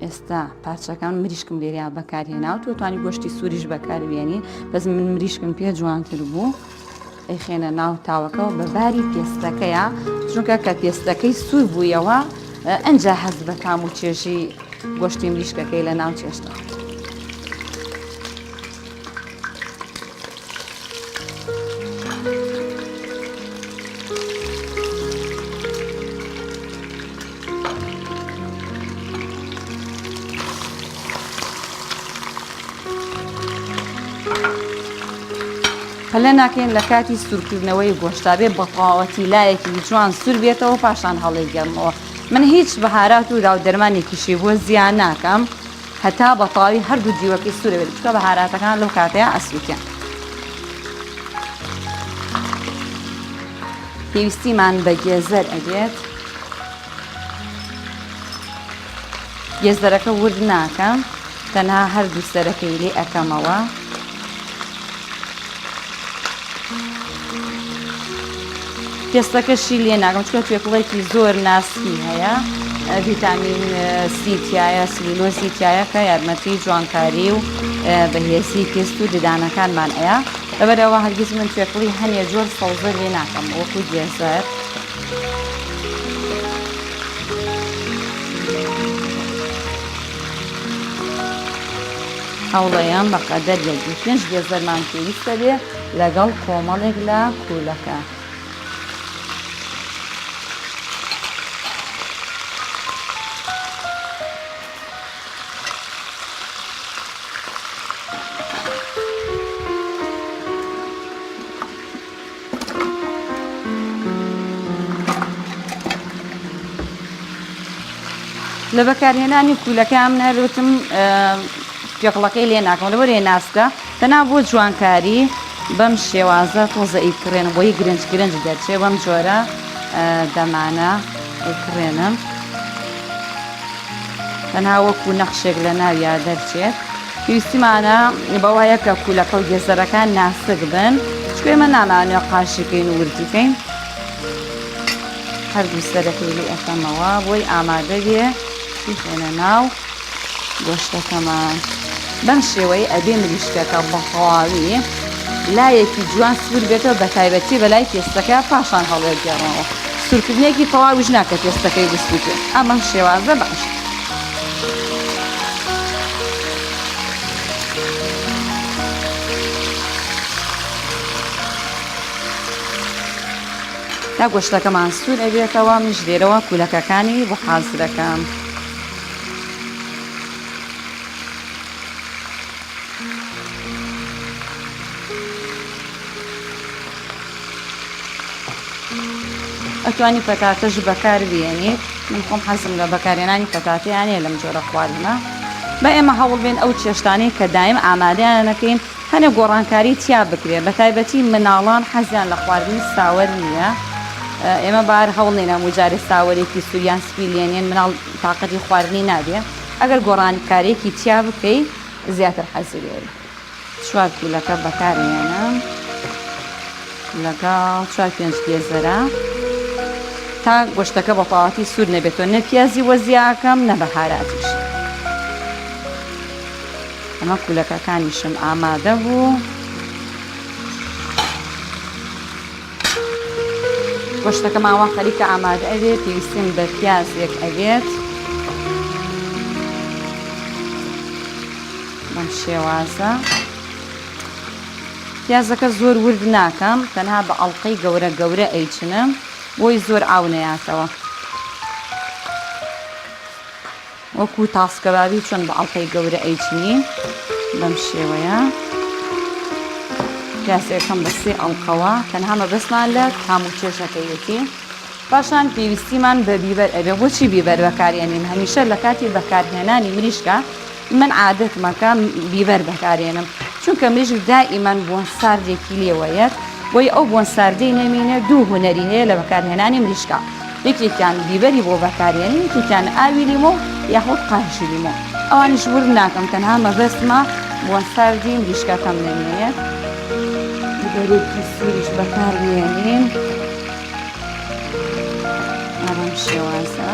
ئێستا پارچەکان مریشکم لێریان بەکارهێنا و تۆ توانی گۆشتی سووریش بەکاربیێنی بەس من مریشکم پێ جوانتر بوو ئەیخێنە ناو تاوەکەەوە بە باری پێستەکەیە چونکە کە پێستەکەی سوور بوویەوە ئەجا هەست بە تام و چێژی گۆشتی مریشکەکەی لە ناو چێشتە. پەلە ناکەین لە کاتی سوورکردنەوەی گۆشتا بێ بەتەواوەتی لایەکی جوان سوور بێتەوە پاشان هەڵێگەڕمەوە من هیچ بەهارات و داو دەرمانێکیشی بۆ زیان ناکەم هەتا بەتەواوی هەردوو دیوەکەی سوورە بێت چونکە بەهاراتەکان لەو کاتەیە ئەسووتێن. پێویستیمان بە گێزەر ئەبێت گێزەرەکە ورد ناکەم تەنها هەردوو سەرەکەی لێ ئەکەمەوە. پێستەکەشی لێ ناکەم چونکە توێکڵێکی زۆر ناسکی هەیە ڤیتامین سی تایە سلیلۆزی تایە کە یارمەتی جوانکاری و بەهێزی پێست و ددانەکانمان ئەیە لەبەرەوە هەرگیز من توێکڵی هەنێ جۆر سەوزە لێ ناکەم وەکو گێزەر. هەوڵەیەم بەقەدەر یەک دوو پێنج گێزەرمان پێویستە بێ لەگەڵ کۆمەڵێک لە کوولەکە. لە بەکارهێنانی کولەکە من هەر وتم پێکڵەکەی لێ ناکەم لەبەر ئێ ناسکە تەنها بۆ جوانکاری بەم شێوازە تۆزە ئەیکڕێنم بۆی گرنج گرنج دەرچێ بەم جۆرە دەمانە ئەیکڕێنم تەنها وەکو نەخشێک لە ناویا دەرچێت پێویستیمانە بەوەیە کە کولەکە و گێزەرەکان ناسک بن چونکە ئێمە نامانەوێت قاشی کەین و وردی کەین هەردوو سەرەکەی لێ ئەکەمەوە بۆی ئامادە بێ بیخێنە ناو گۆشتەکەمان بەم شێوەی ئەبێ مریشکەکە بەتەواوی لایەکی جوان سوور بێتەوە بە تایبەتی بەلای پێستەکە پاشان هەڵێگێڕەوە سوورکردنێکی تەواویش ناکە پێستەکەی بسووتێ ئەمەم شێوازە باش. تا گۆشتەکەمان سوور ئەبێتەوە منیش لێرەوە کولەکەکانی بۆ حازرەکەم. ئەتوانی پەتاتەش بەکار بێنیت من خۆم حەزم لە بەکارهێنانی پەتاتەیان نیە لەم جۆرە خواردنە بە ئێمە هەوڵ بێن ئەو چێشتانەی کە دایم ئامادەیان نەکەین هەنێ گۆڕانکاری تیا بکرێ بەتایبەتی مناڵان حەزیان لە خواردنی ساوەر نییە ئێمە بار هەوڵ نین هەموو جارێ ساوەرێکی سوریان سپی لێنێن مناڵ تاقەتی خواردنی نابێ ئەگەر گۆڕانکاریەکی تیا بکەی زیاتر حەزی لێ چوار کولەکە بەکارێنم لەگەڵ چوار پێنج گێزەرە تا گۆشتەکە بە تەواوەتی سوور نەبێتەوە نە پیازی وەزیاکەم نە بەهاراتیش ئەمە کولەکەکانیشم ئامادە بوو. گۆشتەکەمان وا خەریکە ئامادە ئەبێ پێویستیم بە پیازێک ئەبێت بەم شێوازە پیازەکە زۆر ورد ناکەم تەنها بە ئەڵلقەی گەورە گەورە ئەیچنم بۆی زۆر ئاو نەیاتەوە وەکو تاسکەبابی چۆن بە ئەڵقەی گەورە ئەیچنی بەم شێوەیە پیاسەکەم بە سێ ئەڵقەوە تەنها مەبەستمان لە تام و چێژەکەیەتی پاشان پێویستیمان بە بیبەر ئەبێ بۆچی بیبەر بەکارێنین هەمیشە لە کاتی بەکارهێنانی مریشکە من عادەتمەکە بیبەر بەکارێنم چونکە مریشک دائیمەن بۆن ساردێکی لێوەیەت بۆی ئەو بۆن ساردەی نەمینێ دوو هونەری هەیە لە بەکارهێنانی مریشکە یەکێکیان بیبەری بۆ بەکارێنم یەکێکیان ئاوی لیمۆ یاخود قارشی لیمۆ ئەوانیش ورد ناکەم تەنها مەبەستمە بۆن ساردی مریشکەکەم نەمێنێت بیبەرێکی سووریش بەکاربێنین ئەم شێوازە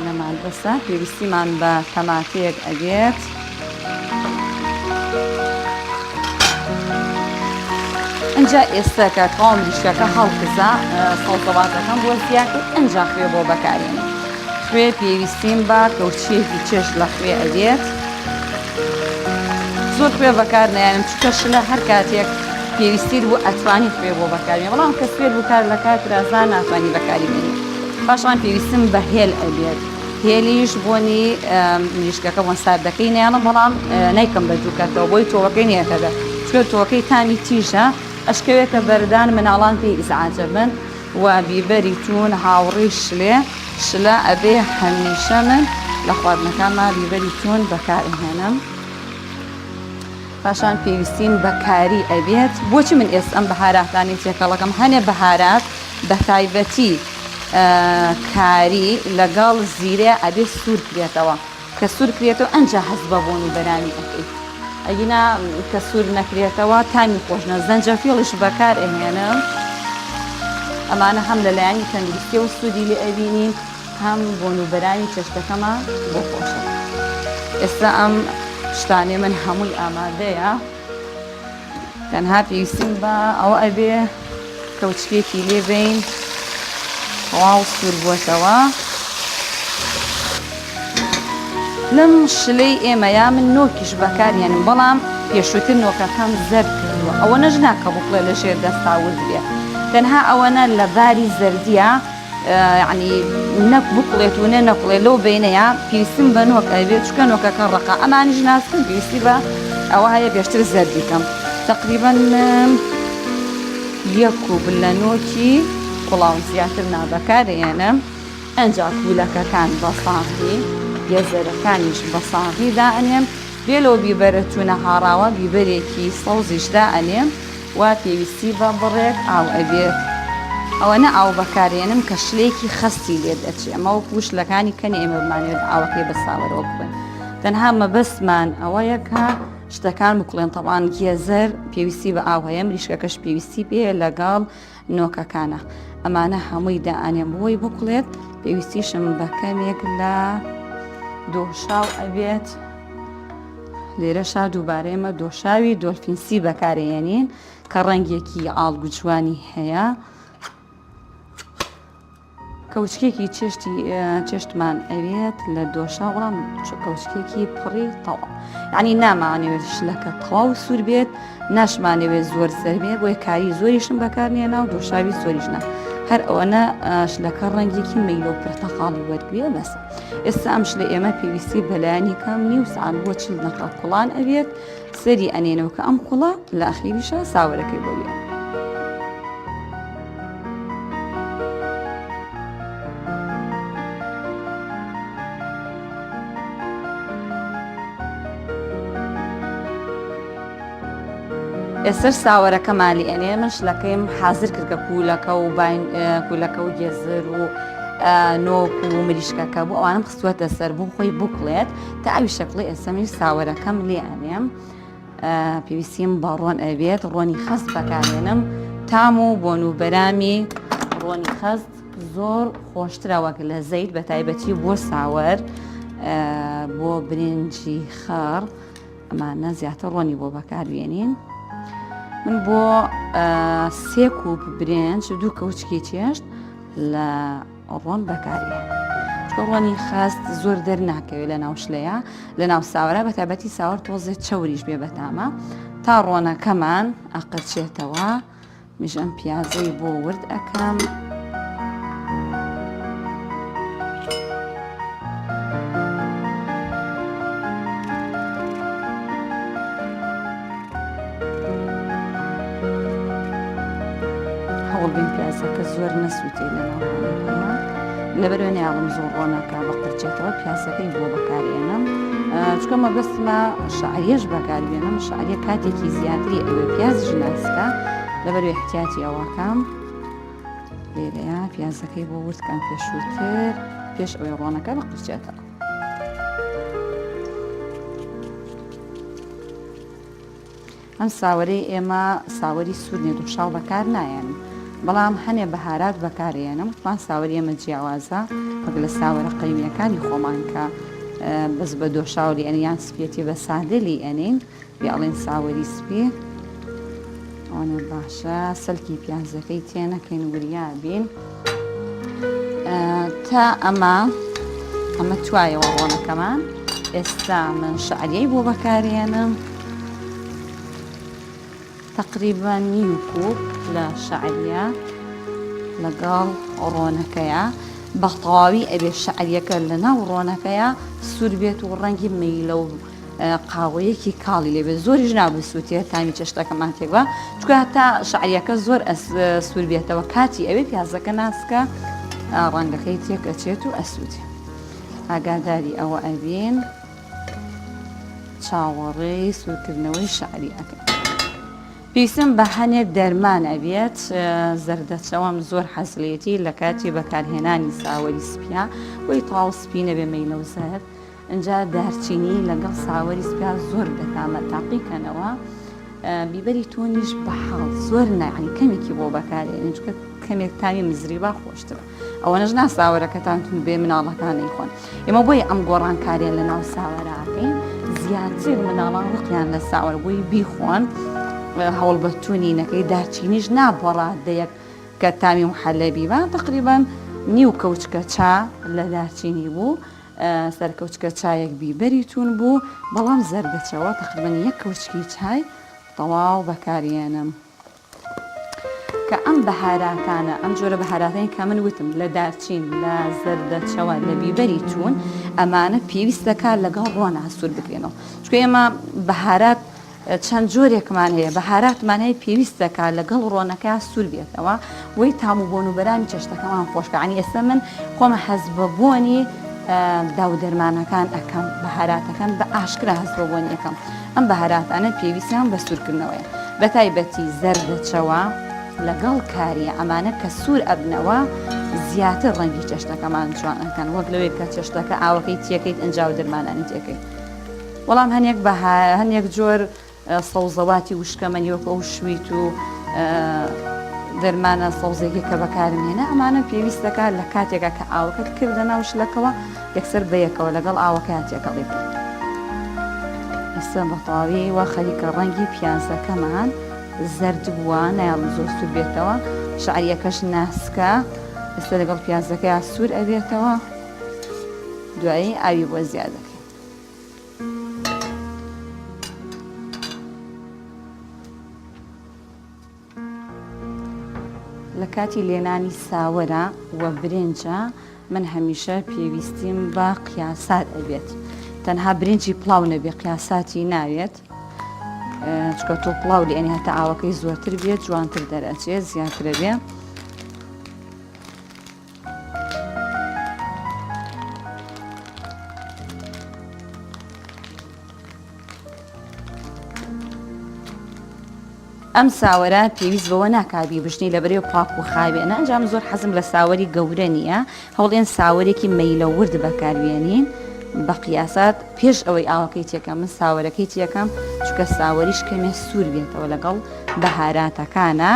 نەمان بەسە پێویستیمان بە تەماتەیەک ئەبێت. ئەجا ئێستا کە تەواو مریشکەکە هەڵکزا سەوزەواتەکەم بۆ زیاکرد ئەجا خوێ بۆ بەکارێنم خوێ پێویستیم بە کەوچیەکی چێژ لە خوێ ئەبێت زۆر خوێ بەکار نایەنم چونکە شلە هەر کاتێک پێویستیت بوو ئەتوانی خوێ بۆ بەکارێ بەڵام کە سوێر بوو کار لە کار ترازا ناتوانی بەکاری بێنی پاشان پێویستم بە هێل ئەبێت هێلیش بۆنی مریشکەکە بۆن ساردەکەی نایەڵم بەڵام نایکەم بە دووکەتەوە بۆی تۆوەکەی نەیەتە دەر. چونکە تۆوەکەی تامی تیژە ئەشکەوێتە بەردان مناڵان پێی ئیزعاجە بن و بیبەری تون هاوڕێی شلێ شلە ئەبێ هەمیشە من لە خواردنەکانما بیبەری تون بەکارئەهێنم. پاشان پێویستیم بە کاری ئەبێت بۆچی من ئێستا ئەم بەهاراتانەی تێکەڵەکەم هەنێ بەهارات بە تایبەتی کاری لەگەڵ زیرە ئەبێ سوور کرێتەوە کە سوور کرێتەوە ئەنجا هەست بە بۆن و بەرامی ئەکەی ئەگینا کە سوور نەکرێتەوە تامی خۆش نە زەنجەفیڵیش بەکار ئەهێنم ئەمانە هەم لە لایەنی تەندروستیەوە سوودی لێ ئەبینین هەم بۆن و بەرامی چێشتەکەمان بۆ خۆشە. ئێستا ئەم شتانەی من هەمووی ئامادەیە تەنها پێویستیم بە ئەوە ئەبێ کەوچکێکی لێ بین تەواو سوور بووەتەوە لەم شلەی ئێمە یا من نۆکیش بەکارهێنم بەڵام پێشووتر نۆکەکەم زەرد کردووە ئەوە نەش ناکە بکڵێ لە ژێر دەستا ورد بێ تەنها ئەوەنە لە باری زەردیە یەعنی نەک بکوڵێت و نە نەکوڵێت لەو بەینەیا پێویستیم بە نۆک ئەبێت چونکە نۆکەکە ڕەقە ئەمانیش ناسکن پێویستی بە ئەوە هەیە پێشتر زەردی کەم تقریبا یەک کوپ لە نۆکی کوڵاو زیاتر نابەکارێنم ئەنجا کولەکەکان بە ساغی گێزەرەکانیش بە ساغی دائەنێم بێ لەو بیبەرە تونە هاڕاوە بیبەرێکی سەوزیش دائەنێم و پێویستی بە بڕێک ئاو ئەبێت ئەوەنە ئاو بەکارێنم کە شلەیەکی خەستی لێ دەچێ ئەمە وەکو شلەکانی کەنی ئێمە بمانەوێت ئاوەکەی بە ساوەرەوە بخۆین تەنها مەبەستمان ئەوەیە کە شتەکان بکوڵێن تەبان گێزەر پێویستی بە ئاو هەیە مریشکەکەش پێویستی پێ لەگەڵ نۆکەکانە ئەمانە هەمووی دائەنێم بۆی بکوڵێت پێویستیشم بە کەمێک لە دۆشاو ئەبێت لێرەشا دووبارە ئێمە دۆشاوی دۆلفینسی بەکارێنین کە ڕەنگێکی ئاڵگ و جوانی هەیە کەوچکێکی چێشتی چێشتمان ئەوێت لە دۆشا بەڵام کەوچکێکی پڕی تەواو یعنی نامانەوێت شلەکە تەواو سوور بێت ناشمانەوێت زۆر زەر بێت بۆیە کاری زۆریشم بەکارنێنا و دۆشاوی زۆریش نا هەر ئەوەنە شلەکە ڕەنگێکی مەیلە و پرتەقاڵی وەرگێ بەسە ئێستا ئەم شلە ئێمە پێویستی بەلایانی کەم نیو سعات بۆ چل دەقە کوڵان ئەوێت سەری ئەنێنەوە کە ئەم کوڵە لە ئەخیریشا ساوەرەکەی بۆ بێن. ئێستەش ساوەرەکەمان لێ ئەنێ من شلەکەیم حازر کردگە کوولەکە و باین کوولەکە و گێزەر و نۆک و مریشکەکە بۆ ئەوانم خستووەتە سەر بۆ خۆی بکڵێت تا ئەوی شەکڵی ئێستا منیش ساوەرەکەم لێ ئەنێم پێویستیم بە ڕۆن ئەبێت ڕۆنی خەست بەکارێنم تام و بۆن و بەرامی ڕۆنی خەست زۆر خۆشترە وەک لە زەیت بە تایبەتی بۆ ساوەر بۆ برنجی خەڕ ئەمانە زیاتر ڕۆنی بۆ بەکاربێنین من بۆ سێ کوپ برنج دوو کەوچکی چێشت لە ڕۆن بەکارێ چونکە ڕۆنی خاست زۆر دەرناکەوێت لە ناو شلەیە لە ناو ساوەرە بە تایبەتی ساوەر تۆزێ چەوریش بێ بەتامە تا ڕۆنەکەمان ئەقرچێتەوە میش ئەم پیازەی بۆ ورد ئەکەم. هەوڵبین پیازەکە زۆر نەسووتێ لە ناو ڕۆنەکەیە لەبەرەوە ناڵم زۆر ڕۆنەکە بەقرچێتەوە پیازەکەی بۆ بەکارێنم چکە مەبەستمە شعریەش بەکاربێنم شعریە کاتێکی زیاتری ئەوێ پیازیش ناسکە لەبەرەوەی احتیاتی ئەوەکەم لێرەیە پیازەکەی بۆ وردکەم پێشووتر پێش ئەوەی ڕۆنەکە بقرچێتەوە ئەم ساوەرەی ئێمە ساوەری سوور نیە دۆشاو بەکار نایەنم بەڵام هەنێ بەهارات بەکارێنم وتمان ساوەری ئێمە جیاوازە وەک لە ساوەرە قەیمیەکانی خۆمان کە بەس بە دۆشاو لی ئەنین یان سپیەتی بە سادە لی ئەنین پێ ئەڵێن ساوەری سپی ئەوەنە باشە سەلکی پیازەکەی تێ نەکەین وریا بین تا ئەمە ئەمە توایەوە ڕۆنەکەمان ئێستا من شعریەی بۆ بەکارێنم تقریبا نیو کوپ لە شعریە لەگەڵ ڕۆنەکەیە بە تەواوی ئەبێ شعریەکە لە ناو ڕۆنەکەیە سوور بێت و ڕەنگی مەیلە و. قاوەیەکی کاڵی لێبێت زۆریش نابسووتێت تامی چێشتەکەمان تێکبا چونکە هەتا شعریەکە زۆر سوور بێتەوە کاتی ئەوێ پیازەکە ناسکە ڕەنگەکەی تێک ئەچێت و ئەسووتێ ئاگاداری ئەوە ئەبین چاوەڕێی سوورکردنەوەی شعری ئەکەن. پێویستم بە هەنێ دەرمان ئەبێت زەردەچەوەم زۆر حەز لێتی لە کاتی بەکارهێنانی ساوەری سپیە بۆی تەواو سپی نەبێ مەیلە و زەرد ئینجا دارچینی لەگەڵ ساوەری سپیا زۆر بەتامە تاقیکەنەوە بیبەری تونیش بە حاڵ زۆر ناعنی کەمێکی بۆ بەکارێنین چونکە کەمێک تامی مزری با خۆشترە ئەوەنەش نا ساوەرەکەتان تون بێ مناڵەکان نەیخۆن ئێمە بۆیە ئەم گۆڕانکاریە لە ناو ساوەراکەین زیاتر مناڵان ڕقیان لە ساوەر بۆی بیخۆن هەوڵ بە تونی نەکەی دارچینیش نا بۆ ڕادەیەک کە تامی محەلەبی بە تقریبان نیو کەوچکە چا لە دارچینی بوو سەرکەوچکە چایەک بیبەری تون بوو بەڵام زەردەچەوە تقریبان یەک کەوچکی چای تەواو بەکارێنم. کە ئەم بەهاراتانە، ئەم جۆرە بەهاراتەی کە من وتم لە دارچین، لە زەردەچەوە، لە بیبەری توون، ئەمانە پێویست دەکات لەگەڵ ڕۆنا سوور بکرێنەوە. چونکە ئێمە بەهارات چەند جۆرێکمان هەیە، بەهاراتمان هەیە پێویست دەکات لەگەڵ ڕۆنەکە سوور بێتەوە، وەی تام و بۆن و بەرامی چێشتەکەمان خۆش بکات. یانی ئێستا من خۆم حەز بە بۆنی داو دەرمانەکان ئەکەم، بەهاراتەکان بە ئاشکرا هەست بە بۆنی ئەکەم. ئەم بەهاراتانە پێویستیان بە سوورکردنەوەیە بەتایبەتی زەردەچەوە لەگەڵ کاریە ئەمانە کە سوور ئەبنەوە زیاتر ڕەنگی چێشتەکەمان جوان ئەکەن وەک لەوەی کە چێشتەکە ئاوەکەی تێکەیت ئەنجا و درمانانی تێکەیت وەڵام هەنێک بە هەنێک جۆر سەوزەواتی وشکەمەنی وەکو ئەو شویت و دەرمانە سەوزێکی کە بەکارم هێنا ئەمانە پێویست دەکات لە کاتێکا کە ئاوەکەت کردە ناو شلەکەوە یەکسەر بەیەکەوە لەگەڵ ئاوەکەیا تێکەڵی بکەیت. ئێستا بەتەواوی وا خەریکە ڕەنگی پیازەکەمان زەرد بووە نایەڵم زۆر سوور بێتەوە شعریەکەش ناسکە ئێستا لەگەڵ پیازەکەیا سوور ئەبێتەوە دوایی ئاوی بۆ زیاد دەکەین. لە کاتی لێنانی ساوەرە و برنجە من هەمیشە پێویستیم بە قیاسات ئەبێت تەنها برنجی پڵاو نەبێ قیاساتی ناوێت چکە تۆ پڵاو لێنی هەتا ئاوەکەی زۆرتر بێت جوانتر دەرەچێت زیاترە بێ. ئەم ساوەرە پێویست بەوە ناکا بیبژنی لەبەرەی پاک و خاوێنە ئەنجا من زۆر حەزم لە ساوەری گەورە نییە هەوڵێن ساوەرێکی مەیلە ورد بەکاربێنین بە قیاسات پێش ئەوەی ئاوەکەی تێکەم من ساوەرەکەی تێکەم چونکە ساوەریش کەمێ سوور بێتەوە لەگەڵ بەهاراتەکانە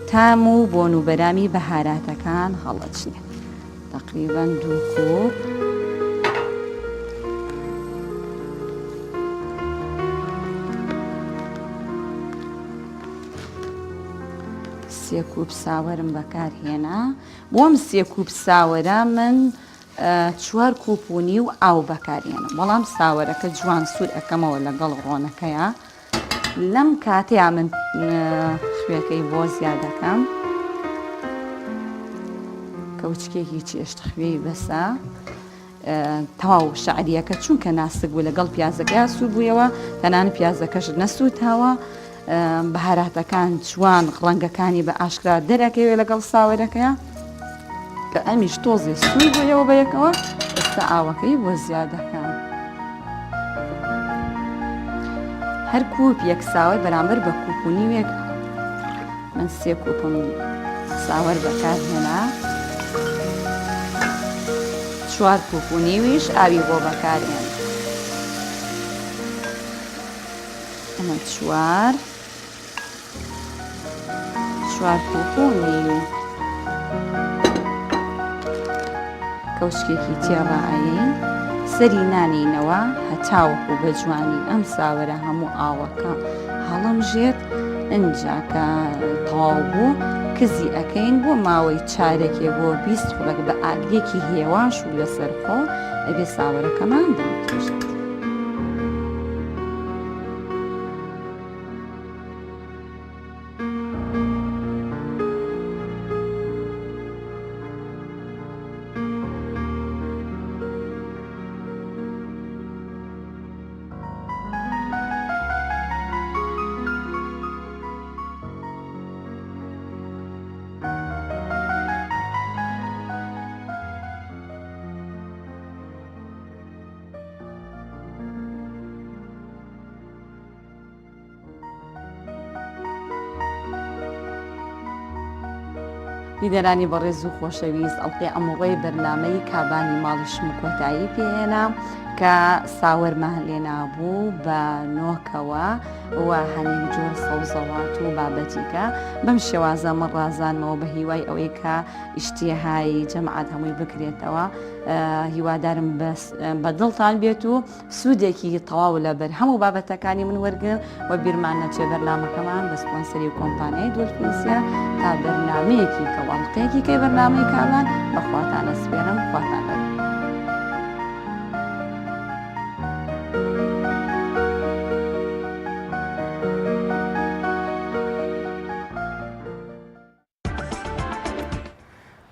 تام و بۆن و بەرامی بەهاراتەکان هەڵەچنێ تقریبا دوو کوپ سێ کوپ ساوەرم بەکارهێنا بۆم سێ کوپ ساوەرە من چوار کوپ و نیو ئاو بەکارێنم بەڵام ساوەرەکە جوان سوور ئەەکەمەوە لەگەڵ ڕۆنەکەیە لەم کاتەیا من خوێکەی بۆ زیاد دەکەم کەوچکێکی چێشت خوێی بەسە تەواو شعریەکە چونکە ناسک بوو لەگەڵ پیازەکە سوور بوویەوە تەنان پیازەکەش نەسووتاوە بەهاراتەکان جوان ڕەنگەکانی بە ئاشکرا دەرەکەوێ لەگەڵ ساوەرەکەیە کە ئەمیش تۆزێ سوور بوویەوە بەیەکەوە ئێستا ئاوەکەی بۆ زیاد دەکەم. هەر کوپ یەک ساوەر بەرامبەر بە کوپ و نیوێک ئاو من سێ کوپم ساوەر بەکارهێنا چوار کوپ و نیویش ئاوی بۆ بەکارهێن ئەمە چوار چوار کوپ و نیو کەوچکێکی تێڕائەیەین سەری نانێینەوە هەتاوەکو بە جوانی ئەم ساوەرە هەموو ئاوەکە هەڵمژێت ئینجا کە تەواو بوو کزی ئەەکەین بۆ ماوەی چارێکێ بۆ 20 خولەک بە ئاگرێکی هێواش و لەسەر خۆ ئەبێ ساوەرەکەمان دەمکێشێت. بینەرانی بەڕێز و خۆشەویست ئەڵقەی ئەمڕۆی بەرنامەی کابانی ماڵیشم کۆتایی پێهێنا کە ساوەرمان لێنابوو بە نۆکەوە و هەنێک جۆر سەوزەوات و بابەتیکە بەم شێوازە من ڕازانمەوە بە هیوای ئەوەی کە ئیشتیهای جەماعەت هەمووی بکرێتەوە هیوادارم بە دڵتان بێت و سوودێکی تەواو لە بەرهەم و بابەتەکانی من وەرگرن و بیرمان نەچێ بەرنامەکەمان بە سپۆنسەری و کۆمپانیای دۆلفینسیە تا بەرنامەیەکی کە و ئەڵقەیەکی کەی بەرنامەی کابان بە خواتان ئەسپێرم خواتان لەگەڵ.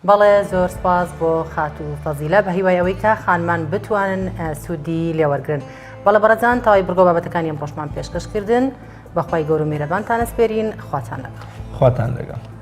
بەڵێ زۆر سپاس بۆ خاتوو فەزیلە بە هیوای ئەوەی کە خانمان بتوانن سوودی لێوەرگن بەڵێ بەڕێزان تەواوی بڕگە بابەتەکانی ئەم ڕۆژمان پێشکەش کردن بەخوای گەورە میرەبانتان ئەسپێرین خواتان لەگەڵ خواتان لەگەڵ.